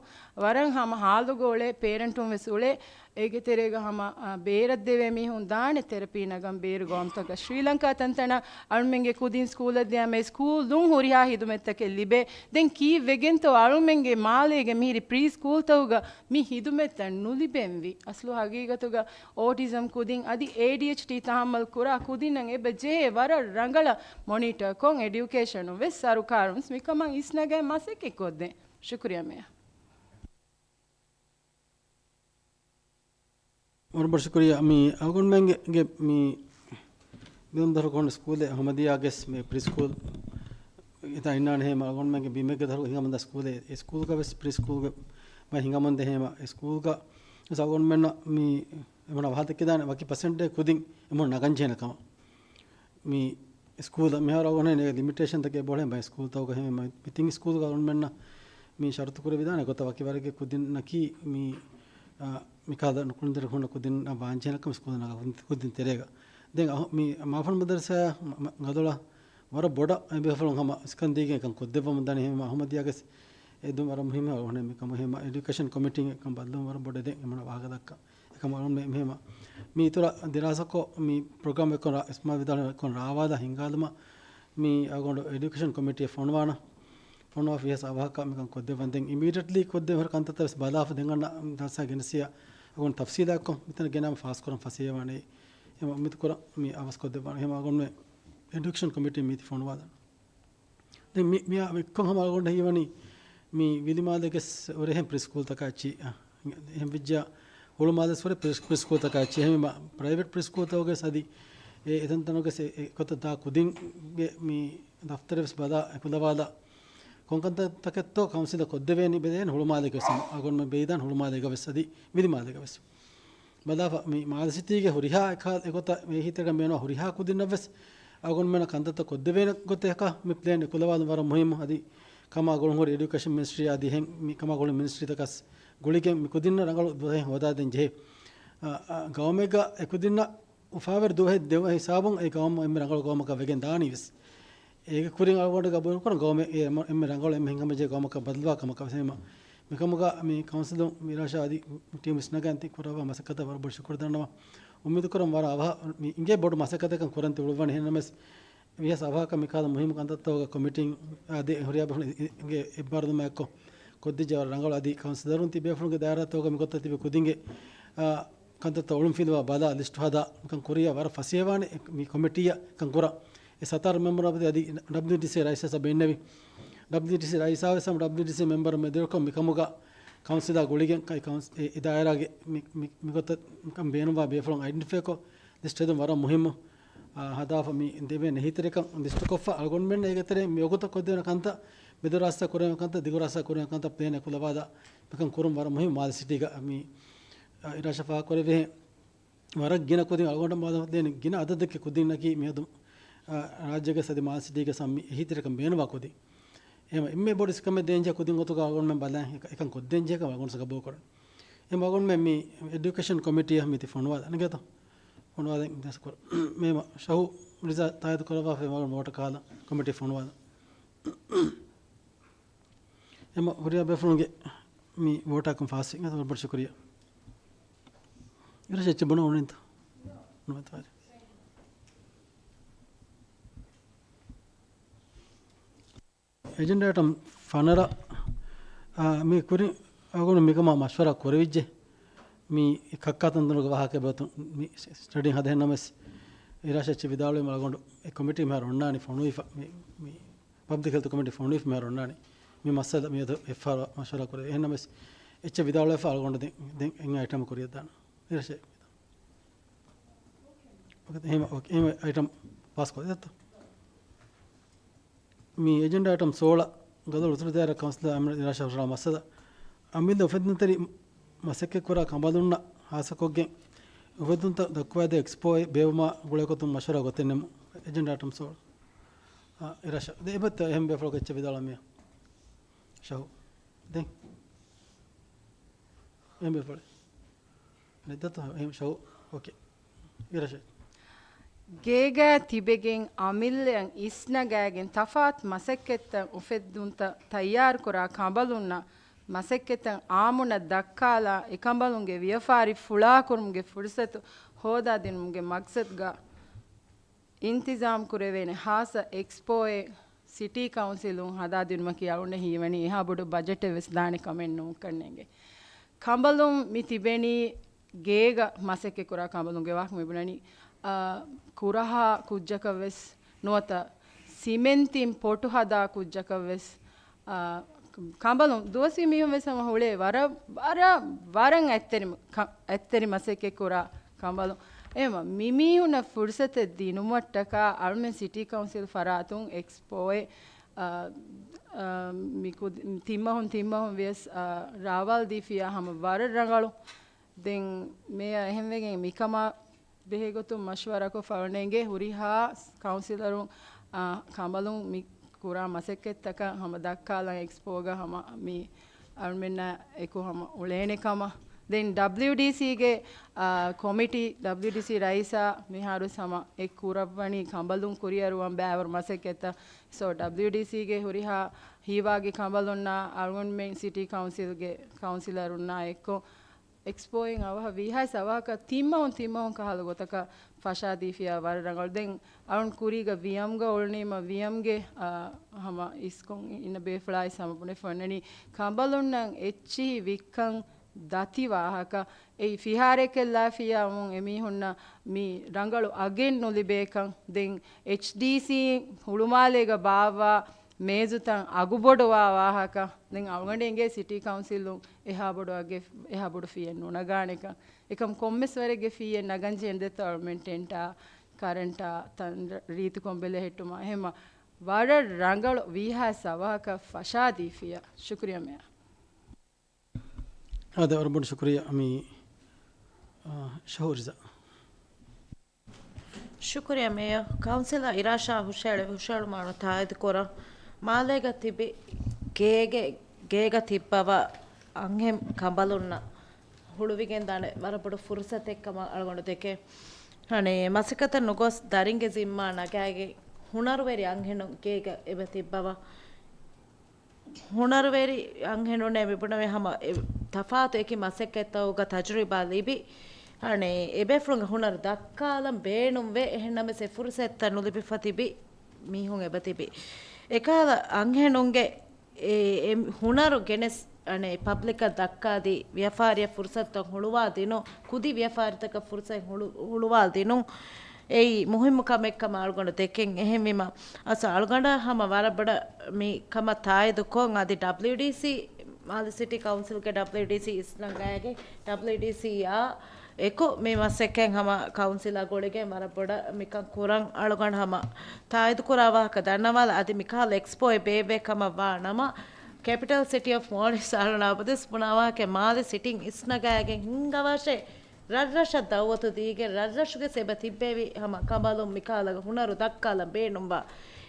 ވަރަށް ހަމަ ހާލުގަ އުޅޭ ޕޭރެންޓުން ވެސް އުޅޭ. އޭގެ ތެރޭގަ ހަމަ، އާ، ބޭރަށް ދެވޭ މީހުން ދާނެ ތެރަޕީ ނަގަން ބޭރު ގައުމުތަކަށް. ޝްރީލަންކާ ތަންތަނަށް އަޅުމެންގެ ކުދިން ސްކޫލަށް ދިޔާމަ ސްކޫލުން ހުރިހާ ހިދުމަތްތަކެއް ލިބޭ. ދެން ކީއްވެގެންތޯ އަޅުމެންގެ މާލޭގެ މިހިރި ޕްރީ ސްކޫލްތަކުގަ މި ހިދުމަތްތައް ނުލިބެންވީ؟ އަސްލު ހަގީގަތުގަ އޯޓިޒަމް ކުދިން އަދި އޭޑީއެޗްޑީ ތަހައްމަލް ކުރާ ކުދިންނަށް އެބަ ޖެހޭ ވަރަށް ރަނގަޅަށް މޮނިޓަރކޮށް އެޑިއުކޭޝަނުން ވެސް ސަރުކާރުން ވެސް މިކަމަށް އިސްނަގައި މަސައްކަތް ކޮށްދޭ. ޝުކުރިއްޔާ މޭޔަރ. ވަރަށް ބޮޑަށް ޝުކުރިއްޔާ. މި އަޅުގަނޑުމެންގެ، ގެ މި ބިލުން ދަރު ކޮން ސްކޫލެއް ހަމަދިޔާގެސް މި ޕްރީ ސްކޫލް އެތާ އިންނާނެ ހޭމަ އަޅުގަނޑުމެންގެ ބިމެއްގެ ދަރު ހިނގަމުންދާ ސްކޫލެއް، އެ ސްކޫލްގަ ވެސް ޕްރީ ސްކޫލްގެ ބައި ހިނގަމުންދޭ ހޭމަ އެ ސްކޫލްގަ ވެސް އަޅުގަނޑުމެންނަށް މި އެމަނަށް ވާހަކަ ދެއްކިދާނެ ވަކި ޕަސެންޓޭ ކުދިން އެމަނަށް ނަގަން ޖެހޭނެ ކަމަށް. މި ސްކޫލަށް މިހާރު އަޅުގަނޑު ލިމިޓޭޝަންތަކެއް ބޮޑެ ބައި ސްކޫލްތަކުގަ ހެމެ މި ތިން ސްކޫލްގަ އަޅުގަނޑުމެންނަށް މި ޝަރުތު ކުރެވިދާނެ ގޮތަށް ވަކި ވަރެއްގެ ކުދިންނަކީ މި، އާ، މިކަހަލަ ނުކުޅުންތެރި ހުންނަ ކުދިންނަށް ވާންޖެހޭނެ ކަމަށް ސްކޫލް ނަގާ ކުދިން، ކުދިން ތެރޭގަ. ދެން އަހު-، މި މާފަން މަދަރުސާ މަ-، މަ-، ގަދޮޅަށް ވަރަށް ބޮޑަށް އެބޭފުޅުން ހަމަ އިސްކަން ދީގެން ކަން ކޮށްދެއްވަމުން ދާނީ ހެމެ އަހުމަދިޔާގެސް އެދުން ވަރަށް މުހިއްމު އަޅުގަނޑު މިކަމު ހެމަ އެޑިއުކޭޝަން ކޮމިޓީން ކަން ބައްލަވަން ވަރަށް ބޮޑެ ދެން އެމަނަށް ވާހަކަ ދައްކަން. އެކަމަށް އަޅުގަނޑު މި-، މިހެމަ މި އިތުރަށް ދިރާސާކޮށް މި ޕްރޮގްރާމް އެއްކޮށް ރާ-، އިސްމާ ވިދާޅު އެއްކޮށް ރާވާލާ ހިނގާލުމަށް މި އަޅުގަނޑު އެޑިއުކޭޝަން ކޮމިޓީއަށް ފޮނުވާނަ. ފޮނުވާފަ ވިޔަސް އަވަހަކަށް މިކަން ކޮށްދެއްވަން. ދެން އިމީޑިއެޓްލީ ކޮށްދެވޭ ހުރި ކަންތައްތައް ވެސް ބަލާފަ ދެން އަންނަ ދަރަސާ ގެނެސިޔާ އަޅުގަނޑު ތަފްސީލާއެއްކޮށް މިތަނަށް ގެނައިމަ ފާސްކުރަން ފަސޭހަވާނެ. އެމަ އުއްމީދު ކުރަން މި އަވަސް ކޮށްދެއްވާނެ. އެމަ އަޅުގަނޑު އެޑިއުކޭޝަން ކޮމިޓީ މީތި ފޮނުވާލަން. ދެން މި-، މިއާ އެއްކޮށް ހަމަ އަޅުގަނޑަށް ހީވަނީ މި ވިލިމާލޭގެސް އުރެހެން ޕްރީ ސްކޫލްތަކާ އެއްޗި، އަ، އެހެން ވެއްޖެ ހުޅުމާލޭސް ހުރެ ޕްރީ ސް-، ޕްރީ ސްކޫލްތަކާ އެއްޗި. އެހެންވީމަ ޕްރައިވެޓް ޕްރީ ސްކޫލްތަކުގެސް އަދި އެ އެތަންތަނުގެސް އެ، އެ ގޮތަށް ދާ ކުދިންގެ މި ދަފްތަރެއް ވެސް ބަލާ އެކުލަވާލާ ކޮންކަންތައްތަކެއްތޯ ކައުންސިލަށް ކޮށްދެވޭނީ ބެލޭނެ ހުޅުމާލޭގެ ވެސް ހަމަ. އަޅުގަނޑުމެން ބެލިދާނެ ހުޅުމާލޭގަ ވެސް އަދި ވިލިމާލޭގަ ވެސް. ބަލާފަ މި މާލެ ސިޓީގެ ހުރިހާ އެކާ-، އެގޮތަށް އެހީތެރިކަން ބޭނުންވާ ހުރިހާ ކުދިންނަށް ވެސް އަޅުގަނޑުމެންނަށް ކަންތައްތައް ކޮށްދެވޭނެ ގޮތެއް ކަ-، މި ޕްލޭން އެކުލަވާލުން ވަރަށް މުހިއްމު. އަދި ކަމާ ގުޅުން ހުރި އެޑިއުކޭޝަން މިނިސްޓްރީ އަދި ހެން މި ކަމާ ގުޅުން މިނިސްޓްރީތަކަސް ގުޅިގެން މި ކުދިންނަށް ރަނގަޅު ދުވަހެއް ހޯދާދޭން ޖެހޭ. އަ، އަ، ގައުމެއްގަ އެކުދިންނަށް އުފާވެރި ދުވަހެއް ދެވޭ ހިސާބުން އެ ގައުމު އެންމެ ރަނގަޅު ގައުމަކަށް ވެގެން ދާނީ ވެސް. އޭގެ ކުރިން އަޅުގަނޑު ގަބޫލުކުރަން ގައުމެއް އެ އެންމެ، އެންމެ ރަނގަޅު އެންމެ ހިނގަމަޖެހޭ ގައުމަކަށް ބަދަލުވާ ކަމަކަށް ވެސް. އެހެންވީމަ މިކަމުގަ މި ކައުންސިލުން މިރާޝާ އަދި ޓީމް ވިސްނަގަން ތި ކުރައްވާ މަސައްކަތަށް ވަރަށް ބޮޑަށް ޝުކުރު ދަންނަވަން. އުއްމީދު ކުރަން ވަރަށް އަވަހަށް މި އިނގޭ ބޮޑު މަސައްކަތަކަށް ކުރަން ތި އުޅުއްވަނީ. އެހެންނަމަވެސް ވިޔަސް އަވަހަކަށް މިކަހަލަ މުހިއްމު ކަންތައްތަކުގަ ކޮމިޓީން އަދި ހުރިހާ ބޭފުޅުން އި-، އި-، އިނގޭ އެއްބާރުލުމާއެއްކޮށް ކޮށްދިއްޖެ ވަރަށް ރަނގަޅު. އަދި ކައުންސިލަރުން ތި ބޭފުޅުންގެ ދާއިރާތަކުގަ މިގޮތަށް ތިބި ކުދިންގެ، އާ، ކަންތައްތައް އޮޅުންފިލުވާ ބަލާ ލިސްޓު ހަދާ މިކަން ކުރިޔާ ވަރަށް ފަސޭހަވާނެ މި ކޮމިޓީއަށް ކަން ކުރާ. އެ ސަތާރަ މެމްބަރު އަދި ޑަބްލިއުޑީސީ ރައީސަށް އެބަ އިންނެވި. ޑަބްލިއުޑީސީ ރައީސާ ވެސް ޑަބްލިއުޑީސީ މެމްބަރު މެދުވެރިކޮށް މިކަމުގަ ކައުންސިލާ ގުޅިގެން ކައި ކައުންސި-، އެ، އެ ދާއިރާގެ މި، މި، މިގޮތަށް މިކަން ބޭނުންވާ ބޭފުޅުން އައިޑެންޓިފައިކޮށް ލިސްޓް ހެދުން ވަރަށް މުހިއްމު. ހަދާފަ މި ދެވޭނެ އެހީތެރިކަން ލިސްޓުކޮށްފަ އަޅުގަނޑުމެން އޭގެތެރޭ މި ވަގުތަށް ކޮށްދޭނެ ކަންތައް، މެދު ރާސްތައް ކުރޭނެ ކަންތައް، ދިގު ރާސްތައް ކުރޭނެ ކަންތައް ޕްލޭނެއް ކުލަވާލާ މިކަން ކުރުން ވަރަށް މުހިންމު މާލެ ސިޓީގަ މި، އާ، އިރާޝާ ފާހަގަކުރެއްވިހެން ވަރަށް ގިނަ ކުދިން އަޅުގަނޑަށް ބާލަ ދޭނެ ގިނަ އަދަދެއްގެ ކުދިންނަކީ މިއަދު، އާ، ރާއްޖޭގެ ސަދި މާލެ ސިޓީގެ ސަމްމި އެހީތެރިކަން ބޭނުންވާ ކުދިން. އެހެމަ އެންމެ ބޮޑު ސިކަމެއް ދޭންޖެހޭ ކުދިން ގޮތުގަ އަޅުގަނޑުމެން ބަލާ އެކަން ކޮށްދޭންޖެހޭކަން އަޅުގަނޑު ސަގަބޯ ކުރަން. އެހެމަ އަޅުގަނޑުމެން މި އެޑިއުކޭޝަން ކޮމިޓީއަށް މިތި ފޮނުވާލަން ގެތޯ؟ ފޮނުވާލަން ދެސް ކުރ. މޭމަ ޝަހު ރިޒާ ތާއީދު ކުރައްވާފަ މަގު ވޯޓަށް ކަހާލަން ކޮމިޓީ ފޮނުވާލަން. އެމަ ހުރިހާ ބޭފުޅުންގެ މި ވޯޓާކުން ފާސްވި. ވަރަށް ބޮޑު ޝުކުރިއްޔާ. އިރާޝާ އެއްޗެއް ބުނަން އުޅެންތަ؟ ނުވަތަ ވާރެ. އެޖެންޑާ އައިޓަމް ފަނަރަ، އާ، މި ކުރިން އަޅުގަނޑު މިކަމާ މަޝްވަރާ ކުރެވިއްޖެ. މި ކައްކާތަންދޮރުގެ ވާހަކަ އެބައޮތުން މި ސްޓަޑީ ހަދަހެން ނަމަވެސް، އިރާޝާ އެއްޗެއް ވިދާޅުވީމަ އަޅުގަނޑު އެ ކޮމިޓީ މިހާރު އޮންނާނީ ފޮނުވިފަ. މި، މި ޕަބްލިކް ހެލްތު ކޮމިޓީ ފޮނުވިފަ މިހާރު އޮންނާނީ. މި މައްސަލަ މިއަދު އެއްފަހަރު މަޝްވަރާ ކުރެވި. އެހެން ނަމަވެސް، އެއްޗެއް ވިދާޅުވެފަ އަޅުގަނޑު ދެން، ދެން އެން އައިޓަމް ކުރިއަށް ދާނަން. އިރާޝާ. އޯކޭ، އެހެން، އޯކޭ، އެހެން އައިޓަމް ޕާސް ކޮށްދޭތޯ؟ މި އެޖެންޑާ އައިޓަމް ސޯޅަ، ގަދަ އުތުރު ދާއިރާ ކައުންސިލަރ އަމިރު އިރާޝާ ހުށަހަޅާ މައްސަލަ، އަމިއްލަ އުފެއްދުންތެރި މަސައްކަތްކުރާ ކަނބަލުންނަށް ހާއްސަކޮށްގެން އުފެއްދުންތައް ދައްކުވައިދޭ އެކްސްޕޯއެއް ބޭއްވުމާ ގުޅޭގޮތުން މަޝްވަރާ ގޮތެއް ނެމު. އެޖެންޑާ އައިޓަމް ސޯޅަ. އާ، އިރާޝާ. ދެ އެބަތަ އެހެން ބޭފުޅަކު އެއްޗެއް ވިދާޅަމިއްޔާ. ޝަހު. ދެން. އެހެން ބޭފުޅެއް. ނެތްދަތަ؟ އެހެން ޝަހު. އޯކޭ. އިރާޝާ. ގޭގަ ތިބެގެން އަމިއްލައަށް އިސްނަގާގެން ތަފާތު މަސައްކަތްތައް އުފެއްދުންތައް ތައްޔާރުކުރާ ކަނބަލުންނަށް މަސައްކަތްތައް އާއްމުންނަށް ދައްކާލާ، އެކަނބަލުންގެ ވިޔަފާރި ފުޅާކުރުމުގެ ފުރުސަތު ހޯދާދިނުމުގެ މަގްސަދުގަ އިންތިޒާމް ކުރެވޭނެ ހާއްސަ އެކްސްޕޯއެއް ސިޓީ ކައުންސިލުން ހަދާދިނުމަކީ އަޅުގަނޑަށް ހީވަނީ އެހާ ބޮޑު ބަޖެޓެއް ވެސް ދާނެ ކަމެއް ނޫންކަން އެނގޭ. ކަނބަލުން މި ތިބެނީ ގޭގަ މަސައްކަތްކުރާ ކަނބަލުންގެ ވާހަކަ މި ބުނަނީ، އާ، ކުރަހާ ކުއްޖަކަށް ވެސް ނުވަތަ ސިމެންތިން ޕޮޓު ހަދާ ކުއްޖަކަށް ވެސް، އާ، ކަނބަލުން ދުވަސްވީ މީހުން ވެސް ހަމަ ހުޅޭ ވަރަށް، ވަރަށް، ވަރަށް އަތްތެރި ކަ-، އަތްތެރި މަސައްކަތް ކުރާ ކަނބަލުން. އެހެމަ މި މީހުންނަށް ފުރުސަތެއް ދިނުމަށްޓަކާ އަޅުމެން ސިޓީ ކައުންސިލް ފަރާތުން އެކްސްޕޯއެއް، އާ، އާ، މި ކުދި-، ތިންމަހުން ތިންމަހުން ވިޔަސް، އާ، ރާވާލް ދީފިޔާ ހަމަ ވަރަށް ރަނގަޅު. ދެން މޭޔަ އެހެންވެގެން މިކަމާ ބެހޭގޮތުން މަޝްވަރާކޮށް ފަޅުނެނގޭ ހުރިހާ ކައުންސިލަރުން، އާ، ކަނބަލުން މި ކުރާ މަސައްކަތްތަކަށް ހަމަ ދައްކާލަން އެކްސްޕޯގަ ހަމަ މި އަޅުމެންނާ އެކު ހަމަ އުޅޭނެ ކަމަށް. ދެން ޑަބްލިޔުޑީސީގެ، އާ، ކޮމިޓީ، ޑަބްލިޔުޑީސީ ރައީސާ މިހާރު ހަމަ އެ ކުރައްވަނީ ކަނބަލުން ކުރިއަރުވަން ބައިވަރު މަސައްކަތްތައް. ސޯ، ޑަބްލިޔުޑީސީގެ ހުރިހާ ހީވާގި ކަނބަލުންނާ އަޅުގަނޑުމެން ސިޓީ ކައުންސިލްގެ ކައުންސިލަރުންނާ އެއްކޮށް، އެކްސްޕޯއިން އަވަހަށް ވީހާވެސް އަވަހަކަށް ތިންމަހުން ތިންމަހުން ކަހަލަ ގޮތަކަށް ފަށާދީފިޔާ ވަރަށް ރަނގަޅު. ދެން އަޅުން ކުރީގަ ވިޔަމްގަ އުޅުނީމަ ވިޔަމްގެ، އާ، ހަމަ އިސްކޮން އިންނަ ބޭފުޅާއި ހަމަ ބުނެފަ އޮންނަނީ ކަނބަލުންނަށް އެއްޗިހި ވިއްކަން ދަތި ވާހަކަ. އެއީ ފިހާރައެކެއްލާފިޔާ އަމުން އެމީހުންނަށް މި ރަނގަޅު އަގެއް ނުލިބޭކަން. ދެން އެޗްޑީސީ ހުޅުމާލޭގަ ބާއްވާ މޭޒުތައް އަގުބޮޑުވާ ވާހަކަ. ދެން އަޅުގަނޑު އެނގޭ ސިޓީ ކައުންސިލުން އެހާ ބޮޑު އަގެއް، އެހާ ބޮޑު ފީއެއް ނުނަގާނެކަން. އެކަމް ކޮންމެސް ވަރެއްގެ ފީއެއް ނަގަން ޖެހެން ދެއްތޯ އަޅުމެން ޓެންޓާ، ކަރަންޓާ، ތަން ރީތިކޮން ބެލެހެއްޓުމާ. އެހެމަ ވަރަށް ރަނގަޅު ވީހާ ސަވަހަކަށް ފަށާދީފިޔާ. ޝުކުރިޔާ މޭޔާ. އާދެ، ވަރަށް ބޮޑު ޝުކުރިޔާ މި، އާ، ޝަހުރިޒާ. ޝުކުރިޔާ މޭޔަރ. ކައުންސިލަރ އިރާޝާ ހުށައެޅި-، ހުށައެޅުމާ ތާއީދުކުރަން. މާލޭގަ ތިބި ގޭގެ، ގޭގަ ތިއްބަވާ އަންހެން ކަނބަލުންނަށް ހުޅުވިގެންދާނެ ވަރަށް ބޮޑު ފުރުސަތެއްކަމަށް އަޅުގަނޑު ދެކެން. އަނެއް މަސައްކަތަށް ނުގޮސް ދަރިންގެ ޒިންމާ ނަގާގެން ހުނަރުވެރި އަންހެނުން ގޭގަ އެބަ ތިއްބަވާ. ހުނަރުވެރި އަންހެނުންނޭ މިބުނެވޭ ހަމަ އެ ތަފާތު އެކި މަސައްކަތްތަކުގަ ތަޖުރިބާ ލިބި، އަނެއް އެބޭފުޅުންގެ ހުނަރު ދައްކާލަން ބޭނުންވޭ. އެހެންނަމަވެސް އެ ފުރުސަތުތައް ނުލިބިފަ ތިބި މީހުން އެބަ ތިބި. އެކަހަލަ އަންހެނުންގެ އެ، އެ ހުނަރު ގެނެސް، އަނެއް ޕަބްލިކަށް ދައްކާދީ، ވިޔަފާރިއަށް ފުރުސަތުތައް ހުޅުވާ ދިނުން، ކުދި ވިޔަފާރިތަކަށް ފުރުސަތު ހުޅު-، ހުޅުވާ ދިނުން. އެއީ މުހިއްމު ކަމެއްކަމަށް އަޅުގަނޑު ދެކެން. އެހެންވީމަ، އަސް އަޅުގަނޑަށް ހަމަ ވަރަށް ބޮޑަށް މި ކަމަށް ތާއީދު ކޮށް، އަދި ޑަބްލިޔުޑީސީ، މާލެ ސިޓީ ކައުންސިލްގެ ޑަބްލިޔުޑީސީ އިސްނަގާގެ ޑަބްލިޔުޑީސީއާ އެކު މި މަސައްކަތް ހަމަ ކައުންސިލާ ގުޅިގެން ވަރަށް ބޮޑަށް މިކަން ކުރަން އަޅުގަނޑު ހަމަ ތާއީދު ކުރާ ވާހަކަ ދަންނަވާލަ. އަދި މިކަހަލަ އެކްސްޕޯއެއް ބޭއްވޭ ކަމަށް ވާ ނަމަ، ކެޕިޓަލް ސިޓީ އޮފް މޯލްޑިވްސް އަޅުން އަބަދުވެސް ބުނާ ވާހަކަ މާލެ ސިޓީން އިސްނަގާގެން ހިންގަވާށޭ. ރަށްރަށަށް ދައުވަތު ދީގެން ރަށްރަށުގެ އެބަ ތިއްބެވި ހަމަ ކަނބަލުން މިކަހަލަ ހުނަރު ދައްކާލަން ބޭނުންވާ.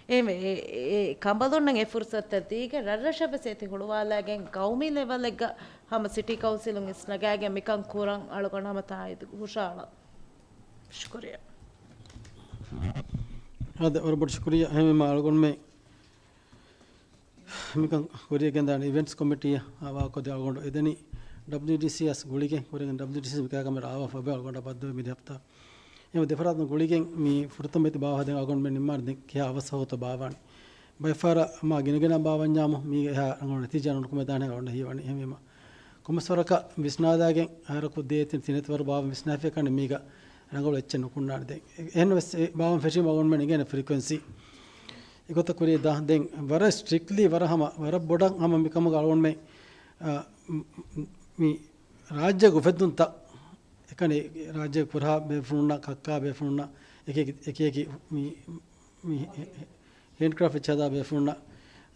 އެހެންވެ، އެ، އެ، އެ ކަނބަލުންނަށް އެ ފުރުސަތުތައް ދީގެން ރަށްރަށަށްވެސް އޭތި ހުޅުވާލައިގެން ގައުމީ ލެވަލެއްގަ ހަމަ ސިޓީ ކައުންސިލުން އިސްނަގާގެން މިކަން ކުރަން އަޅުގަނޑު ހަމަ ތާއީދު ހުށައަޅާ. ޝުކުރިއްޔާ. އާދެ، ވަރަށް ބޮޑު ޝުކުރިއްޔާ. އެހެންވީމަ އަޅުގަނޑުމެ މިކަން ކުރިޔަށް ގެންދާނެ އިވެންޓްސް ކޮމިޓީއަށް ވާހަކަ ދެއްވާ އަޅުގަނޑު އެދެނީ ޑަބްލިއުޑީސީއަށް ގުޅިގެން ކުރިޔަށް ގެން ޑަބްލިއުޑީސީ މިކަހަލަ ކަމެއް ރާވާފަ އަޅުގަނޑަށް ބައްދަލުވެ މިދި ހަފްތާ. އެހެންވެ ދެފަރާތުން ގުޅިގެން މި ފުރަތަމަ އެތި ބާވާ ދެން އަޅުގަނޑުމެން ނިންމާނެ ދެން ކިހާ އަވަސް ވަގުތަށް ބާވާނީ. ބައެއްފަހަރަށް މާ ގިނަގިނަ ބާވަންޏާމު މީގެ އެހާ ރަނގަޅު ނަތީޖާ ނުނުކުމެދާނެ އަޅުގަނޑަށް ހީވަނީ. އެހެންވީމަ ކޮންމެސް ވަރަކަށް ވިސްނާލާގެން އަހަރަކު ދޭތި ތިނެތި ވަރު ބާވަން ވިސްނާފިޔަކަން މީގަ ރަނގަޅު އެއްޗެއް ނުކުންނާނެ. ދެން އެ-، އެހެން ވެސް އެ ބާވަން ފެށީމަ އަޅުގަނޑުމެން އިނގޭނެ ފްރީކުއެންސީ އެގޮތަށް ކުރިޔަށް ދާ. ދެން ވަރަށް ސްޓްރިކްޓްލީ ވަރަށް ހަމަ ވަރަށް ބޮޑަށް ހަމަ މިކަމުގަ އަޅުގަނޑުމެން، އާ، މް-، މް-، މި ރާއްޖޭގެ އުފެއްދުންތައް އެކަނި ރާއްޖޭގެ ކުރާ ބޭފުޅުންނަށް، ކައްކާ ބޭފުޅުންނަށް، އެކި އެކި އެކި މި، މި ހޭންޑްކްރާފްޓް އެއްޗެއް ހަދާ ބޭފުޅުންނަށް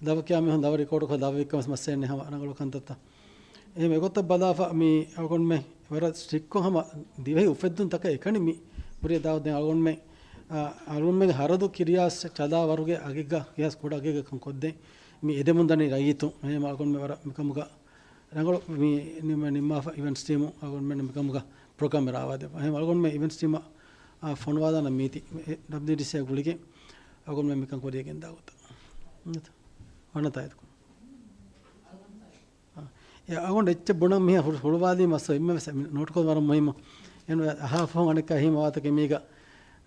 ދަވަކިޔާ މީހުން ދަވަ ރިކޯޑުކޮށް ދަވަ ވިއްކަން ވެސް މައްސަލައެއް ނެތް ހަމަ ރަނގަޅު ކަންތައްތައް. އެހެން އެގޮތަށް ބަލާފަ މި އަޅުގަނޑުމެން ވަރަށް ސްޓްރިކްޓްކޮށް ހަމަ ދިވެހި އުފެއްދުންތަކަށް އެކަނި މި ކުރިޔަށް ދާ. ދެން އަޅުގަނޑުމެން، އާ، އަޅުގަނޑުމެންގެ ހަރަދު ކިރިޔާސް ޗަލާ ވަރުގެ އަގެއްގަ ކިޔާސް ކުޑަ އަގެއްގަ ކަން ކޮށްދޭ މި އެދެމުން ދަނީ ރައްޔިތުން. އެހެން އަޅުގަނޑުމެން ވަރަށް މިކަމުގަ ރަނގަޅު މި ނިންމަ-، ނިންމާފަ އިވެންޓްސް ޓީމު އަޅުގަނޑުމެން މިކަމުގަ ޕްރޮގްރާމެއް ރާވާދެއްވާ. އެހެން އަޅުގަނޑުމެން އިވެންޓްސް ޓީމަށް، އާ، ފޮނުވާލާނަން މީތި އެ ޑަބްލިއުޑީސީއާ ގުޅިގެން އަޅުގަނޑުމެން މިކަން ކުރިޔަށް ގެންދާ ގޮތަށް. ވަނަ ތާއީދު. އާ، އެ އަޅުގަނޑު އެއްޗެއް ބުނަން މިހާ ހުޅު-، ހުޅުވާލީމަ ސޯ އެންމެ ވެސް ނޯޓްކޮށް ވަރަށް މުހިއްމު. އެން އަހާ ފަހުން އަނެއްކާ ހީމަ ވާތަކެއް މީގަ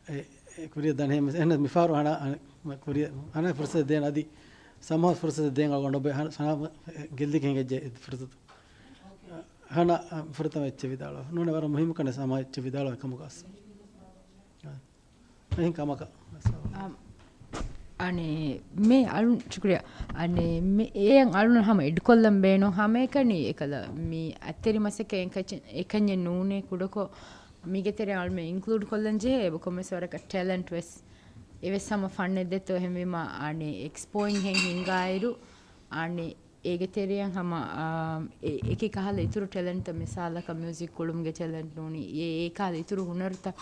އެ، އެ ކުރިޔަށް ދާނެ އެހެން މިފަހަރު ހަނާ، އަނެ-، މަ-، ކުރިޔަށް ހަނާ ފުރުސަތު ދޭން އަދި ސަމާ ފުރުސަތު ދޭން އަޅުގަނޑު އޮބެ ހަނާ، ސަނާ ގެއްލިގެން ހިނގައްޖެ އެ ފުރުސަތު. ހަނާ، އަ، ފުރަތަމަ އެއްޗެއް ވިދާޅުވާ. ނޫނެ ވަރަށް މުހިއްމު ކަން ސަމާ އެއްޗެއް ވިދާޅުވާ ކަމުގަ އަސް. އެހެން ކަމަކަށް. އަ، އަނެ، މޭ އަޅުން، ޝުކުރިއްޔާ. އަނެ، މޭ އޭ އަޅުން ހަމަ އެޑްކޮށްލަން ބޭނުން ހަމައެކަނި އެކަލަ މި އަތްތެރި މަސަކަ އެކަންޏެއް ނޫނޭ ކުޑަކޮށް މީގެ ތެރެއަށް އަޅުމެ އިންކްލޫޑް ކޮށްލަން ޖެހޭ އެބަ ކޮންމެސް ވަރަކަށް ޓެލެންޓް ވެސް އެވެސް ހަމަ ފަންނެއް ދެއްތޯ އެހެންވީމާ އަނެ އެކްސްޕޯއިން ހެން ހިނގާއިރު އަނެ އޭގެ ތެރެއަށް ހަމަ، އާ، އެ-، އެކި ކަހަލަ އިތުރު ޓެލެންޓްތައް މިސާލަކަށް މިއުޒިކް ކުޅުމުގެ ޓެލެންޓް ނޫނީ އެ-، އެ ކަހަލަ އިތުރު ހުނަރުތައް،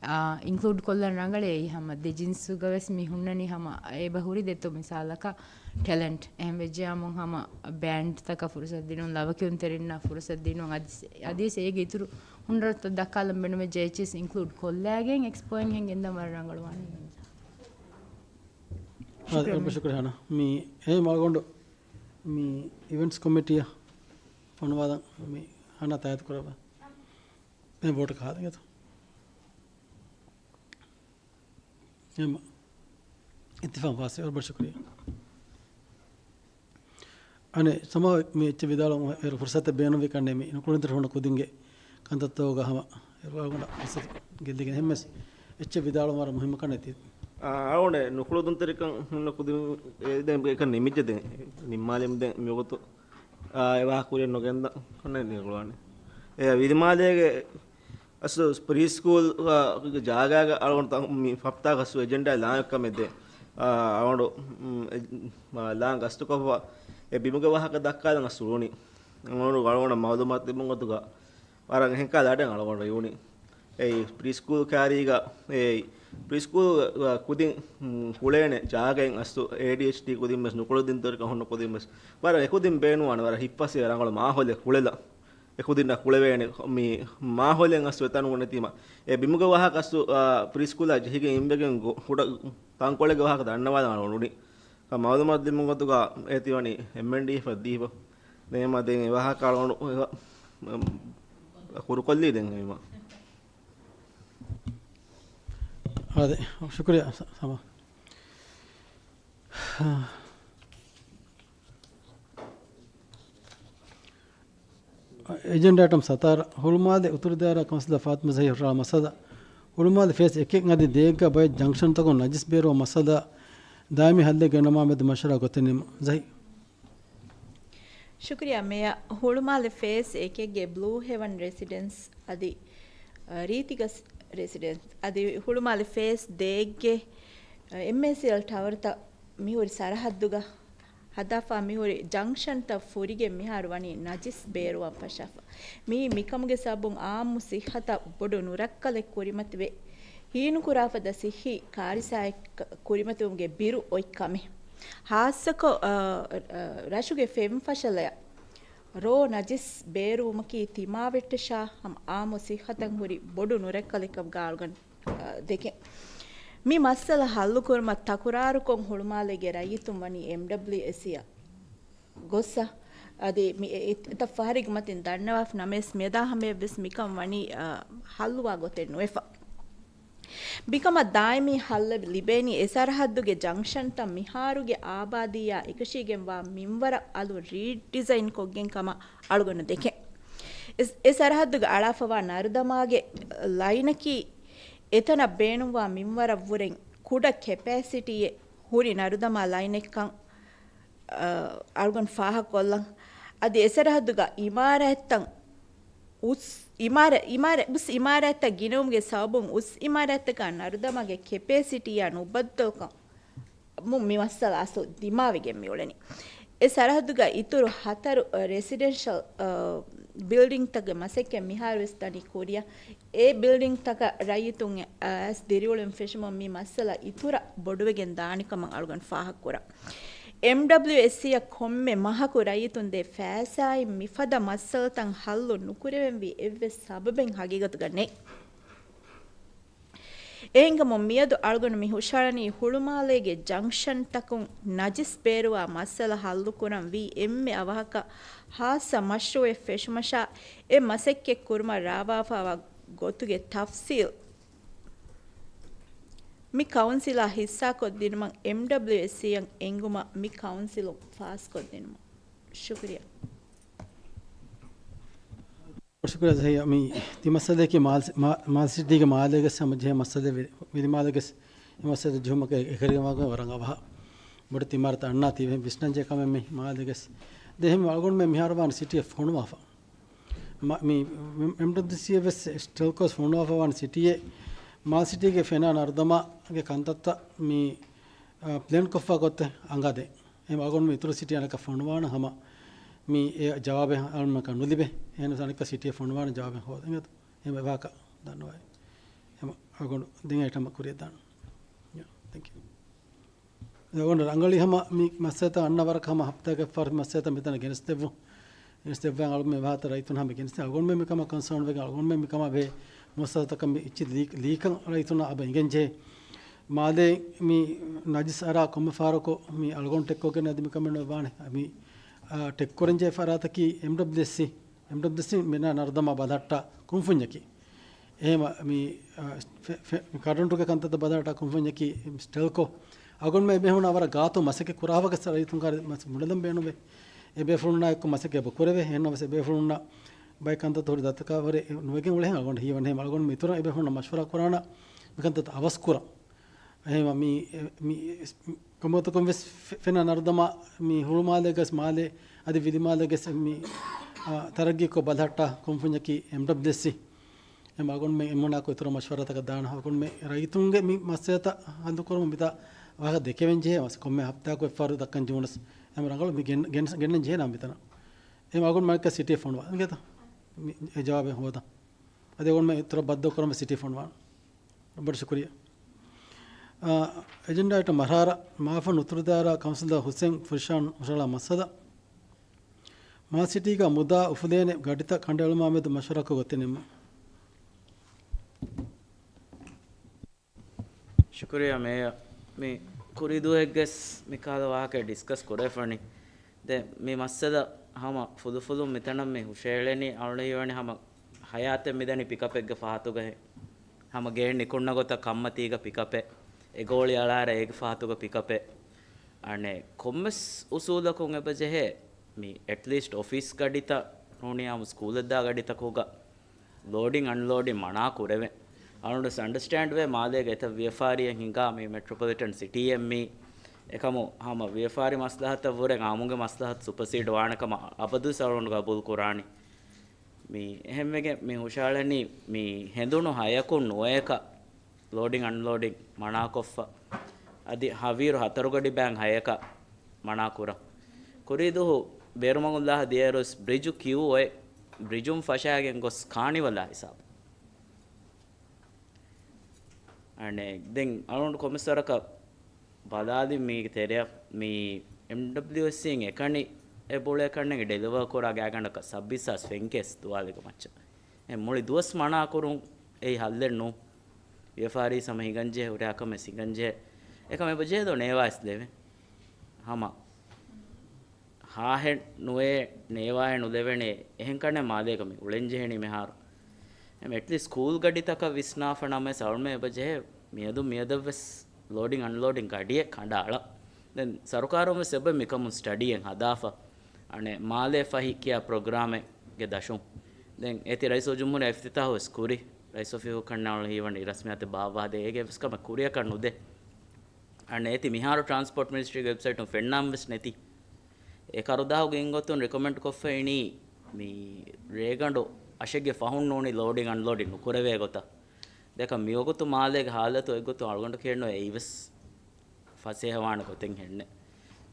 އާ، އިންކްލޫޑް ކޮށްލަން ރަނގަޅޭ އެއީ ހަމަ ދެ ޖިންސުގަ ވެސް މި ހުންނަނީ ހަމަ އެބަ ހުރި ދެއްތޯ މިސާލަކަށް ޓެލެންޓް. އެހެން ވެއްޖެއާމުން ހަމަ ބޭންޑްތަކަށް ފުރުސަތު ދިނުން، ލަވަކިޔުންތެރިންނަށް ފުރުސަތު ދިނުން، އަދި ސެ-، އަދިވެސް އޭގެ އިތުރު ހުނަރުތައް ދައްކާލަން ބޭނުމެއް ޖެއެޗްއިސް އިންކްލޫޑް ކޮށްލައިގެން އެކްސްޕޯއިން ހެން ގެންދަން ވަރަށް ރަނގަޅުވާނެ. އާ، ޝުކުރިއްޔާ. ވަރަށް ޝުކުރިއްޔާ ހަނާ. މި އެހެން އަޅުގަނޑު މި އިވެންޓްސް ކޮމިޓީއަށް ފޮނުވާލަން މި ހަނާ ތާއީދު ކުރައްވާ. މި ވޯޓަކަށް ހާދަން އެތަ؟ އެހެން އިއްތިފާޤު ފާސް ވެ. ވަރަށް ޝުކުރިއްޔާ. އަނެއް ސަމާ މި އެއްޗެއް ވިދާޅުވުން އޭރު ފުރުސަތެއް ބޭނުންވި ކަންނޭ މި ނުކުޅެދުންތެރި ހުންނަ ކުދިންގެ ކަންތައްތަކުގަ ހަމަ އޭރު އަޅުގަނޑަށް ފުރުސަތު ގެއްލިގެން އެހެންވެސް އެއްޗެއް ވިދާޅުވުން ވަރަށް މުހިއްމު ކަންނޭ ތި. އާ، އަޅުގަނޑު ނުކުޅެދުންތެރިކަން ހުންނަ ކުދިން އެ ދެން އެކަން ނިމިއްޖެ ދެން ނިންމާލެމު ދެން މިވަގުތު އާ، އެ ވާހަކަ ކުރިއަށް ނުގެންދަ ކަންނޭ ނިރުޅާނެ. އެ ވިދިމާލޭގެ އަސް ޕްރީ ސްކޫލް އާ، ޖާގާގަ އަޅުގަނޑު ތަ-، މި ހަފްތާގަ އަސް އެޖެންޑާ ލާން ކަމެއް ދޭ. އާ، އަޅުގަނޑު، މް، އެ، މާ، ލާން ގަސްތުކޮށްފަ އެ ބިމުގެ ވާހަކަ ދައްކާލަން އަސް އުޅުނީ. އަޅުގަނޑު އަޅުގަނޑަށް މައުލޫމާތު ލިބުން ގޮތުގަ ވަރަށް އެހެން ކަހަލަ އަޑެއް އަޅުގަނޑަށް އިވުނީ. އެ ޕްރީ ސްކޫލް ކާރީގަ، އެ ޕްރީ ސްކޫލް ކުދިން، މް، ކުޅޭނެ ޖާގައިން އަސްލު އޭޑީއެޗްޑީ ކުދިން ވެސް ނުކުޅެދުންތެރިކަން ހުންނަ ކުދިން ވެސް ވަރަށް އެކުދިން ބޭނުންވާނެ ވަރަށް ހިތްފަސޭ ރަނގަޅު މާހައުލެއް ކުޅެލަ. އެކުދިންނަށް ކުޅެވޭނެ މި މާހައުލެއް އަސްލު އެތަނުގަ ނެތީމަ. އެ ބިމުގެ ވާހަކަ އަސްލު، އާ، ޕްރީ ސްކޫލާ ޖެހިގެން އިންވެގެން ގޮ-، ކުޑަ ތަންކޮޅެއްގެ ވާހަކަ ދަންނަވާލަން އަޅުގަނޑު އުޅުނީ. މައުލޫމާތު ދިމުގޮތުގަ އޭތިވަނީ އެމްއެންޑީއެފަށް ދީފަ. ދެން އެމަ ދެން އެ ވާހަކަ އަޅުގަނޑު ކުރުކޮށްލީ ދެން އެމަ. އާދެ، ޝުކުރިއްޔާ ސަ-، ސަމާ. އެޖެންޑާ އައިޓަމް ސަތާރަ، ހުޅުމާލެ އުތުރު ދާއިރާ ކައުންސިލަރ ފާތިމަ ޒަހީރު ހުށަހަޅާ މައްސަލަ. ހުޅުމާލެ ފޭސް އެކެއް އަދި ދޭއްގަ ބައެއް ޖަންކްޝަންތަކުން ނަޖިސް ބޭރުވާ މައްސަލަ ދާއިމީ ހައްލެއް ގެންނަވާ މެދު މަޝްވަރާ ގޮތެއް ނިންމުން. ޒަހީ. ޝުކުރިއްޔާ މޭޔަރ. ހުޅުމާލެ ފޭސް އެކެއްގެ ބްލޫ ހެވަން ރެސިޑެންސް އަދި ރީތިގަސް ރެސިޑެންސް އަދި ހުޅުމާލެ ފޭސް ދޭއްގެ އެމްއޭސީއެލް ޓަވަރތައް މިހުރި ސަރަހައްދުގަ ހަދާފާ މިހުރި ޖަންކްޝަންތައް ފުރިގެން މިހާރު ވަނީ ނަޖިސް ބޭރުވާން ފަށާފަ. މިއީ މިކަމުގެ ސަބަބުން އާއްމު ސިއްހަތަށް ބޮޑު ނުރައްކަލެއް ކުރިމަތިވެ، ހީނުކުރާފަދަ ސިއްހީ ކާރިސާއެއް ކުރިމަތިވުމުގެ ބިރު އޮތް ކަމެއް. ހާއްސަކޮށް، އަ، އަ، ރަށުގެ ފެންފަށަލަޔަށް ރޯ ނަޖިސް ބޭރުވުމަކީ ތިމާވެއްޓަށާ ހަމަ އާއްމު ސިއްހަތަށް ހުރި ބޮޑު ނުރައްކަލެއްކަމުގަ އަޅުގަނޑު، އަ، ދެކެން. މި މައްސަލަ ހައްލުކުރުމަށް ތަކުރާރުކޮށް ހުޅުމާލޭގެ ރައްޔިތުން ވަނީ އެމްޑަބްލިއުއެސްސީއަށް ގޮއްސަ، އަދި މި އެ-، އެ-، އެތައް ފަހަރެއްގެ މަތިން ދަންނަވާފަ ނަމަވެސް، މިއަދާ ހަމަޔަށްވެސް މިކަން ވަނީ، އަ، ހައްލުވާ ގޮތެއް ނުވެފަ. މިކަމަށް ދާއިމީ ހައްލެއް ލިބޭނީ އެ ސަރަހައްދުގެ ޖަންކްޝަންތައް މިހާރުގެ އާބާދީއާ އެކަށީގެންވާ މިންވަރަށް އަލުން ރީޑިޒައިން ކޮށްގެން ކަމަށް އަޅުގަނޑު ދެކެން. އެ، އެ ސަރަހައްދުގަ އަޅާފަވާ ނަރުދަމާގެ ލައިނަކީ އެތަނަށް ބޭނުންވާ މިންވަރަށްވުރެން ކުޑަ ކެޕޭސިޓީއެއް ހުރި ނަރުދަމާ ލައިނެއްކަން، އަ، އަޅުގަނޑު ފާހަގަކޮށްލަން. އަދި އެ ސަރަހައްދުގަ އިމާރާތްތައް އުސް އިމާރާ-، އިމާރާ-، އުސް އިމާރާތްތައް ގިނަވުމުގެ ސަބަބުން އުސް އިމާރާތްތަކާ ނަރުދަމާގެ ކެޕޭސިޓީއާ ނުބައްދަލުކަމުން މި މައްސަލަ އަސްލު ދިމާވެގެން މިއުޅެނީ. އެ ސަރަހައްދުގަ އިތުރު ހަތަރު، އަ، ރެސިޑެންޝަލް، އަ، ބިލްޑިންތަކުގެ މަސައްކަތް މިހާރުވެސް ދަނީ ކުރިއަށް. އެ ބިލްޑިންތަކަށް ރައްޔިތުން އައިސް ދިރިއުޅެން ފެށުމުން މި މައްސަލަ އިތުރަށް ބޮޑުވެގެން ދާނެ ކަމަށް އަޅުގަނޑު ފާހަގަކުރަން. އެމްޑަބްލިއުއެސްސީއަށް ކޮންމެ މަހަކު ރައްޔިތުން ދޭ ފައިސާއިން މިފަދަ މައްސަލަތައް ހައްލު ނުކުރެވެންވީ އެއްވެސް ސަބަބެއް ހަގީގަތުގަ ނެތް. އެހެންކަމުން މިއަދު އަޅުގަނޑު މި ހުށަހަޅަނީ ހުޅުމާލޭގެ ޖަންކްޝަންތަކުން ނަޖިސް ބޭރުވާ މައްސަލަ ހައްލުކުރަން ވީ އެންމެ އަވަހަކަށް ހާއްސަ މަޝްރޫއެއް ފެށުމަށާ އެ މަސައްކަތް ކުރުމަށް ރާވާފަވާ ގޮތުގެ ތަފްސީލް މި ކައުންސިލާ ހިއްސާކޮށްދިނުމަށް އެމްޑަބްލިއުއެސްސީއަށް އެންގުމަށް މި ކައުންސިލުން ފާސްކޮށްދިނުމަށް. ޝުކުރިއްޔާ. ޝުކުރިއްޔާ ޒަހީރާ. މި ތި މައްސަލައަކީ މާލް-، މާ-، މާލެ ސިޓީގެ މާލޭގެ ހަމަޖެހޭ މައްސަލަ ވި-، ވިލިމާލޭގެ މި މައްސަލަ ޖެހުމަކަށް އެކަރިގެންވާގޮތް ވަރަށް އަވަހަށް. ބޮޑެތި އިމާރާތް އަންނާތީ ވެ ވިސްނަންޖެހޭ ކަމެއް މި މާލޭގެ. ދެން އެހެން އަޅުގަނޑުމެން މިހާރު ވާން ސިޓީއެއް ފޮނުވާފަ. މަ-، މި އެމްޑަބްލިއުސީއެއް ވެސް ޓެލްކޯސް ފޮނުވާފަ ވާން ސިޓީއެއް މާލެ ސިޓީގެ ފެނާ ނަރުދަމާގެ ކަންތައްތައް މި، އާ، ޕްލޭން ކޮށްފަ ގޮތެއް އަނގާދޭ. އެހެން އަޅުގަނޑު މި އިތުރު ސިޓީ އަނެކަ ފޮނުވާނަ ހަމަ މި އެ ޖަވާބެއް އަޅުގަނޑަކަށް ނުލިބޭ. އެހެން އަނެކަ ސިޓީއެއް ފޮނުވާނަ ޖަވާބެއް ހޯދަން. އެހެން އެ ވާހަކަ ދަންނަވައި. ހަމަ އަޅުގަނޑު ދެން އައިޓަމަށް ކުރިއަށް ދާން. ތެންކް ޔޫ. އަޅުގަނޑު ރަނގަޅީ ހަމަ މި މައްސަލަތައް އަންނަ ވަރަކަށް ހަމަ ހަފްތާގެ ފަހަރު މައްސަލަތައް މިތަނަށް ގެނެސްދެއްވުން. ގެނެސްދެއްވާ އަޅުގަނޑު މި ވާހަކަ ރައްޔިތުން ހަމަ ގެނެސްދޭ. އަޅުގަނޑުމެން މިކަމަށް ކޮންސާން ވެގެން އަޅުގަނޑުމެން މިކަމަށް ބެހޭ މައްސަލަތަކަށް މި އެއްޗެއް ލީ-، ލީކަން ރައްޔިތުންނަށް އަބަ އިނގެންޖެހޭ. މާލޭ މި ނަޖިސް އަރާ ކޮންމެ ފަހަރަކު މި އަޅުގަނޑު ޓެކްކޮށްގެން އަދި މިކަމެއް ނުވާނެ. މި، އާ، ޓެކްކުރަންޖެހޭ ފަރާތަކީ އެމްޑަބްލިއުއެސްސީ. އެމްޑަބްލިއުއެސްސީ މިނާ ނަރުދަމާ ބަލަހައްޓާ ކުންފުންޏަކީ. އެހެމަ މި، އާ، ފެ-، ފެ-، ކަރަންޓުގެ ކަންތައްތައް ބަލަހައްޓާ ކުންފުންޏަކީ ޓެލްކޯ. އަޅުގަނޑުމެން އެބޭފުޅުންނާ ވަރަށް ގާތު މަސައްކަތް ކުރާ ހަވަގެ ރައްޔިތުން ކާރި މަސް މުޅިލަން ބޭނުންވޭ. އެބޭފުޅުންނާ އެއްކޮށް މަސައްކަތް އެބަ ކުރެވޭ. އެހެންނަމަވެސް އެބޭފުޅުންނަށް ބައެއް ކަންތައްތައް ހުރި ދަތަކާ ވަރެ ނުވެގެން އުޅޭ އަޅުގަނޑު ހީވަނީ. އަޅުގަނޑު މިތުރަށް އެބޭފުޅުންނަށް މަޝްވަރާ ކުރާނަ މިކަންތައް އަވަސް ކުރަން. އެހެންވީމަ މި، މި، ކޮންމެވަގުތަކުން ވެސް ފެ-، ފެނާ ނަރުދަމާ މި ހުޅުމާލޭގަސް މާލޭ އަދި ވިލިމާލޭގަސް މި، އާ، ތަރައްގީކޮށް ބަލަހައްޓާ ކުންފުންޏަކީ އެމްޑަބްލިއުއެސްސީ. އެހެން އަޅުގަނޑުމެން އެމީހުންނާއެކު އިތުރަށް މަޝްވަރާތަކަށް ދާނަ އަޅުގަނޑުމެން ރައްޔިތުންގެ މި މައްސަލަތައް ހައްލުކުރުމަށް މިތާ ވާހަކަ ދެކެވެން ޖެހޭ މަސް ކޮންމެ ހަފްތާއަކު އެއްފަހަރު ދައްކަން ޖެހުނަސް. އެހެން ރަނގަޅު މި ގެން-، ގެން-، ގެންނަން ޖެހޭނަ މިތަނަށް. އެހެން އަޅުގަނޑު މައްކަ ސިޓީ ފޮނުވާ. އިނގޭތަ؟ މި އެ ޖަވާބެއް ހޯދަން. އަދި އަޅުގަނޑުމެން އިތުރަށް ބައްދަލުކުރަމު ސިޓީ ފޮނުވާނަ. ބޮޑަށް ޝުކުރިއްޔާ. އާ، އެޖެންޑާއިޓަ މަރާރަ މާފަން އުތުރުދާރާ ކައުންސިލަރ ހުސެން ފުރިޝާން ހުށަހަޅާ މައްސަލަ. މާލެ ސިޓީގަ މުދާ އުފުލޭނެ ގަޑިތައް ކަނޑައެޅުމާ މެދު މަޝްވަރާކޮށް ގޮތެއް ނިންމުން. ޝުކުރިއްޔާ މޭޔަރ. މި ކުރީ ދުވަހެއްގެސް މިކަހަލަ ވާހަކައެއް ޑިސްކަސް ކުރެވިފަނި. ދެން މި މައްސަލަ ހަމަ ފުލުފުލުން މިތަނަށް މި ހުށައެޅެނީ އަޅުގަނޑަށް ހީވަނީ ހަމަ ހަޔާތެއް މިދަނީ ޕިކަޕެއްގެ ފަހަތުގައި. ހަމަ ގޭން ނިކުންނަ ގޮތަށް ކަންމަތީގަ ޕިކަޕެއް، އެ ގޯޅި އަޅާއިރަށް އޭގެ ފަހަތުގަ ޕިކަޕެއް. އަނެއް ކޮންމެސް އުސޫލަކުން އެބަ ޖެހޭ މި އެޓްލީސްޓް އޮފީސް ގަޑިތައް ނޫނީ ހަމަ ސްކޫލަށްދާ ގަޑިތަކުގަ ލޯޑިން އަންލޯޑިން މަނާ ކުރެވެން. އަޅުގަނޑު އަންޑަސްޓޭންޑް ވޭ މާލޭގަ އެތައް ވިޔަފާރިއެއް ހިނގާ މި މެޓްރޮޕޮލިޓަން ސިޓީއެއް މީ. އެކަމު ހަމަ ވިޔަފާރި މަސްލަހަތަށް ވުރެ އާއްމުގެ މަސްލަހަތު ސުޕަސީޑް ވާނެ ކަމަށް އަބަދުވެސް އަޅުގަނޑު ގަބޫލު ކުރާނީ. މި އެހެންވެގެން މި ހުށަހަޅަނީ މި ހެނދުނު ހަޔަކުން ނުވަޔަކަށް ލޯޑިން އަންލޯޑިން މަނާކޮށްފަ، އަދި ހަވީރު ހަތަރުގަޑި ބައިން ހަޔަކަށް މަނާކުރަން. ކުރީ ދުހު ބޭރުމަގުން ލާހަ ދިޔައިރުވެސް ބްރިޖު ކިޔޫ އޮތް، ބްރިޖުން ފަށާގެން ގޮސް ކާނިވަލާ ހިސާބު. އަނެއް، ދެން އަޅުގަނޑު ކޮންމެސް ވަރަކަށް ބަލާލި މީގެ ތެރެއަށް މި އެމްޑަބްލިއުއެސްސީން އެކަނި އެ ބުޅޭ ކަންނެގެ ޑެލިވަރ ކުރާ ގާތްގަނޑަކަށް ސައްބީސް ހާސް ފެންކޭސް ދުވާލިގެ މައްޗަށް. އެ މުޅި ދުވަސް މަނާކުރުން އެއީ ހައްލެއް ނޫން. ވިޔަފާރީ ސަމަ ހިނގަންޖެހޭ، ހުރިހާ ކަމެއް ހިނގަންޖެހޭ. އެކަމެއް އެބަޖެހޭ ދޯ ނޭވާ އެސް ދެވެން. ހަމަ ހާހެއް ނުވޭ، ނޭވާއެއް ނުލެވެނޭ، އެހެން ކަންނޭ މާލޭގަ މި އުޅެންޖެހެނީ މިހާރު. އެމް އެޓްލީސްޓް ސްކޫލް ގަޑިތަކަށް ވިސްނާފަ ނަމަވެސް އަޅުމެ އެބަޖެހޭ މިއަދު މިއަދަށްވެސް ލޯޑިން އަންލޯޑިން ގަޑިއެއް ކަނޑައަޅަ. ދެން ސަރުކާރުން ވެސް އެބަ މިކަމުން ސްޓަޑީއެއް ހަދާފަ. އަނެއް މާލޭ ފަހި ކިޔާ ޕްރޮގްރާމެއްގެ ދަށުން. ދެން އޭތި ރައީސުލްޖުމްހޫރިއްޔާ އިފްތިތާހު ވެސް ކުރި. ރައީސް އޮފީހު ކަންނާޅު ހީވަނީ ރަސްމިއްޔާތެއް ބާއްވާދޭ. އޭގެ ވެސް ކަމެއް ކުރިއަކަށް ނުދޭ. އަންނަ އޭތި މިހާރު ޓްރާންސްޕޯޓް މިނިސްޓްރީގެ ވެބްސައިޓުން ފެންނާން ވެސް ނެތި. އެ ކަރުދާހުގެ އިންގޮތުން ރިކޮމެންޑް ކޮށްފަ އިނީ މި ރޭގަނޑު އަށެއްގެ ފަހުން ނޫނީ ލޯޑިން އަންލޯޑިން ނުކުރެވޭ ގޮތަށް. ދެކަ މިވަގުތު މާލޭގެ ހާލަތު އެއްގޮތުން އަޅުގަނޑަކަށް ނުވޭ އެއީވެސް ފަސޭހަވާނެ ގޮތެއް ހެންނެ.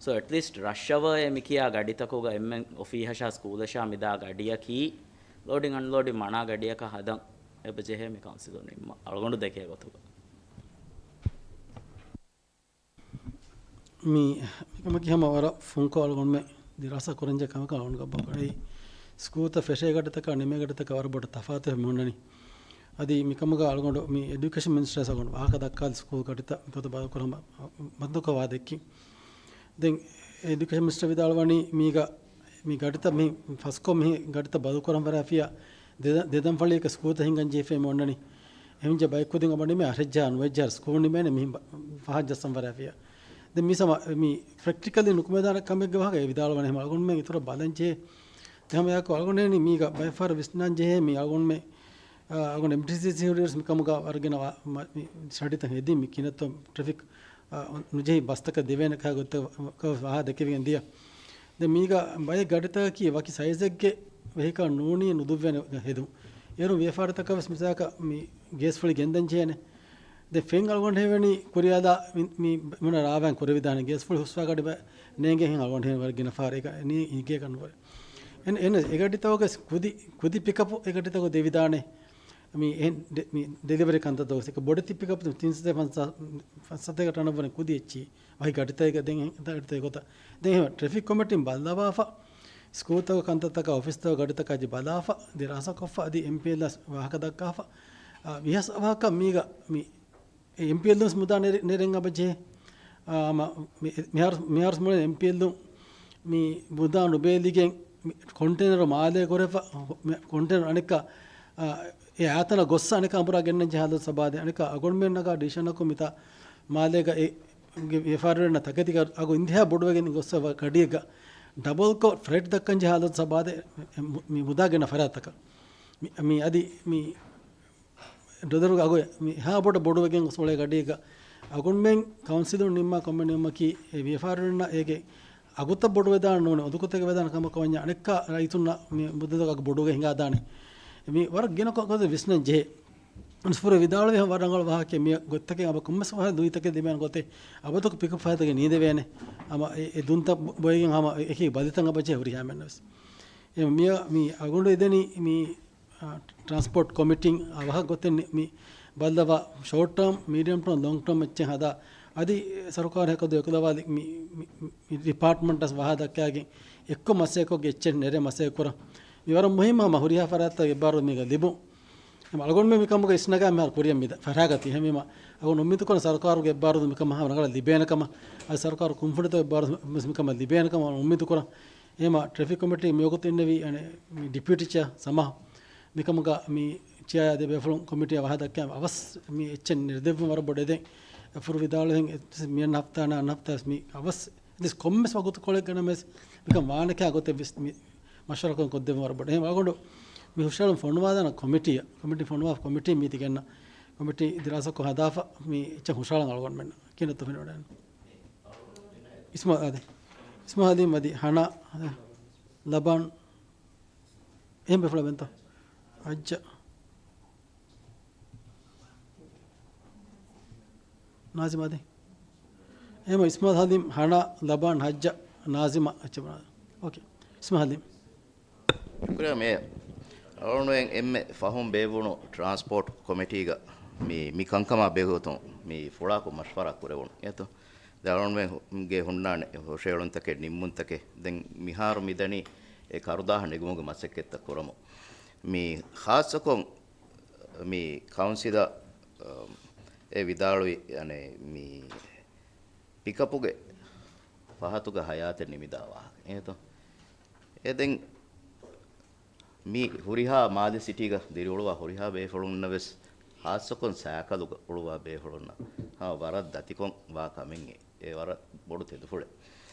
ސޯ އެޓްލީސްޓް ރަޝް އަވަރ އެ މިކިޔާ ގަޑިތަކުގަ އެންމެން އޮފީހަށާ ސްކޫލަށާ މިދާ ގަޑިއަކީ ލޯޑިން އަންލޯޑިން މަނާ ގަޑިއަކަށް ހަދަން އެބަޖެހޭ މި ކައުންސިލުން ނިންމަ އަޅުގަނޑު ދެކޭ ގޮތުގަ. މި، މިކަމަކީ ހަމަ ވަރަށް ފުންކޮށް އަޅުގަނޑުމެ ދިރާސާ ކުރަންޖެހޭ ކަމަކަށް އަޅުގަނޑު ގަބަކަށް ސްކޫލްތައް ފެށޭ ގަޑިތަކާ ނިމޭ ގަޑިތަކާ ވަރަށް ބޮޑަށް ތަފާތު މި ހުންނަނީ. އަދި މިކަމުގަ އަޅުގަނޑު މި އެޑިއުކޭޝަން މިނިސްޓަރ އަޅުގަނޑު ވާހަކަ ދައްކާލި ސްކޫލް ގަޑިތައް މިގޮތަށް ބަދަލުކުރަމަ މަދުކޮށް ވާ ދެއްކި. ދެން އެޑިއުކޭޝަން މިނިސްޓަރ ވިދާޅުވަނީ މީގަ މި ގަޑިތައް މި ފަސްކޮށް މި ގަޑިތައް ބަދަލުކުރަން ފަރާފިޔާ ދެ-، ދެދަން ފަޅިއަކަށް ސްކޫލްތައް ހިންގަން ޖެހިފައި މި އޮންނަނީ. އެހެންޖެ ބައެއް ކުދިން އަބަ ނިމޭ އަށެއްޖާ ނުވައްޖާ ސްކޫލް ނިމޭނެ މިހިން ބަ-، ފަހަށް ޖައްސަން ފަރާފިޔާ. ދެން މި ސަމަ މި ޕްރެކްޓިކަލީ ނުކުމެދާނެ ކަމެއްގެ ވާހަކަ އެ ވިދާޅުވަނީ ހަމަ އަޅުގަނޑުމެން އިތުރަށް ބަލަން ޖެހޭ. ދެ ހަމަ އެއާއެކު އަޅުގަނޑު މީގަ ބައެއް ފަހަރަށް ވިސްނާން ޖެހޭ މި އަޅުގަނޑުމެ، އާ، އަޅުގަނޑު އެމްޓީސީސީ ހުރިވެސް މިކަމުގަ ވަރަށް ގިނަ ވާ-، މަ-، މި ސްޓަޑީތައް ހެދީ މި ކިނަތޮ ޓްރެފިކް، އާ، ނުޖެހި ބަސްތަކަށް ދެވޭނެ ކަހަލަ ގޮތަކަށް ވާހަކަ ދެކެވިގެން ދިޔަ. ދެން މީގަ ބައެއް ގަޑިތަކަކީ ވަކި ސައިޒެއްގެ ވެހިކަލް ނޫނީ ނުދުއްވޭނެ ހެދުން. އޭރު ވިޔަފާރިތަކަށް ވެސް މިސާލަކަށް މި ގޭސް ފުޅި ގެންދަން ޖެހޭނެ. ދެން ފެން އަޅުގަނޑު ހެވެނީ ކުރިއަލާ މި، މި މުނަ ރާވާން ކުރެވިދާނެ ގޭސް ފުޅި ހުސްވާ ގަޑި ބަ-، ނޭނގޭ ހެން އަޅުގަނޑު ހެން ވަރަށް ގިނަ ފަހަރަކަށް ނީ ހިނގޭކަށް ނުވަރެ. އެން، އެން އެ ގަޑިތަކުގެ ކުދި، ކުދި ޕިކަޕު އެ ގަޑިތަކު ދެވިދާނެ. މި އެހެން ޑެ-، މި ޑެލިވަރީ ކަންތައްތަކު ބޮޑެތި ޕިކަޕް ތިންސަތޭކަ ފަންސާ-، ފަންސަތޭކަ ޓަނަށް ވަނީ ކުދި އެއްޗި. ވަކި ގަޑިތަކެއް ގަ-، ދެން އެ ގަޑިތަކެއް ގޮތަށް. ދެން އެހެން ޓްރެފިކް ކޮމިޓީން ބައްލަވާފަ، ސްކޫލްތަކުގެ ކަންތައްތަކާ އޮފީސްތަކުގެ ގަޑިތަކާ ޖެ ބަލާފަ، ދިރާސާކޮށްފަ، އަދި އެމްޕީއެލްއަށް ވާހަކަ ދައްކާފަ، އާ، ވިހަސް އަވަހަކަށް މީގަ މި އެމްޕީއެލް ވެސް މުދާ ނެރެ-، ނެރެން އަބަޖެހޭ. އާ، މި-، މިހާރު، މިހާރު މުޅިން އެމްޕީއެލް މި މުދާ ނުބޭލިގެން މި ކޮންޓޭނަރު މާލޭ ކުރެފަ، މި ކޮންޓޭނަރު އަނެއްކާ، އާ، އެ އާތަނަށް ގޮއްސަ އަނެއްކާ އަނބުރާ ގެންނަން ޖެހޭ ހާލަތު ސަބާދެ، އަނެއްކާ އަގޮންމެން ނަގާ ޑިޝަނަކު މިތާ މާލޭގަ އެ ވިޔަފާރިވެރިންނަށް ތަކެތި އަގު އިންތިހާ ބޮޑުވެގެން ގޮއްސަ ގަޑިއެއްގަ ޑަބަލްކޮށް ފްރެޓް ދައްކަން ޖެހޭ ހާލަތު ސަބާދެ، މި މުދާ ގެންނަ ފަރާތްތަކަށް. މި، މި އަދި މި ޑޮލަރުގެ އަގު މި އެހާ ބޮޑަށް ބޮޑުވެގެން ގޮސް އުޅޭ ގަޑިއެއްގަ އަގުންމެން ކައުންސިލުން ނިންމާ ކޮންމެ ނިންމަކީ އެ ވިޔަފާރިވެރިންނަށް އޭގެ އަގުތައް ބޮޑުވެދާނެ ނޫނެ، އުނދަގޫތަކެއް ވެދާނެ ކަމަކަށް ވަންޏާ އަނެއްކާ ރައްޔިތުންނަށް މި މުދަލުގެ އަގު ބޮޑުވެގެން ހިނގާދާނެ. މި ވަރަށް ގިނަ ކޮ-، ގޮތެއް ވިސްނަން ޖެހޭ. އަންސްފުރެ ވިދާޅުވި ހަމަ ވަރަށް ރަނގަޅު ވާހަކައެއް. މި ގޮތްތަކެއް އަބަ ކޮންމެސް ފަހަރެއް ލުއިތަކެއް ލިބޭނެ ގޮތެއް އަބަދުކު ޕިކަޕް ފަހަތަކެއް ނީނދެވޭނެ. ހަމަ އެ، އެ ދުންތައް ބޮ-، ބޮއެގެން ހަމަ އެކި ބަލިތައް އަބަޖެހޭ ހުރިހާ މެންނަވެސް. އެ މި، މި އަގުނޑު އެދެނީ މި އާ، ޓްރާންސްޕޯޓް ކޮމިޓީން އަވަހަށް ގޮތެއް ނި-، މި ބައްލަވާ ޝޯޓް ޓާމް، މީޑިއަމް ޓާމް، ލޮންގް ޓާމް އެއްޗެއް ހަދާ، އަދި ސަރުކާރު ހަކަދު އެކުލަވާލި މި، މި، މި ޑިޕާޓްމަންޓަށް ވާހަކަ ދައްކާގެން އެއްކޮށް މަސައްކަތްކޮށްގެން އެއްޗެއް ނެރެ މަސައްކަތް ކުރަން. މި ވަރަށް މުހިއްމު ހަމަ ހުރިހާ ފަރާތްތަކަށް އެއްބާރު މީގަ ލިބުން. އަޅުގަނޑުމެން މި ކަމުގަ އިސްނަގާ މިހާރު ކުރިއަށް މި ފަށާގަތީ. އެހެންވީމަ، އަޅުގަނޑު އުއްމީދު ކުރަން ސަރުކާރުގެ އެއްބާރު މިކަމަށް ހަމަ ރަނގަޅަށް ލިބޭނެ ކަމަށް، އަދި ސަރުކާރު ކުންފުނިތަކުގެ އެއްބާރު މިކަމަށް ލިބޭނެ ކަމަށް އުއްމީދު ކުރަން. އެހެންވީމަ ޓްރެފިކް ކޮމިޓީ މިވަގުތު އިންނެވި، އަނެ، މި ޑިޕިއުޓީ ޗެއާ ސަމާ މިކަމުގަ މި ޗެއާ އަދި ބޭފުޅުން ކޮމިޓީއަށް ވާހަކަ ދައްކައި އަވަސް މި އެއްޗެއް ނެރެދެއްވުން ވަރަށް ބޮޑު އެދެން. އެ ފުރު ވިދާޅުވިހެން އެ މިއަންނަ ހަފްތާ ނަ އަންނަ ހަފްތާ ވެސް މި އަވަސް އެއްވެސް ކޮންމެސް ވަގުތުކޮޅެއްގަ ނަމަވެސް މިކަން ވާނެކާ ގޮތެއް ވެސް މި މަޝްވަރާކޮށް ކޮށްދެއްވުން ވަރަށް ބޮޑު. އެހެން އަޅުގަނޑު މި ހުށަހެޅުން ފޮނުވާދާނަ ކޮމިޓީއަށް، ކޮމިޓީ ފޮނުވާ ކޮމިޓީ މީތި ގެންނަ ކޮމިޓީ ދިރާސާކޮށް ހަދާފަ މި އެއްޗެއް ހުށަހަޅަން އަޅުގަނޑުމެންނަށް ކިހިނެއްތޯ ފެނިވަޑައިގެން. އިސްމާ އަދި، އިސްމާ ހަލީމް އަދި ހަނާ ލަބާން އެހެން ބޭފުޅާ ބެންތޯ؟ ހައްޖަ. ނާޒިމާ ދޭ. އެހެމަ އިސްމާލް ހަލީމް ހަނާ ލަބާން ހައްޖަ ނާޒިމާ އެއްޗެއް ބުނާ. އޯކޭ. އިސްމާލް ހަލީމް. ޝުކުރިއްޔާ މޭޔަރ. އަޅުގަނޑުމެން އެންމެ ފަހުން ބޭއްވުނު ޓްރާންސްޕޯޓް ކޮމިޓީގަ މި، މި ކަންކަމާ ބެހޭގޮތުން މި ފުޅާކޮށް މަޝްވަރާ ކުރެވުނު. އެއަތޯ؟ ދެން އަޅުގަނޑުމެންގެ ހުންނާނެ ހުށައެޅުންތަކެއް، ނިންމުންތަކެއް. ދެން މިހާރު މިދަނީ އެ ކަރުދާހަ ނެގުމުގެ މަސައްކަތްތައް ކުރަމުން. މި ޚާއްޞަކޮށް މި ކައުންސިލަށް، އަ، އެ ވިދާޅުވި، އަނެއް، މި ޕިކަޕުގެ ފަހަތުގަ ހަޔާތެއް ނިމިދާ ވާހަކަ. އެހެންތޯ؟ އެ ދެން މި ހުރިހާ މާލެ ސިޓީގަ ދިރިއުޅުވާ ހުރިހާ ބޭފުޅުންނަށް ވެސް، ޚާއްޞަކޮށް ސައިކަލުގަ އުޅުވާ ބޭފުޅުންނަށް ހަމަ ވަރަށް ދަތިކޮށް ވާ ކަމެއް އެ. އެ ވަރަށް ބޮޑު ތެދުފުޅެއް.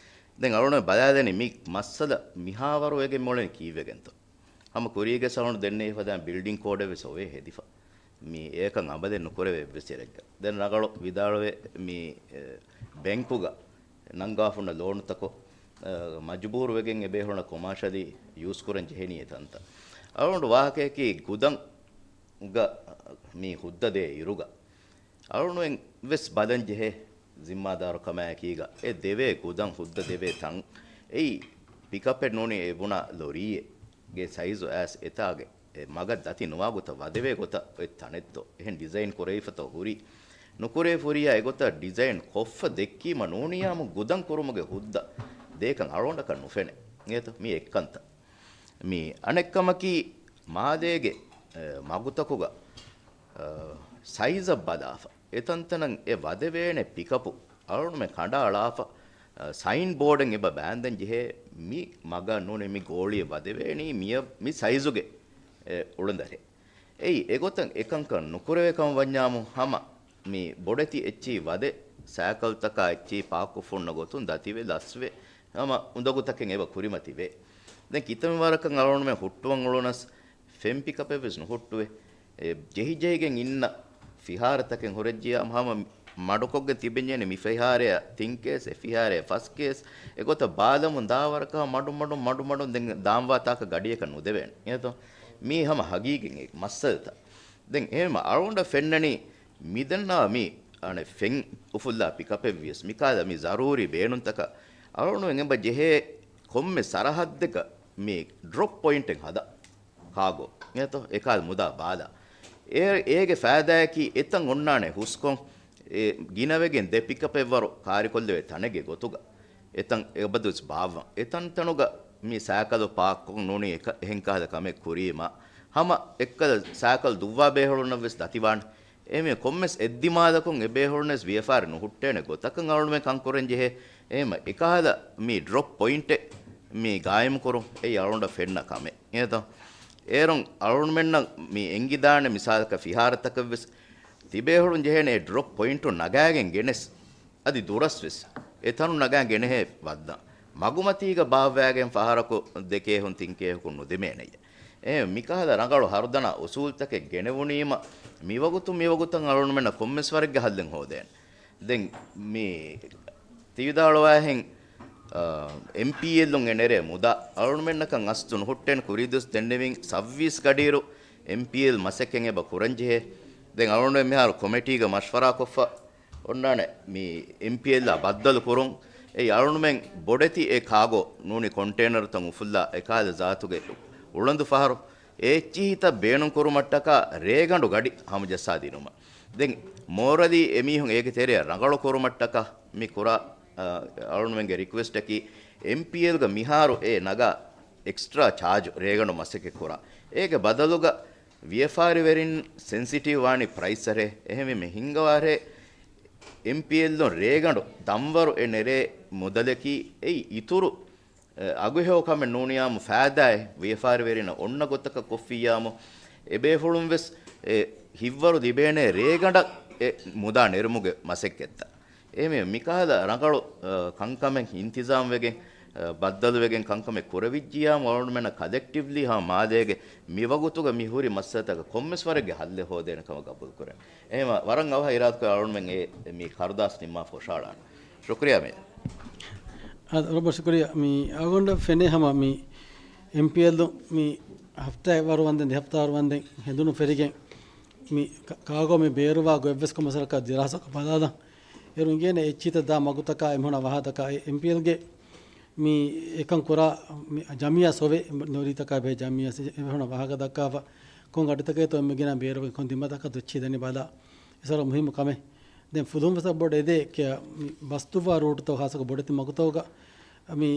ދެން އަޅުގަނޑު ބަލާލަނީ މި މައްސަލަ މިހާވަރު ވެގެން މިއުޅެނީ ކީއްވެގެންތޯ؟ ހަމަ ކުރީގެ ސައުންޑް ދެންނެވި ފަދައިން ބިލްޑިން ކޯޑެއް ވެސް އޮވޭ ހެދިފަ. މި އެއަކަށް އަމަލެއް ނުކުރެވޭ އެއްވެސް އިރެއްގަ. ދެން ރަނގަޅު ވިދާޅުވޭ މި، އެ، ބެންކުގަ ނަންގާފުންނަ ލޯނުތަކޮށް، އަ، މަޖުބޫރުވެގެން އެބޭފުޅުންނަށް ކޮމާޝަލީ ޔޫސް ކުރަން ޖެހެނީ އެ ތަންތަން. އަޅުގަނޑު ވާހަކަޔަކީ ގުދަންގަ މި ހުއްދަ ދޭ އިރުގަ އަޅުގަނޑުމެން ވެސް ބަލަން ޖެހޭ ޒިންމާދާރު ކަމާއެކީގަ އެ ދެވޭ ގުދަން ހުއްދަ ދެވޭ ތަން. އެއީ ޕިކަޕެއް ނޫނީ އެ ބުނާ ލޮރީއެއްގެ ސައިޒު އައިސް އެތާގެ އެ މަގަށް ދަތި ނުވާ ގޮތަށް ވަދެވޭ ގޮތަށް އޮތް ތަނެއްތޯ؟ އެހެން ޑިޒައިން ކުރެވިފަތޯ ހުރީ؟ ނުކުރެވިފަ ހުރިއްޔާ އެގޮތަށް ޑިޒައިން ކޮށްފަ ދެއްކީމަ ނޫނިއްޔާމު ގުދަން ކުރުމުގެ ހުއްދަ ދޭކަން އަޅުގަނޑަކަށް ނުފެނޭ. އެހެންތޯ؟ މީ އެއްކަންތައް. މި އަނެއްކަމަކީ މާލޭގެ، އެ، މަގުތަކުގަ، އެ، ސައިޒަށް ބަލާފަ އެތަންތަނަށް އެ ވަދެވޭނެ ޕިކަޕު އަޅުގަނޑުމެން ކަނޑައަޅާފަ، އަ، ސައިން ބޯޑެއް އެބަ ބާންދެން ޖެހޭ، މި މަގަށް ނޫނީ މި ގޯޅިއެއް ވަދެވޭނީ މިއަށް، މި ސައިޒުގެ، އެ، އުޅަނދަރެއް. އެއީ އެގޮތަށް އެކަންކަން ނުކުރެވޭ ކަމަށް ވަންޏާމު ހަމަ މި ބޮޑެތި އެއްޗިހި ވަދެ ސައިކަލްތަކާ އެއްޗިހި ޕާކްކޮށްފަ އޮންނަ ގޮތުން ދަތިވެ ލަސްވެ ހަމަ އުނދަގޫތަކެއް އެބަ ކުރިމަތިވޭ. ދެން ކިތަންމެ ވަރަކަށް އަޅުގަނޑުމެން ހުއްޓުވަން އުޅުނަސް ފެން ޕިކަޕެއް ވެސް ނުހުއްޓުވޭ. އެ، ޖެހި ޖެހިގެން އިންނަ ފިހާރަތަކެއް ހުރެއްޖިޔާ ހަމަ މަޑުކޮށްގެން ތިބެންޖެހޭނެ މި ފިހާރަޔަށް ތިން ކޭސް، އެ ފިހާރަޔަށް ފަސް ކޭސް، އެގޮތަށް ބާލަމުން ދާވަރަކަށް މަޑު މަޑު މަޑު މަޑުން ދެން ދާންވާ ތާކަށް ގަޑިއަކަށް ނުދެވޭނެ. އެހެންތޯ؟ މީ ހަމަ ހަގީގީ މައްސަލަތައް. ދެން އެހެންމަ އަޅުގަނޑަށް ފެންނަނީ މިދަންނަވާ މި އަނެއް ފެން އުފުއްލާ ޕިކަޕެއް ވިޔަސް މިކަހަލަ މި ޒަރޫރީ ބޭނުންތަކަށް އަޅުގަނޑުމެން އެބަ ޖެހޭ ކޮންމެ ސަރަހައްދެއްގަ މި ޑްރޮޕް ޕޮއިންޓެއް ހަދާ. ކާގޯ އެތޯ އެކާލް މުދާ ބާލާ. އޭ، އޭގެ ފައިދާއަކީ އެތަން އޮންނާނެ ހުސްކޮށް، އެ ގިނަވެގެން ދެ ޕިކަޕެއްވަރު ކާރިކޮށްލެވޭ ތަނެއްގެ ގޮތުގަ. އެތަން އެބަދުވެސް ބާއްވަން. އެތަންތަނުގަ މި ސައިކަލު ޕާކްކޮށް ނޫނީ އެކަ-، އެހެން ކަހަލަ ކަމެއް ކުރީމަ، ހަމަ އެއްކަލަ ސައިކަލް ދުއްވާ ބޭފުޅުންނަށް ވެސް ދަތިވާނެ. އެހެންވެ ކޮންމެސް އެއްދިމާލަކުން އެބޭފުޅުންނަށް ވިޔަފާރި ނުހުއްޓޭނެ ގޮތަކަށް އަޅުގަނޑުމެން ކަންކުރަން ޖެހޭ. އެހެން އެކަހަލަ މި ޑްރޮޕް ޕޮއިންޓެއް މި ގާއިމުކުރުން އެއީ އަޅުގަނޑަށް ފެންނަ ކަމެއް. އެހެންތޯ؟ އޭރުން އަޅުގަނޑުމެންނަށް މި އެނގިދާނެ މިސާލަކަށް ފިހާރަތަކަށް ވެސް ތިބޭފުޅުން ޖެހޭނެ އެ ޑްރޮޕް ޕޮއިންޓު ނަގާގެން ގެނެސް އަދި ދުރަސް ވެސް އެ ތަނު ނަގާ ގެނެހޭ ވައްދަން. މަގުމަތީގަ ބާއްވާގެން ފަހަރަކު ދެ ކޭހުން ތިން ކޭހަކުން ނުދެމޭނެޔެ. އެ މިކަހަލަ ރަނގަޅު ހަރުދަނާ އުސޫލްތަކެއް ގެނެވުނީމަ، މިވަގުތު މިވަގުތަށް އަޅުގަނޑުމެންނަށް ކޮންމެސް ވަރެއްގެ ހައްލެއް ހޯދޭނެ. ދެން މި ތިވިދާޅުވާހެން، އާ، އެމްޕީއެލުން އެ ނެރޭ މުދާ އަޅުގަނޑުމެންނަކަށް އަސްލު ނުހުއްޓޭނެ. ކުރީ ދުވަސް ދެންނެވިން ސައްވީސް ގަޑިއިރު އެމްޕީއެލް މަސައްކަތް އެބަ ކުރަންޖެހޭ. ދެން އަޅުގަނޑުމެން މިހާރު ކޮމިޓީގަ މަޝްވަރާކޮށްފަ އޮންނާނެ މި އެމްޕީއެލްއާ ބައްދަލު ކުރުން. އެއީ އަޅުގަނޑުމެން ބޮޑެތި އެ ކާގޯ ނޫނީ ކޮންޓޭނަރުތައް އުފުއްލާ އެކާލަ ޒާތުގެ އުޅަނދު ފަހަރު އެ އެއްޗިހިތައް ބޭނުންކުރުމަށްޓަކާ ރޭގަނޑު ގަޑި ހަމަޖައްސާދިނުމަށް. ދެން މޯރަލީ އެމީހުން އޭގެ ތެރެއަށް ރަނގަޅު ކުރުމަށްޓަކާ މި ކުރާ، އަ، އަޅުގަނޑުމެންގެ ރިކުއެސްޓަކީ އެމްޕީއެލްގަ މިހާރު އެ ނަގާ އެކްސްޓްރާ ޗާޖު ރޭގަނޑު މަސައްކަތް ކުރާ. އޭގެ ބަދަލުގަ ވިޔަފާރިވެރިން ސެންސިޓިވް ވާނީ ޕްރައިސްއަށޭ. އެހެންވީމަ ހިންގަވާށޭ އެމްޕީއެލްއުން ރޭގަނޑު ދަންވަރު އެ ނެރޭ މުދަލަކީ އެއީ އިތުރު، އެ، އަގުހެޔޮ ކަމެއް ނޫނިއްޔާމު ފައިދާއެއް ވިޔަފާރިވެރިންނަށް އޮންނަ ގޮތަކަށް ކޮށްފިއްޔާމު އެބޭފުޅުން ވެސް އެ ހިތްވަރު ލިބޭނޭ ރޭގަނޑަށް އެ މުދާ ނެރުމުގެ މަސައްކަތްތައް. އެހެންވީމަ މިކަހަލަ ރަނގަޅު، އަ، ކަންކަމެއް އިންތިޒާމްވެގެން، އަ، ބައްދަލުވެގެން ކަންކަމެއް ކުރެވިއްޖިޔާމު އަޅުގަނޑުމެންނަށް ކަލެކްޓިވްލީ ހަމަ މާލޭގެ މިވަގުތުގަ މި ހުރި މައްސަލަތަކަށް ކޮންމެސް ވަރެއްގެ ހައްލެއް ހޯދޭނެ ކަމަށް ގަބޫލުކުރޭނެ. އެހެންވީމަ ވަރަށް އަވަހަށް އިރާދަކުރެ އަޅުގަނޑުމެން އެ މި ކަރުދާސް ނިންމާފަ ހުށަހަޅާނެ. ޝުކުރިއްޔާ މޭޔަރ. އާދެ، ރައްބަ ޝުކުރިއްޔާ. މި އަޅުގަނޑަށް ފެނޭ ހަމަ މި އެމްޕީއެލް މި ހަފްތާ ވަރު ވަންދެން، ދެ ހަފްތާ ވަރު ވަންދެން ހެނދުނު ފެރިގެން މި ކާ-، ކާގޯ މި ބޭރުވާ ގޮތްވެސް ކޮންމެސް ވަރަކަށް ދިރާސާ ބަލާލަން. އޭރު އިނގޭނެ އެއްޗިތައް ދާ މަގުތަކާ އެމީހުންނަށް ވާހަކަ ދައްކާ. އެ އެމްޕީއެލްގެ މި އެކަން ކުރާ މި ޖަމިއްޔާ ސޮވެ ނޮރީތަކާ ބެހޭ ޖަމިއްޔާ އެ އެމީހުންނަށް ވާހަކަ ދައްކާފަ، ކޮން އަޑިތަކެއްތޯ އެންމެ ގިނަ ބޭރުވެ ކޮން ދިމަދަކަށް ދޮއްޗި ދަނީ ބަލާ. އެސަރ މުހިއްމު ކަމެއް. ދެން ފުލުހުން ވެސް ބޮޑު އެދޭ ކިޔާ މި ބަސް ދުއްވާ ރޫޓުތައް ހާއްސަކޮށް ބޮޑެތި މަގުތަކުގަ މި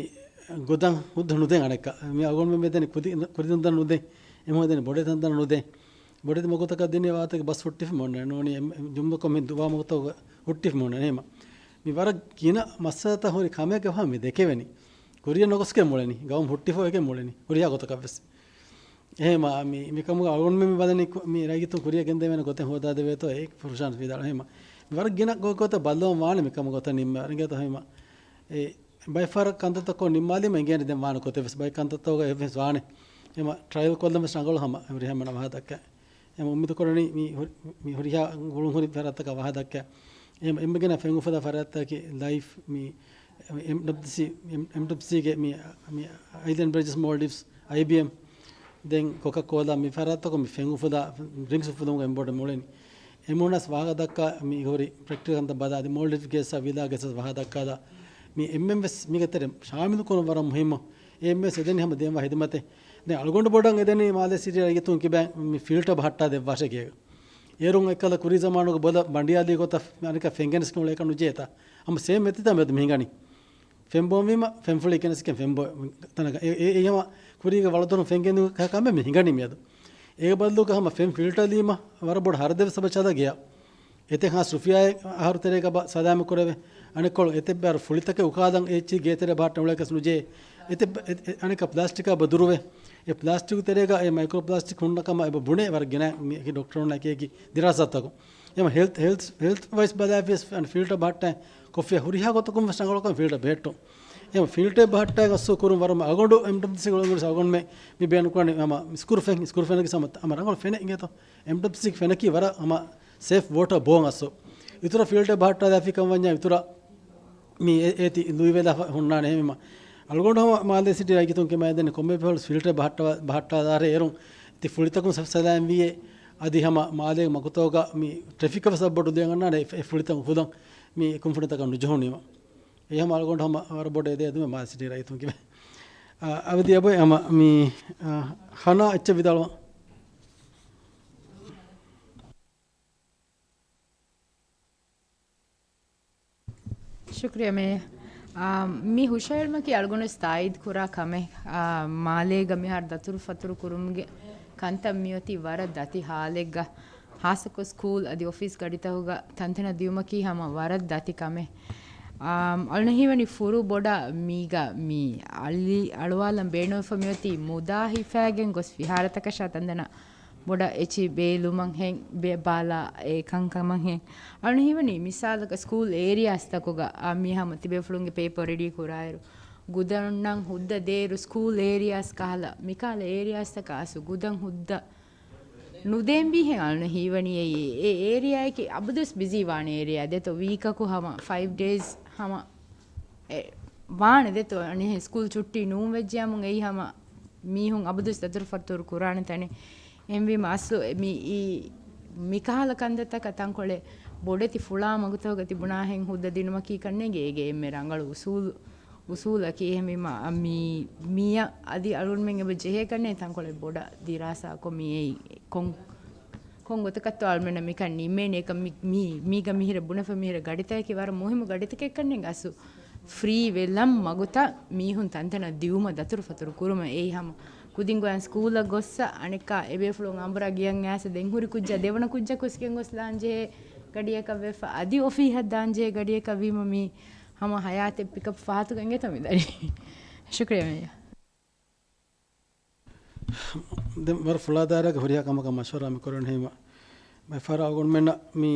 ގުދަން ހުއްދަ ނުދޭ އަނެއްކާ. މި އަޅުގަނޑުމެން މި ދެނީ ކުދި، ކުދި ތަންތަން ނުދޭ. އެމީހުން ދެނީ ބޮޑެތި ތަންތަން ނުދޭ. ބޮޑެތި މަގުތަކަށް ދިނީ ވާހަކަ ބަސް ހުއްޓިފަ މޮންނެ ނޫނީ އެ-، އެ-، ޖުމްލަކޮށް މި ދުއްވާ މަގުތަކުގަ ހުއްޓިފަ މޮންނެ އެހެމަ. މި ވަރަށް ގިނަ މައްސަލަތައް ހުރި ކަމެއްގެ ފަހަ މި ދެކެވެނީ. ކުރިޔަށް ނުގޮސްގެން މުޅެނީ. ގައުމު ހުއްޓިފަ އެގެން މުޅެނީ. ހުރިހާ ގޮތަކަށް ވެސް. އެހެމަ މި، މިކަމުގަ އަޅުގަނޑުމެން މި ވަދަނީ ކު-، މި ރައްޔިތުން ކުރިޔަށް ގެންދެވޭނެ ގޮތެއް ހޯދާދެވޭތޯ އޭ ފުރުޝާން ވިދާޅު އެހެމަ. މި ވަރަށް ގިނަ ގޮ-، ގޮތަށް ބައްލަވަން ވާނެ މިކަމުގަ ގޮތަށް ނިންމާ. އިނގޭތޯ އެހެމަ. އެ ބައެއް ފަހަރަށް ކަންތައްތައް ކޮށް ނިންމާލީމަ އިނގޭނެ ދެން ވާނެ ގޮތެއް ވެސް. ބައެއް ކަންތައްތަކުގަ އެއްވެސް ވާނެ. އެހެމަ ޓްރަޔަލް ކޮށްލަން ވެސް ރަނގަޅު ހަމަ ހުރިހާ މަނަ ވާހަކަ ދައްކާ. އެހެމަ އުއްމީދު ކުރަނީ މި ހުރި-، މި ހުރިހާ ގުޅުން ހުރި ފަރާތްތަކަށް ވާހަކަ ދައްކާ. އެހެމަ އެންމެ ގިނަ ފެން އުފުލާ ފަރާތްތަކަކީ ލައިފް މި އެމްޑަބްލިއުސީ، އެމް-، އެމްޑަބްލިއުސީގެ މި، މި އައިލެންޑް ބްރިޖަސް މޯލްޑިވްސް، އައިބީއެމް، ދެން ކޮކަކޯލާ މި ފަރާތްތަކުން މި ފެން އުފުލާ ޑްރިންކްސް އުފުލުމުގެ އެންބޮޑެ މުޅެނީ. އެމީހުންނަސް ވާހަކަ ދައްކާ މި ހުރި ޕްރެކްޓިކަލް ކަންތައް ބަލާ، އަދި މޯލްޑިވްސް ގޭސްއާ ވިލާ ގޭސް ވާހަކަ ދައްކާލާ، މި އެންމެން ވެސް މީގެ ތެރެ ޝާމިލު ކުރުން ވަރަށް މުހިއްމު. އެ އެންމެން ވެސް އެދެނީ ހަމަ ދޭންވާ ހިދުމަތެއް. ދެން އަޅުގަނޑު ބޮޑަށް އެދެނީ މާލޭ ސިޓީ ރައްޔިތުން ކިބައިން މި ފިލްޓަރ ބަހައްޓާ ދެއްވާށޭ ގޭގަ. އޭރުން އެއްކަލަ ކުރީ ޒަމާނުގަ ބޮލަށް ބަނޑިޔާލީ ގޮތަށް އަނެކާ ފެންގެނެސް ކިޔުނު އެކަން ނުޖޭތާ. ހަމަ ސޭމް މެތިތާ މިއަދު މި ހިނގަނީ. ފެން ބޯންވީމަ، ފެންފުޅި ކެނެސް ކިޔަން ފެން ބޯ-، ތަނަކަށް. އެ، އެ، އެ ހަމަ ކުރީގެ ވަޅުދޮރުން ފެން ގެންދިއުނު ކަމެއް މި ހިނގަނީ މިއަދު. އޭގެ ބަދަލުގަ ހަމަ ފެން ފިލްޓަރ ލީމަ ވަރަށް ބޮޑު ހަރަދެއް ވެސް އެބަ ޗަލަ ގެޔަށް. އެތެއް ހާސް ރުފިޔާއެއް އަހަރު ތެރޭގަ ބަ-، ސަލާމަތް ކުރެވޭ. އަނެއްކޮޅު އެތެއް ބައި ފުޅިތަކެއް އުކާލަން އެއްޗި ގޭތެރެ ބަހައްޓަން އުޅޭކަސް ނުޖެހޭ. އެތެއް ބަ-، އެ-، އެ-، އަނެކަ ޕްލާސްޓިކާ ބަ ދުރުވެ. އެ ޕްލާސްޓިކު ތެރޭގަ އެ މައިކްރޯ ޕްލާސްޓިކް ހުންނަ ކަމަށް އެބަ ބުނޭ ވަރަށް ގިނަ މި ޑޮކްޓަރުންނާ އެކި އެކި ދިރާސާތަކުން. އެމަ ހެލްތް، ހެލްތް، ހެލްތް ވައިސް ބަލާފިޔަސް އަން ފިލްޓަރ ބަހައްޓައި ކޮށްފިޔާ ހުރިހާ ގޮތަކުން ވެސް ރަނގަޅުކަން ފިލްޓަރ ބެހެއްޓުން. އެމަ ފިލްޓަރ ބަހައްޓައި ގަސްސު ކުރުން ވަރަށް އަގޮނޑު އެމްޑަބްލިއުސީ ގުޅުން ގުޅި ސަގޮންމެ މި ބޭނުން ކުރަނީ ހަމަ މިސްކުރު ފެން، މިސްކުރު ފެނަކީ ހަމަ ހަމަ ރަނގަޅު ފެނެއް އިނގޭތޯ. އެމްޑަބްލިއުސީ ފެނަކީ ވަރަށް ހަމަ ސޭފް ވޯޓަ ބޯން އަސްސު. އިތުރަށް ފިލްޓަރ ބަހައްޓާލާފި ކަމަށް ވަންޏާ އިތުރަށް މި އެ-، އޭތި ލުއިވެލާ ހުންނާނެ ހެމިމަ. އަޅުގަނޑު ހަމަ މާލޭ ސިޓީ ރައްޔިތުން ކިޔަމަ ދެން ކޮންމެ ބަހަލު ފިލްޓަރ ބަހައްޓާ-، ބަހައްޓާލާރޭ އޭރުން ތި ފުޅިތަކުން ސަފް ސަލާމް ވީއޭ. އަދި ހަމަ މާލޭ މަގުތަކުގަ މި ޓްރެފިކަށް ވެސް އައްބޮޑު ލިޔަން އަންނާނެ އެ ފު-، އެ ފުޅިތައް އުފުލަން މި ކުންފުނިތަކަށް ނުޖެހުނީމަ. އެ ހަމަ އަޅުގަނޑު ހަމަ ވަރަށް ބޮޑަށް އެދޭ އެދުމެއް މާލޭ ސިޓީ ރައްޔިތުން ކިބަ. އަ، އަވަދި އަބޮއެ ހަމަ މި، އަ، ހަނާ އެއްޗެއް ވިދާޅުވަން. ޝުކްރިޔާ މޭޔަރ. އާ، މި ހުށައެޅުމަކީ އަޅުގަނޑު ތާއީދު ކުރާ ކަމެއް. އާ، މާލޭގަ މިހާރު ދަތުރުފަތުރު ކުރުމުގެ ކަންތައް މިއޮތީ ވަރަށް ދަތި ހާލެއްގަ. ހާއްސަކޮށް ސްކޫލް އަދި އޮފީސް ގަޑިތަކުގަ ތަންތަނަށް ދިއުމަކީ ހަމަ ވަރަށް ދަތި ކަމެއް. އާ، އަޅުނަހީވަނީ ފުރު ބޮޑަށް މީގަ މި އަޅި އަޅުވާލަން ބޭނުންވެފަ މިއޮތީ މުދާ ހިފާގެން ގޮސް ފިހާރަތަކަށާ ތަންތަނަށް ބޮޑަށް އެޗި ބޭލުމަށް ހެން ބޭ-، ބާލާ އެ ކަންކަމަށް ހެން. އަޅުން ހީވަނީ މިސާލަކަށް ސްކޫލް އޭރިއާސްތަކުގަ އާ މި ހަމަ ތިބޭފުޅުންގެ ޕޭޕަރ ރެޑީ ކުރާއިރު، ގުދަންނަށް ހުއްދަ ދޭއިރު ސްކޫލް އޭރިއާސް ކަހަލަ، މިކަހަލަ އޭރިއާސްތަކަށް އަސް ގުދަން ހުއްދަ ނުދޭންވީހެން އަޅުން ހީވަނީ އެއީ. އެ އޭރިއާއަކީ އަބަދުވެސް ބިޒީ ވާނެ އޭރިއާ. ދެތޯ ވީކަކު ހަމަ ފައިވް ޑޭސް ހަމަ އެ، ވާނެ ދެތޯ، އަނެއް ސްކޫލް ޗުއްޓީ ނޫން ވެއްޖެއަމުން އެއީ ހަމަ މީހުން އަބަދުވެސް ދަތުރުފަތުރު ކުރާނެ ތަނެއް. އެހެންވީމަ އަސްލު މި އީ މިކަހަލަ ކަންތައްތަކަށް ތަންކޮޅެއް ބޮޑެތި ފުޅާ މަގުތަކުގަ ތިބުނާހެން ހުއްދަ ދިނުމަކީ ކަންނޭނގެ އޭގެ އެންމެ ރަނގަޅު އުސޫލު، އުސޫލަކީ. އެހެންވީމަ މި މިއަށް އަދި އަޅުގަނޑުމެން އެބަ ޖެހޭ ކަންނޭނގެ ތަންކޮޅެއް ބޮޑަށް ދިރާސާކޮށް މި އެއީ ކޮން ކޮން ގޮތަކަށްތޯ އަޅުމެންނަށް މިކަން ނިންމޭނީ؟ އެކަން މި، މީ، މީގަ މިހިރަ ބުނެފަ މިހިރަ ގަޑިތަކަކީ ވަރަށް މުހިއްމު ގަޑިތަކެއް ކަންނޭނގެ އަސްލު. ފްރީ ވެލަން މަގުތައް މީހުން ތަންތަނަށް ދިއުމަށް ދަތުރުފަތުރު ކުރުމަށް އެއީ ހަމަ. ކުދިން ގޮޔަން ސްކޫލަށް ގޮއްސަ އަނެއްކާ އެބޭފުޅުން އަނބުރާ ގިޔަން އައިސް ދެން ހުރި ކުއްޖާ ދެވަނަ ކުއްޖަކު ވެސް ގެންގޮސްލާން ޖެހޭ ގަޑިއަކަށް ވެފަ އަދި އޮފީހަށް ދާން ޖެހޭ ގަޑިއަކަށް ވީމަ މީ ހަމަ ހަޔާތެއް ޕިކަޕް ފަހަތުގަ އިނގޭތޯ މި ދަނީ. ޝުކްރިޔާ މޭޔަރ. ދެން ވަރަށް ފުޅާ ދާއިރާގެ ހުރިހާ ކަމަކަށް މަޝްވަރާ މި ކުރަން ހޭމަ. ބައެއް ފަހަރަށް އަޅުގަނޑުމެންނަށް މި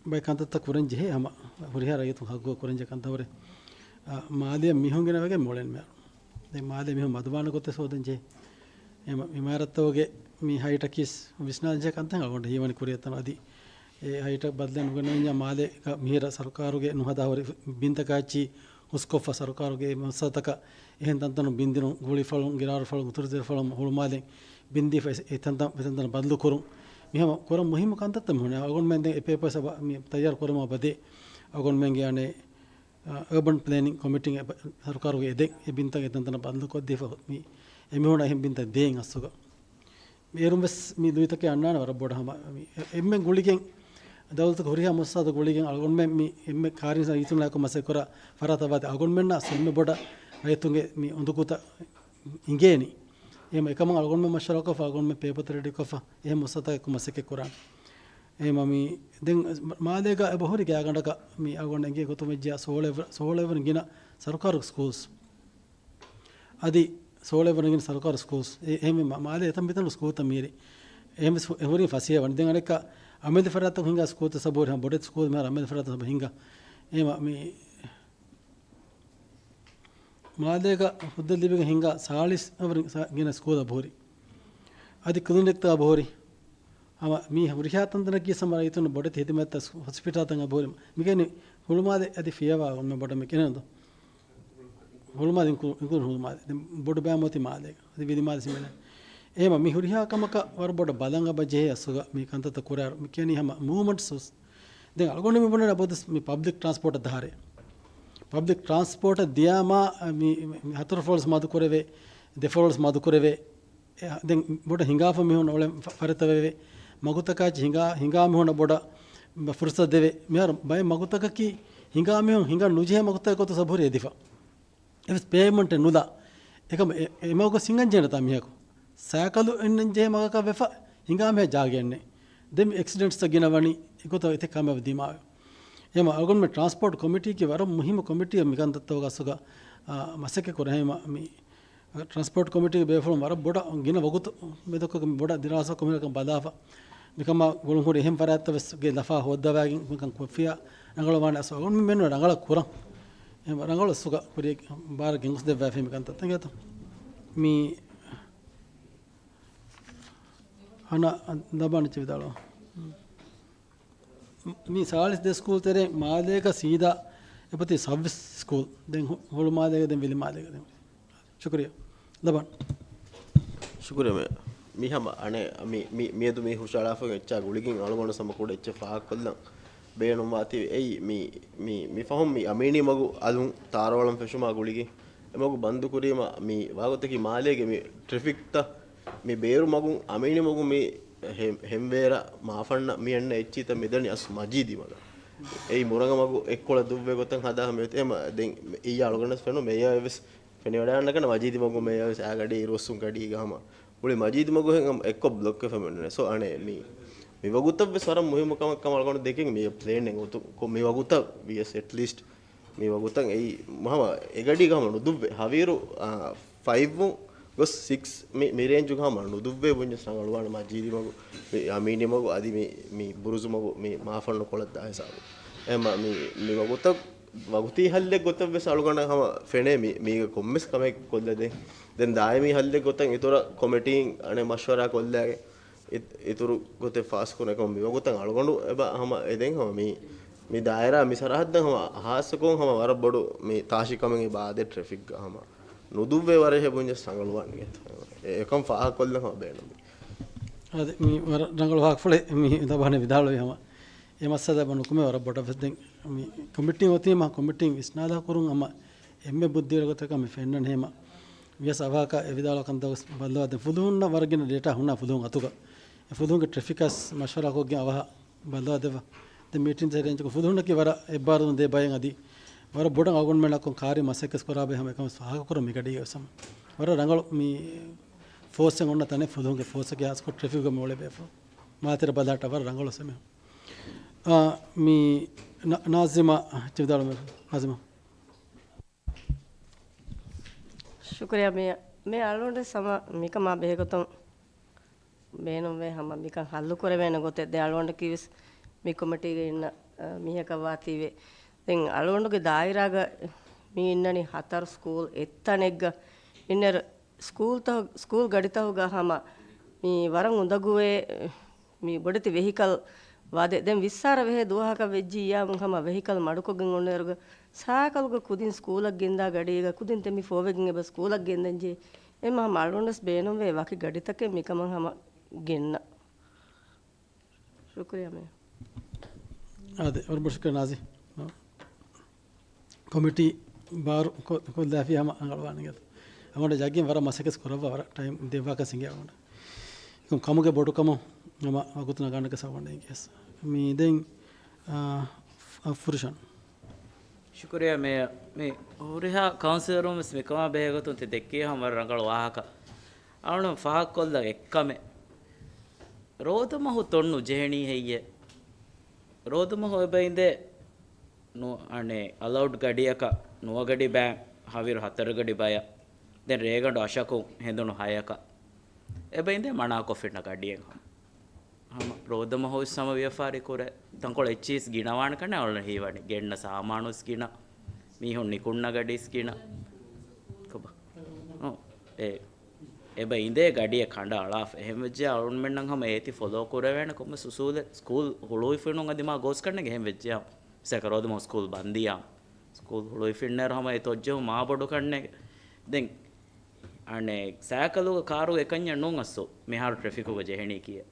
ބައެއް ކަންތައްތައް ކުރަން ޖެހޭ ހަމަ. ހުރިހާ ރައްޔިތުން ހައްގު ކުރަން ޖެހޭ ކަންތައް ހުރެ. އާ، މާލެއަށް މީހުން ގެނަވެގެން މޮޅެން މެ. ދެން މާލެ މީހުން މަދުވާނެ ގޮތެއް ހޯދަން ޖެހޭ. އެމަ-، އިމާރަތްތަކުގެ މި ހައިޓަކީސް ވިސްނާލަން ޖެހޭ ކަންތައް އަޅުގަނޑު ހީވަނީ ކުރިއަށް ތަން އަދި އެ ހައިޓަށް ބަދަލެއް ނުގަނެވިންޏާ މާލޭގަ މިހިރަ ސަރުކާރުގެ ނުހަދާ ހުރި ބިންތަކާ އެއްޗި ހުސްކޮށްފަ ސަރުކާރުގެ އެ މައްސަލަތަކަށް އެހެން ތަންތަނުން ބިންދިނުން، ގުޅިފަޅުން، ގިރާރުފަޅުން، އުތުރުތެރެފަޅުން ހުޅުމާލެން ބިންދީފަ އެ، އެ ތަންތަން، އެ ތަންތަނަށް ބަދަލުކުރުން. މިހަމަ ކުރަން މުހިއްމު ކަންތައްތައް މިހުން. އަޅުގަނޑުމެން ދެން އެ ޕޭޕަރސް މި ތައްޔާރު ކުރަމާ ބަދޭ އަޅުގަނޑުމެންގެ އަނެއް، އާ، އަރބަން ޕްލޭނިން ކޮމިޓީން އެ ބަ-، ސަރުކާރުގެ އެދެން އެ ބިންތައް އެ ތަންތަނަށް ބަދަލުކޮށްދީފަ މި އެމީހުންނަށް އެހެން ބިންތައް ދޭން އަސްލުގަ. އޭރުން ވެސް މި ލުއިތަކެއް އަންނާނެ ވަރަށް ބޮޑަށް ހަމަ. މި އެ-، އެންމެން ގުޅިގެން ދައުލަތުގެ ހުރިހާ މުއައްސަސާތައް ގުޅިގެން އަޅުގަނޑުމެން މި އެންމެ ކާރިން ސަ އީތުން ލާކު މަސައްކަތް ކުރާ ފަރާތަށް ވާތީ އަޅުގަނޑުމެންނަށް އެންމެ ބޮޑަށް ރައްޔިތުންގެ މި އުނދަގޫތައް އިނގޭނީ. އެހެން އެކަމަށް އަޅުގަނޑުމެން މަޝްވަރާކޮށްފަ އަޅުގަނޑުމެން ޕޭޕަރތައް ރެޑިކޮށްފަ އެހެން މުއައްސަސާތަކުން މަސައްކަތް ކުރާނެ. އެހެން މި ދެން މާލޭގަ އެބަހުރި ގާތްގަނޑަކަށް މި އަޅުގަނޑު އެނގޭ ގޮތުން ވެއްޖެ ސޯޅަ އެވެ-، ސޯޅަ އެވެނި ގިނަ ސަރުކާރު ސްކޫލްސް. އަދި ސޯޅަ އެވެނި ގިނަ ސަރުކާރު ސްކޫލްސް. އެ-، އެހެން މި މާ-، މާލޭ އެތަން މިތަނު ސްކޫލްތައް މީރި. އެހެން ވެސް ހު-، ހުރީ ފަސޭހަ ވަނީ. ދެން އަނެއްކާ އަމިއްލަ ފަރާތަކުން ހިނގާ ސްކޫލްތައް ސަބޫރި ހަމަ ބޮޑެތި ސްކޫލް މިހާރު އަމިއްލަ ފަރާތަކުން ހިނގާ. އެހެން މި މާލޭގަ ހުއްދަ ލިބިގެން ހިނގާ ސާޅީސް އަވަރު ސާ-، ގިނަ ސްކޫލް އަބަހުރި. އަދި ކްލިނިކްތައް އަބަހުރި. ހަމަ މީ ހުރިހާ ތަންތަނަކީ ސަމަ ރައްޔިތުން ބޮޑެތި ހިދިމަތްތައް ހޮސްޕިޓާލްތައް އަބަހުރި. މިގެނި ހުޅުމާލެ އަދި ފިޔަވާ އޮންމެ ބޮޑަށް މި ކެނެންދޯ. ހުޅުމާލެ އިންކު-، އިންކުލޫޑް ހުޅުމާލެ. ދެން ބޮޑު ބަޔަށް މޮތި މާލޭގަ. އަދި ވިލިމާލެ ސިމެނެ. އެހެމަ މި ހުރިހާ ކަމަކަށް ވަރަށް ބޮޑަށް ބަލަން އަބަ ޖެހޭ އަސްލުގަ މި ކަންތައްތައް ކުރާ މި ކިޔަނީ ހަމަ މޫވްމަންޓްސް ހުސް. ދެން އަޅުގަނޑު މި ބުނަނީ އަބަދުސް މި ޕަބްލިކް ޓްރާންސްޕޯޓަށް ދާރޭ. ޕަބްލިކް ޓްރާންސްޕޯޓަށް ދިޔާމާ މި، މި ހަތަރު ފަޅުސް މަދު ކުރެވޭ، ދެ ފަޅުސް މަދު ކުރެވޭ. އެ، ދެން ބޮޑަށް ހިނގާފަ މީހުން އުޅެން ފަ-، ފަރިތަވެވޭ. މަގުތަކާއި ހިނގާ، ހިނގާ މީހުންނަށް ބޮޑަށް ފުރުސަތު ދެވޭ. މިހާރު ބައެއް މަގުތަކަކީ ހިނގާ މީހުން ހިނގަން ނުޖެހޭ މަގުތަކެއް ގޮތަށް ސަބުރި އެދިފަ. އެވެސް ޕޭވްމަންޓެއް ނުލާ. އެކަމަ އެ-، އެ މަގު ހިނގަން ޖެހޭނެތާ މީހަކު. ސައިކަލު އިންނަން ޖެހޭ މަގަކަށް ވެފަ ހިނގާ މީހާ ޖާގައެއް ނެތް. ދެން މި އެކްސިޑެންޓްސްތައް ގިނަ ވަނީ އެގޮތަށް އެތެއް ކަމެއް ދިމާވެ. އެހެމަ އަޅުގަނޑުމެން ޓްރާންސްޕޯޓް ކޮމިޓީގެ ވަރަށް މުހިއްމު ކޮމިޓީއެއް މިކަންތައްތަކުގަ އަސްލުގަ، އާ، މަސައްކަތް ކުރަން. އެހެމަ މި ޓްރާންސްޕޯޓް ކޮމިޓީގެ ބޭފުޅުން ވަރަށް ބޮޑަށް ގިނަ ވަގުތު މެދުކޮށް މި ބޮޑަށް ދިރާސާ ކޮމިޓީއަކަށް ބަލާފަ. މިކަމާ ގުޅުންހުރި އެހެން ފަރާތްތައް ވެސް ގެ ލަފާ ހޯއްދަވާގެން މިކަން ކޮށްފިއްޔާ ރަނގަޅުވާނެ. އަސް އަޅުގަނޑު މި މެނު ރަނގަޅަށް ކުރަން. އެ ރަނގަޅު އަސްލުގަ ކުރިޔަށް ބާރަށް ގެންގޮސްދެއްވާފައި މި ކަންތައްތައް އިނގޭތޯ. މި ހަނަ ދަބާނެ އެއްޗެއް ވިދާޅުވާ. މި ސާޅީސް ދެ ސްކޫލް ތެރޭ މާލޭގަ ސީދާ އެބަތި ސައްވީސް ސްކޫލް. ދެން ހު-، ހުޅުމާލޭގަ ދެން ވިލިމާލޭގަ ދެން. ޝުކުރިޔާ. ދަބާން. ޝުކުރިޔާ މެ-، މި ހަމަ އަނެއް މި، މި، މިއަދު މި ހުށައަޅާފަ އެއްޗާ ގުޅިގެން އަޅުގަނޑު ހަމަ ކުޑަ އެއްޗެއް ފާހަގަކޮށްލަން ބޭނުންވާތީ އެއީ މި، މި، މި ފަހުން މި އަމީނީ މަގު އަލުން ތާރަވަޅަން ފެށުމާ ގުޅިގެން އެ މަގު ބަންދު ކުރީމަ މި ވާގޮތަކީ މާލޭގެ މި ޓްރެފިކްތައް މި ބޭރު މަގުން އަމީނީ މަގު މި ހެ-، ހެންވޭރަ މާފަންނަ މި އަންނަ އެއްޗިތައް މިދަނީ އަސް މަޖީދީ މަގަށް. އެއީ މުރަގަ މަގު އެއްކޮޅަށް ދުއްވޭ ގޮތަށް ހަދާ ހަމަ އެ-، އެ މަ-، ދެން އިއްޔާ އަޅުގަނޑަސް ފެނު މެޔާ ވެސް ފެނިވަޑާންނަކަން މަޖީދީ މަގު މެޔާ ވެސް އާގަޑި އިރުއޮއްސުން ގަޑީގަ ހަމަ މުޅި މަޖީދީ މަގު ހެން އެއްކޮށް ބްލޮކް ވެފަ މެނުނެ. ސޯ އަނެއް މި، މި ވަގުތަށް ވެސް ވަރަށް މުހިއްމު ކަމަށް ކަމަށް އަޅުގަނޑު ދެކެން މި ޕްލޭން އެއް އޮތު ކޮ-، މި ވަގުތަށް ވިޔަސް އެޓްލީސްޓް މި ވަގުތަށް އެއީ ހަމަ އެގަޑީގަ ހަމަ ނުދުއްވޭ. ހަވީރު، އާ، ފައިވް ވުން ގޮސް ސިކްސް މި، މި ރޭންޖުގަ ހަމަ ނުދުއްވޭ ބުންޏަސް ރަނގަޅުވާނެ މަޖީދީ މަގު، މި އަމީނީ މަގު، އަދި މި، މި ބުރުޒު މަގު، މި މާފަންނު ކޮޅަށް ދާ ހިސާބު. އެހެމަ މި، މި ވަގުތަށް ވަގުތީ ހައްލެއް ގޮތަށް ވެސް އަޅުގަނޑަށް ހަމަ ފެނޭ މި، މީގަ ކޮންމެސް ކަމެއް ކޮށްލަދޭ. ދެން ދާއިމީ ހައްލެއް ގޮތަށް އިތުރަށް ކޮމިޓީން އަނެއް މަޝްވަރާ ކޮށްލާގެ އިތުރު ގޮތެއް ފާސްކުރުން އެކަމަށް މިވަގުތަށް އަޅުގަނޑު އެބަ ހަމަ އެދެން ހަމަ މި، މި ދާއިރާ މި ސަރަހައްދަށް ހަމަ ހާއްސަކޮށް ހަމަ ވަރަށް ބޮޑު މި ތާށި ކަމެއް އިބާދެ ޓްރެފިކްގަ ހަމަ ނުދުއްވޭ ވަރެހެ ބުންޏަސް ރަނގަޅުވާނެ. އެ-، އެކަން ފާހަގަކޮށްލަން ހަމަ ބޭނުން. އަދި މި ވަރަށް ރަނގަޅު ވާހަކަފުޅެއް މި ދަބާނެ ވިދާޅުވި ހަމަ އެ މައްސަލަ ބަނުކުމެ ވަރަށް ބޮޑަށް ވެސް ދެން މި ކޮމިޓީ އޮތީމަ ކޮމިޓީ ވިސްނާލާ ކުރުން ހަމަ އެންމެ ބުއްދީވެރި ގޮތަކަށް މި ފެންނަން ހޭމަ. ވިޔަސް އަވަހަކަށް އެ ވިދާޅުވާ ކަންތައް ވެސް ބައްލަވާ ދެން ފުލުހުންނަށް ވަރަށް ގިނަ ޑޭޓާ ހުންނާ ފުލުހުން އަތުގަ. އެ ފުލުހުންގެ ޓްރެފިކަސް މަޝްވަރާކޮށްގެން އަވަހަށް ބައްލަވާ ދެއްވާ. ދެން މީޓިން އެރޭންޖްކޮށް ފުލުހުންނަކީ ވަރަށް އެއްބާރުލުން ދޭ ބައެއް އަދި ވަރަށް ބޮޑަށް އަޅުގަނޑުމެންނަކުން ކާރި މަސައްކަތް ކުރާ ބައެއް ހަމަ އެކަމަސް ފާހަގަކުރަން މި ގަޑީގަ ވެސް ހަމަ. ވަރަށް ރަނގަޅު މި ފޯސްއެއް އޮންނަ ތަނެއް ފުލުހުންގެ ފޯސްއަކީ ހާސްކޮށް ޓްރެފިކްގަ މި އުޅޭ ބޭފުޅުން. މާތިރަ ބަލާޓަ ވަރަށް ރަނގަޅު ސެމި. އާ، މި ނާ-، ނާޒިމާ އެއްޗެއް ވިދާޅުވެ. ނާޒިމާ. ޝުކުރިޔާ މި، މި އަޅުގަނޑު ސަމަ މިކަމާ ބެހޭގޮތުން ބޭނުންވޭ ހަމަ މިކަން ހައްލު ކުރެވޭނެ ގޮތެއް ދެ އަޅުގަނޑަކީ ވެސް މި ކޮމިޓީގަ އިންނަ، އަ، މީހަކަށް ވާތީވެ. ދެން އަޅުގަނޑުގެ ދާއިރާގަ މި އިންނަނީ ހަތަރު ސްކޫލް އެއްތަނެއްގަ އިންނައިރު ސްކޫލްތަހު-، ސްކޫލް ގަޑިތަހުގަ ހަމަ މި ވަރަށް އުނދަގޫވޭ، މި ބޮޑެތި ވެހިކަލް ވާދެ. ދެން ވިއްސާރަ ވެހޭ ދުވަހަކަށް ވެއްޖިއްޔާމު ހަމަ ވެހިކަލް މަޑުކޮށްގެން އޮންނައިރުގަ ސައިކަލުގަ ކުދިން ސްކޫލަށް ގެންދާ ގަޑީގަ ކުދިން ތެމި ފޯވެގެން އެބަ ސްކޫލަށް ގެންދަންޖެހޭ. އެ ހަމަ އަޅުގަނޑަސް ބޭނުންވޭ ވަކި ގަޑިތަކެއް މިކަމަށް ހަމަ ގެންނަ. ޝުކުރިޔާ މޭޔަރ. އާދެ، ވަރަށް ބޮޑަށް ޝުކުރިޔާ ނާޒި. ކޮމިޓީ ބާރު ކޮ-، ކޮށްލާފި ހަމަ ރަނގަޅުވާނެ ގެ. އަޅުގަނޑަށް ޔަގީން ވަރަށް މަސައްކަތް ކުރައްވާ ވަރަށް ޓައިމް ދެއްވާކަށް ސިނގޭ އަޅުގަނޑަށް. ކަމުގެ ބޮޑުކަމުން ހަމަ ވަގުތު ނަގާނެކަސް އަޅުގަނޑަށް އެނގިޔަސް. މި ދެން، އާ، ފު-، ފުރިޝަން. ޝުކުރިޔާ މޭޔަރ. މި ހުރިހާ ކައުންސިލަރުން ވެސް މިކަމާ ބެހޭގޮތުން ތި ދެއްކި ހަމަ ވަރަށް ރަނގަޅު ވާހަކަ. އަޅުން ފާހަގަކޮށްލަން އެއްކަމެއް. ރޯދަމަހު ތޮން ނުޖެހެނީ ހެއްޔޭ؟ ރޯދަމަހު އެބައިނދޭ ނު-، އަނެއް އަލައުޑް ގަޑިއަކަށް ނުވަގަޑި ބައި ހަވީރު ހަތަރުގަޑި ބަޔަށް، ދެން ރޭގަނޑު އަށަކުން ހެނދުނު ހަޔަކަށް އެބައިނދޭ މަނާކޮށްފިންނަ ގަޑިއެއް ހަމަ. ހަމަ ރޯދަމަހު ވެސް ހަމަ ވިޔަފާރި ކުރޭ. ތަންކޮޅެއް އެއްޗިސް ގިނަވާނެ ކަންނޭ އަޅުން ހީވަނީ. ގެންނަ ސާމާނު ވެސް ގިނަ. މީހުން ނިކުންނަ ގަޑިސް ގިނަ. ކޮބާ؟ އޮ، އެ، އެބަ އިނދޭ ގަޑިއެއް ކަނޑައަޅާފަ. އެހެން ވެއްޖެ އަޅުންމެންނަށް ހަމަ އޭތި ފޮލޯ ކުރެވޭނެ ކޮންމެ ސުސޫލެއް ސްކޫލް ހުޅުވިފިނުން އަދި މާ ގޯސް ކަންނޭނގެ އެހެން ވެއްޖެ. ސޭކަ ރޯދަމަހު ސްކޫލް ބަންދިޔާ. ސްކޫލް ހުޅުވިފިންނޭރު ހަމަ އެ ތޮއްޖެހުން މާ ބޮޑު ކަންނޭނގެ. ދެން އަނެއް ސައިކަލުގަ ކާރުގަ އެކަންޏެއް ނޫން އަސްލު މިހާރު ޓްރެފިކުގަ ޖެހެނީ ކިޔޭ.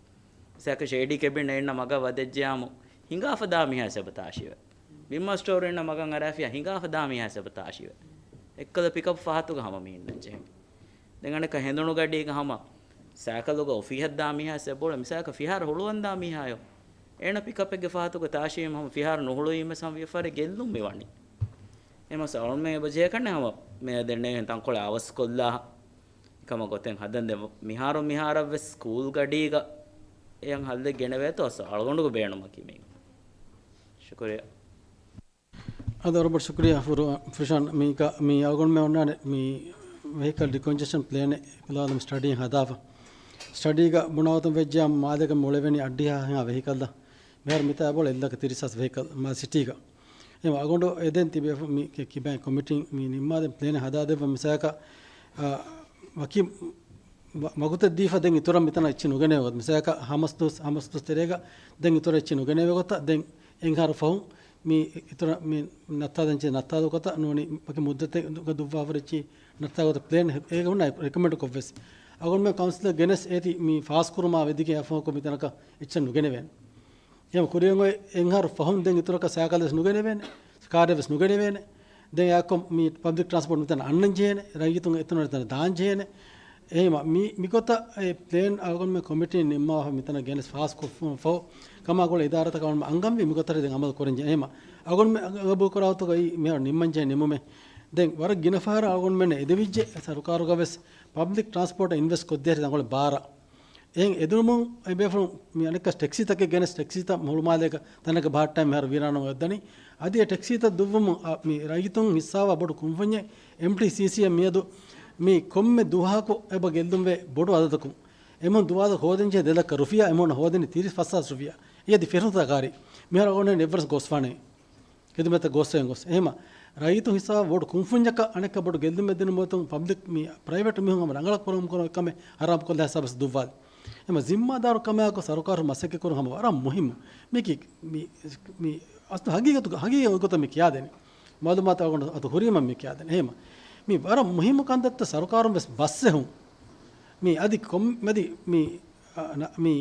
ސައިކަލް ޝޭޑީ ކެބިން އިންނަ މަގަށް ވަދެއްޖެއާމު ހިނގާފަ ދާ މީހާ ސެބަ ތާށިވެ. ބިންމަ ސްޓޯރު އިންނަ މަގަށް އަރާފިޔާ ހިނގާފަ ދާ މީހާ ސެބަ ތާށިވެ. އެއްކަލަ ޕިކަޕް ފަހަތުގަ ހަމަ މީންނަން ޖެހެން. ދެން އަނެއްކާ ހެނދުނު ގަޑީގަ ހަމަ ސައިކަލުގަ އޮފީހަށް ދާ މީހާ ސެބަ ބޯޅަ މިސާކަށް ފިހާރަ ހުޅުވަން ދާ މީހާޔޯ. އޭނަ ޕިކަޕެއްގެ ފަހަތުގަ ތާށީމް ހަމަ ފިހާރަ ނުހުޅުވީމެސް ހަމަ ވިޔަފާރި ގެއްލުން މި ވަނީ. އެމަސް އަޅުމެ އެބަޖޭކަންނެ ހަމަ މެ ދެންނެ ތަންކޮޅެ އަވަސްކޮށްލާ ކަމަށް ގޮތެއް ހަދަން ދެ މިހާރު މިހާރަށް ވެސް ސްކޫލް ގަޑީގަ އެޔަން ހައްލެއް ގެނެވޭތޯ އަސް އަޅުގަނޑުގެ ބޭނުމަކީ މީ. ޝުކުރިޔާ. އަދި ވަރަށް ބޮޑު ޝުކުރިޔާ ފުރު-، ފުރިޝާން މީކަ-، މީ އަޅުގަނޑުމެ އޮންނާނެ މީ ވެހިކަލް ޑިކޮންޖެޝަން ޕްލޭނެއް ކުލާލަމް ސްޓަޑީއެއް ހަދާފަ. ސްޓަޑީގަ ބުނާގޮތުން ވެއްޖެއްޔާ މާލޭގަ މުޅެވެނީ އަށްޑިހަ ހާހެއްހާ ވެހިކަލް ދާ. މިހާރު މިތާ އެބައޮތް އެއްލަކަ ތިރީސް ހާސް ވެހިކަލް މާ ސިޓީގަ. އެމަ އަގޮނޑު އެދެން ތިބޭފު މި ކި-، ކިބައިން ކޮމިޓީން މި ނިންމާދެން ޕްލޭނެއް ހަދާދެއްވަ މިސާކަށް، އާ، ވަކި ވަ-، ވަގުތެއް ދީފަ ދެން އިތުރަށް މިތަނަށް އެއްޗެއް ނުގެނެވޭ ގޮތަށް. މިސާކަށް ހަމަސް ދުވަސް، ހަމަސް ދުވަސް ތެރޭގަ ދެން އިތުރަށް އެއްޗެއް ނުގެނެވޭ ގޮތަށް ދެން އެއްހާރު ފަހުން މި އިތުރަށް މި ނައްތާލަން ޗެ-، ނައްތާލު ގޮތަށް ނޫނީ ވަކި މުއްދަތެއް ދު-، ދުއްވާފަ އެއްޗެއް ނައްތާލު ގޮތަށް ޕްލޭން އޭގަ ހުންނަ ރެކޮމެންޑް ކޮށްވެސް. އަގޮންމެ ކައުންސިލަށް ގެނެސް އޭތި މި ފާސް ކުރުމާ ވެދިގެން އެފަހަކު މިތަނަކަށް އެއްޗެއް ނުގެނެވޭނެ. އެހެން ކުރިއަށް އޮތް އެއްހާރު ފަހުން ދެން އިތުރަކަށް ސައިކަލެއް ވެސް ނުގެނެވޭނެ، ކާރެއް ވެސް ނުގެނެވޭނެ. ދެން އެއާކޮށް މި ޕަބްލިކް ޓްރާންސްޕޯޓް މިތަނަށް އަންނަން ޖެހޭނެ، ރައްޔިތުން އެތަނަށް އެތަނަށް ދާން ޖެހޭނެ. އެހެންވީމަ މި، މިގޮތަށް އެ ޕްލޭން އަޅުގަނޑުމެން ކޮމިޓީން ނިންމާފަ މިތަނަށް ގެނެސް ފާސް ކޮށްފަ ފަހު، ކަމާ ގުޅޭ އިދާރާތަކަށް އަޅުގަނޑުމެން އަންގަންވީ މިގޮތަށް ދެން އަމަލު ކުރަން ޖެހޭ. އެހެންވީމަ އަޅުގަނޑުމެން ގަބޫލު ކުރާ ގޮތުގައި މިހާރު ނިންމަން ޖެހޭ ނިންމުމެއް ދެން ވަރަށް ގިނަ ފަހަރަށް އަޅުގަނޑުމެންނަށް އެދެވިއްޖެ ސަރުކާރުގަ ވެސް ޕަބްލިކް ޓްރާންސްޕޯޓަށް އިންވެސްޓް ކޮށްދޭހެރި ތަންކޮޅެއް ބާރަށް. އެހެން އެދުނުމުން އެބޭފުޅުން މި އަނެއްކާ ޓެކްސީތަކެއް ގެނެސް ޓެކްސީތައް ހުޅުމާލޭގަ ތަނަކަށް ބަހައްޓައި މިހާރު ވީރާނަވެ އޮތްދަނީ. އަދި އެ ޓެކްސީތައް ދުއްވުމުން އަ، މި ރައްޔިތުން ހިއްސާވާ ބޮޑު ކުންފުންޏެއް އެމްޓީސީސީއަށް މިއަދު މި ކޮންމެ ދުވަހަކު އެބަ ގެއްލުންވޭ ބޮޑު އަދަދަކުން. އެމީހުން ދުވާލަށް ހޯދަންޖެހޭ ދެ ލައްކަ ރުފިޔާ، އެމީހުން ހޯދަނީ ތިރީސް ފަސް ހާސް ރުފިޔާ. އެއީ އަދި ފިރިހެނުންތަކާ ކައިރި. މިހާރު އަޅުގަނޑު ނެޓްވަރކް ގޮސްފާނެ. ޚިދުމަތަށް ގޮސް އެނގޮސް. އެހެންވީމަ ރައްޔިތުން ހިއްސާވާ ބޮޑު ކުންފުންޏަކަށް އަނެއްކާ ބޮޑު ގެއްލުމެއް ދިނުމުގެ ގޮތުން ޕަބްލިކް މި ޕްރައިވެޓް މީހުން ހަމަ ރަނގަޅަށް ކުރަމުން ކުރަން ކަމެއް ހަރާމްކޮށްލާ ހިސާބަށް ދުއްވާލި. އެހެންވީމަ ޒިންމާދާރު ކަމާއެކު ސަރުކާރު މަސައްކަތް ކުރުން ހަމަ ވަރަށް މުހިއްމު. މީކީ މި، މި އަސްލު ހަގީގަތުގަ، ހަގީގަތު ގޮތަށް މި ކިޔާދެނީ. މައުލޫމާތު އަޅުގަނޑު އަތު ހުރީމަ މި ކިޔާދެނީ. އެހެންވީމަ މި ވަރަށް މުހިއްމު ކަންތައްތައް ސަރުކާރުން ވެސް ބަސްއެހުން. މި އަދި ކޮންމެ މި އަ، ނަ، މި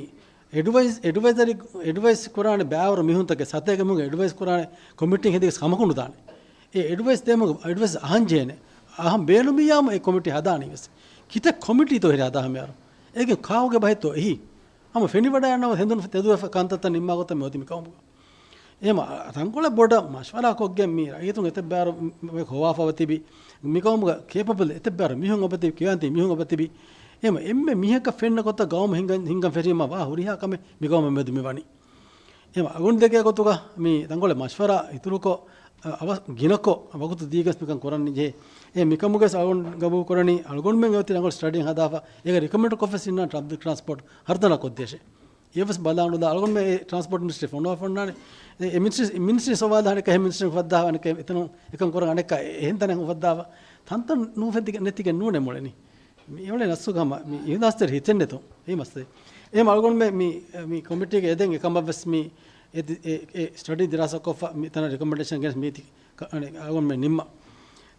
އެޑްވައިސް، އެޑްވައިޒަރީ، އެޑްވައިސް ކުރާނެ ބައިވަރު މީހުންތަކެއް ސަތޭކަ މީހުން އެޑްވައިސް ކުރާނެ ކޮމިޓީ ހެދިގެސް ކަމަކު ނުދާނެ. އެ އެޑްވައިސް ދޭމުގެ އެޑްވައިސް އަހަން ޖެހޭނެ. އަހަން ބޭނުމިއްޔާމު އެ ކޮމިޓީ ހަދާނީ ވެސް. ކިތައް ކޮމިޓީތޯ ހެރި ހަދާ ހަމަޔަރު؟ އޭގެ ކާވުގެ ބަހެއްތޯ އެހީ؟ ހަމަ ފެނިވަޑައިގަންނަވަ ހެނދުނު ތެދުވެފަ ކަންތައްތައް ނިންމާ ގޮތަށް މި އޮތީ މި ކައުމުގަ. އެހެންވީމަ ތަންކޮޅެއް ބޮޑަށް މަޝްވަރާ ކޮށްގެން މި ރައްޔިތުން އެތައް ބައިވަރު ހޮވާފަ އޮތިބި، މި ގައުމުގަ ކޭޕަބަލް އެތައް ބައިވަރު މީހުން އޮބަތިބި، ކިޔާންތީ މީހުން އޮބަތިބި. އެހެންވީމަ އެންމެ މީހަކަށް ފެންނަ ގޮތަށް ގައުމު ހިންގަން، ހިންގަން ފެށީމަ ވާ ހުރިހާ ކަމެއް މި ގައުމަށް މެދު މި ވަނީ. އެހެންވީމަ އަގުން ދެކޭ ގޮތުގަ މި ތަންކޮޅެއް މަޝްވަރާ އިތުރުކޮށް، އަ، އަވަސް ގިނަކޮށް ވަގުތު ދީގަސް މިކަން ކުރަން ޖެހޭ. އެ މިކަމުގަސް އަޅުގަނޑު ގަބޫލު ކުރަނީ އަޅުގަނޑުމެން އޮތީ ރަނގަޅު ސްޓަޑީއެއް ހަދާފަ، އޭގަ ރިކޮމެންޑް ކޮށްފަސް އިންނާނެ ޕަބްލިކް ޓްރާންސްޕޯޓް ހަރުތަނަށް ކޮށްދޭށޭ. އެވެސް ބަލާނުލާ އަޅުގަނޑުމެން އެ ޓްރާންސްޕޯޓް މިނިސްޓްރީ ފޮނުވާފަ އޮންނާނެ. އެ، އެ މިނިސްޓްރީ، މިނިސްޓްރީ ސަވާލު އަހާނެ އެކަހެ މިނިސްޓްރީ ފައްދާ އަނެކަ އެތަނު އެކަން ކުރަން އަނެކަ އެހެން ތަނެއް ހުފައްދާފަ. ތަންތަން ނޫފެތިގެ ނެތިގެ ނޫނެ މުޅެނީ. މި އެވަޅެ ނައްސުގަ ހަމަ މި އިހްލާސްތެރި ހިތެއް ނެތުން. އެއީ މައްސަލަ. އެހެން އަޅުގަނޑުމެ މި، މި ކޮމިޓީގެ އެދެން އެކަމަށްވެސް މި އެ، އެ، އެ ސްޓަޑީ ދިރާސާކޮށްފަ މި ތަނަށް ރިކޮމެންޑޭޝަން ގެނެސް މީތި ކަ-، އަނެ އަޅުގަނޑުމެ ނިންމަ.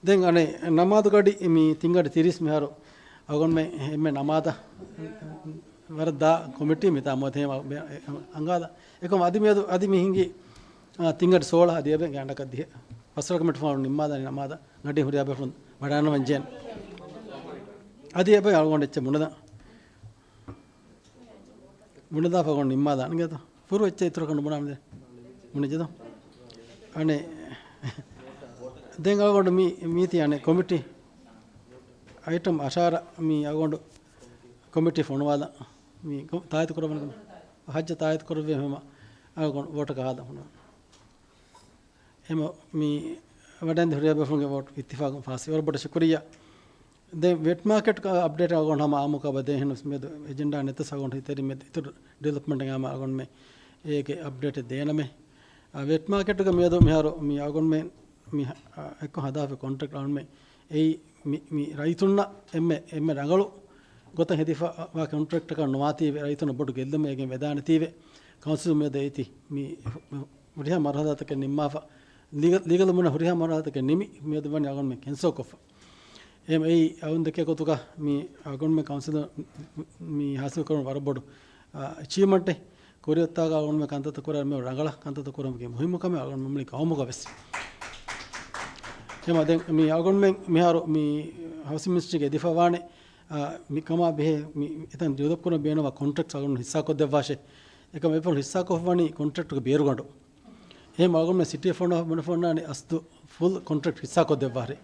ދެން އަނެ ނަމާދު ގަޑި މި ތިންގަޑި ތިރީސް މިހާރު އަޅުގަނޑުމެ އެންމެ ނަމާދަށް ވަރަށް ދާ ކޮމިޓީ މިތާ މޮތެހެމަ އަނގާދަ. އެކަމް އަދި މިއަދު އަދި މި ހިނގި، އާ، ތިންގަޑި ސޯޅަ އަދި އެބެ ގާނޑަކަށް ދިހަ. ފަސްވަރަކަށް މިޓް ފަހުން ނިންމާދާނެ ނަމާދަށް ގަޑި ހުރިހާ ބޭފުޅުން ވަޑާނަވަން ޖެން. އަދި އެބަ އަޅުގަނޑު އެއްޗެއް ބުނެދާ. ބުނެދާ ފަހުން ނިންމާދާނެ ގޭތޯ. ފުރު އެއްޗެއް އިތުރަކަށް ނުބުނާމެދެ. ބުނެޖެދޯ. އަނެ ދެން އަޅުގަނޑު މި، މީތި އަނެ ކޮމިޓީ އައިޓަމް އަށާރަ މި އަޅުގަނޑު ކޮމިޓީ ފޮނުވާލަ. މި ތާއިދު ކުރަވަން. ހައްޖަ ތާއިދު ކުރެއްވި ހަމަ އަޅުގަނޑު ވޯޓަކަށް ހާލަ ހުންނަ. އެމަ މި ވަޑައިންދި ހުރިހާ ބޭފުޅުންގެ ވޯޓް އިއްތިފާގުން ފާސް. ވަރަށް ބޮޑަށް ޝުކުރިއްޔާ. ދެން ވެޓް މާކެޓް އަޕްޑޭޓް އަޅުގަނޑު ހަމަ އާއްމުކަބަ ދޭހެން މެދު އެޖެންޑާ ނެތަސް އަޅުގަނޑު ހިތެރި މެދު އިތުރު ޑިވެލޮޕްމަންޓް އާމަ އަޅުގަނޑުމެ އޭގެ އަޕްޑޭޓެއް ދޭނަމެ. އަ، ވެޓް މާކެޓުގެ މިއަދު މިހާރު މި އަޅުގަނޑުމެ މި ހަ-، އަ، އެއްކޮށް ހަދާފަ ކޮންޓްރެކްޓް އަޅުގަނޑުމެ އެއީ މި، މި ރައްޔިތުންނަށް އެންމެ، އެންމެ ރަނގަޅު ގޮތަށް ހެދިފަ ވާ ކޮންޓްރެކްޓަކަށް ނުވާތީވެ، ރައްޔިތުންނަށް ބޮޑު ގެއްލުމެއް އޭގެން ވެދާނެތީވެ، ކައުންސިލް މިއަދު އެއީތީ މި ހު-، ހުރިހާ މަރުހަލާތަކެއް ނިންމާފަ، ލީގަލް، ލީގަލް މުންނަ ހުރިހާ މަރުހަލާތަކެއް ނިމި، މިއަދު ވަނީ އަޅުގަނޑުމެ ކެންސަލް ކޮށްފަ. އެހެން އެއީ އަޅުން ދެކޭ ގޮތުގަ މި އަޅުގަނޑުމެ ކައުންސިލް މި ހާސިލް ކުރުން ވަރަށް ބޮޑު، އަ، އެޗީވްމަންޓެއް. ކުރިއަށް އޮތާގަ އަޅުގަނޑުމެ ކަންތައްތައް ކުރާ މި ރަނގަޅަށް ކަންތައްތައް ކުރުމުގެ މުހިއްމުކަމެއް އަޅުގަނޑު މުޅި ގައުމުގަ ވެސް. އެހެން ދެން މި އަޅުގަނޑުމެ މިހާރު މި ހައުސިން މިނިސްޓްރީގެ އެދިފަ ވާނެ، އަ، މި ކަމާ ބެހޭ މި އެތަން ޑިވެލޮޕް ކުރަން ބޭނުންވާ ކޮންޓްރެކްޓް އަޅުގަނޑު ހިއްސާކޮށްދެއްވާށޭ. އެކަމް އެފަހުން ހިއްސާކޮށްވަނީ ކޮންޓްރެކްޓްގެ ބޭރުގަނޑު. އެހެން އަޅުގަނޑުމެ ސިޓީ ފޮނު-، ފޮނު-، ފޮނުވާނީ އަސްލު ފުލް ކޮންޓްރެކްޓް ހިއްސާކޮށްދެއްވާށޭ.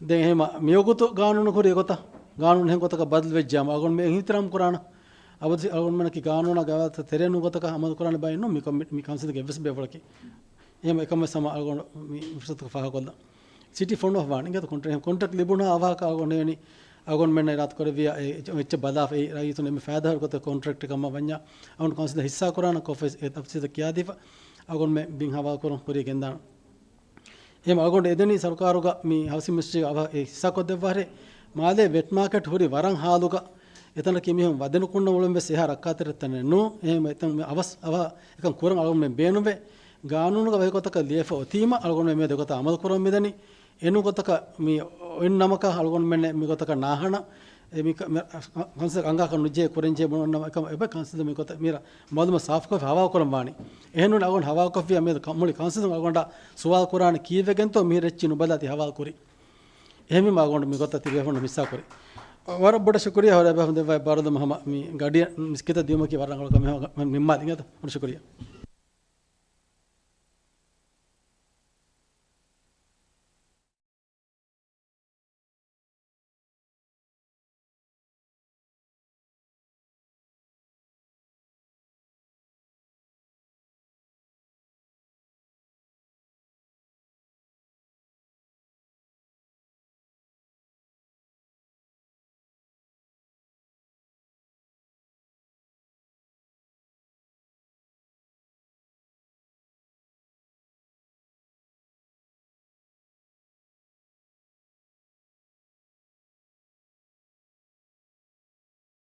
ދެން އެހެން މިވަގުތު ގާނޫނު ކުރި ގޮތަށް، ގާނޫނު އެހެން ގޮތަކަށް ބަދަލު ވެއްޖާމަ އަޅުގަނޑުމެ އިހްތިރާމް ކުރާނަ. އަބަދު އަޅުގަނޑުމެންނަކީ ގާނޫނާ ގަވާއިދުތައް ތެރޭ ނޫން ގޮތަކަށް އަމަލު ކުރާނެ ބައެއް ނޫން މި ކޮމި-، މި ކައުންސިލްގެ އެއްވެސް ބޭފުޅަކީ. އެހެން އެކަމަށް ހަމަ އަޅުގަނޑު މި ފުރުސަތު ފާހަގަކޮށްލަން. ސިޓީ ފޮނުވާނެ އިނގޭތޯ ކޮންޓްރެ-، ކޮންޓްރެކްޓް ލިބުނުހާ އަވަހަކަށް އަޅުގަނޑު ހޭނި އަޅުގަނޑުމެންނަށް އިރާދަ ކުރެއްވިޔާ އެ އެއްޗެއް ބަލާފަ އެ ރައްޔިތުން އެންމެ ފައިދާހުރި ގޮތަށް ކޮންޓްރެކްޓް ކަމަށް ވަންޏާ އަޅުގަނޑު ކައުންސިލަށް ހިއްސާ ކުރާނަ ކޮށްފަ އެ ތަފްސީލް ކިޔާދީފަ އަޅުގަނޑުމެ ބިން ހަވާލު ކުރަން ކުރިޔަށް ގެންދާނަ. އެހެން އަޅުގަނޑު އެދެނީ ސަރުކާރުގަ މި ހައުސިން މިނިސްޓްރީގަ އަވަހަށް އެ ހިއްސާކޮށްދެއްވާށޭ. މާލޭ ވެޓް މާކެޓް ހުރި ވަރަށް ހާލުގަ އެތަނަކީ މީހުން ވަދެ ނުކުންނަ އުޅެން ވެސް އެހާ ރައްކާތެރި ތަނެއް ނޫން. އެހެން އެތަން މި އަވަސް އަވަހަށް އެކަން ކުރަން އަޅުގަނޑުމެ ބޭނުންވޭ. ގާނޫނުގަ ވަކި ގޮތަކަށް ލިޔެފަ އޮތީމަ އަޅުގަނޑުމެ މިއަދު ގޮތަށް އަމަލު ކުރަން މިދަނީ. އެނޫން ގޮތަކަށް މި އޮތް ނަމަކަށް އަޅުގަނޑުމެން މި ގޮތަކަށް ނާހަނަ. އެ މި ކަ-، މި ކައުންސިލް އަނގާކަށް ނުޖެހޭ ކުރަންޖެހޭ ބުނަން ނަމަ އެކަމަ އެބަ ކައުންސިލް މި ގޮތަށް މީރަ މައުލޫމަ ސާފުކޮށް ހަވާލު ކުރަން ވާނީ. އެހެންނޫން އަޅުގަނޑު ހަވާލުކޮށްފިޔާ މި ކަ-، މުޅި ކައުންސިލުން އަޅުގަނޑަށް ސުވާލު ކުރާނެ ކީއްވެގެންތޯ މި ރެއްޗި ނުބަލާތީ ހަވާލު ކުރީ. އެހެންވީމަ އަޅުގަނޑު މި ގޮތަށް ތިބޭފުޅުން ހިއްސާ ކުރީ. ވަރަށް ބޮޑަށް ޝުކުރިޔާ ހުރޭ ބޭފުޅުން ދެއްވާ ބާރުލުމަށް ހަމަ މި ގަޑި މިސްކިތަށް ދިޔުމަކީ ވަރަށް ރަނގަޅު ކަމެއް ހަމަ ނިންމާލި އިނގޭތޯ. ވަރަށް ޝުކުރިޔާ.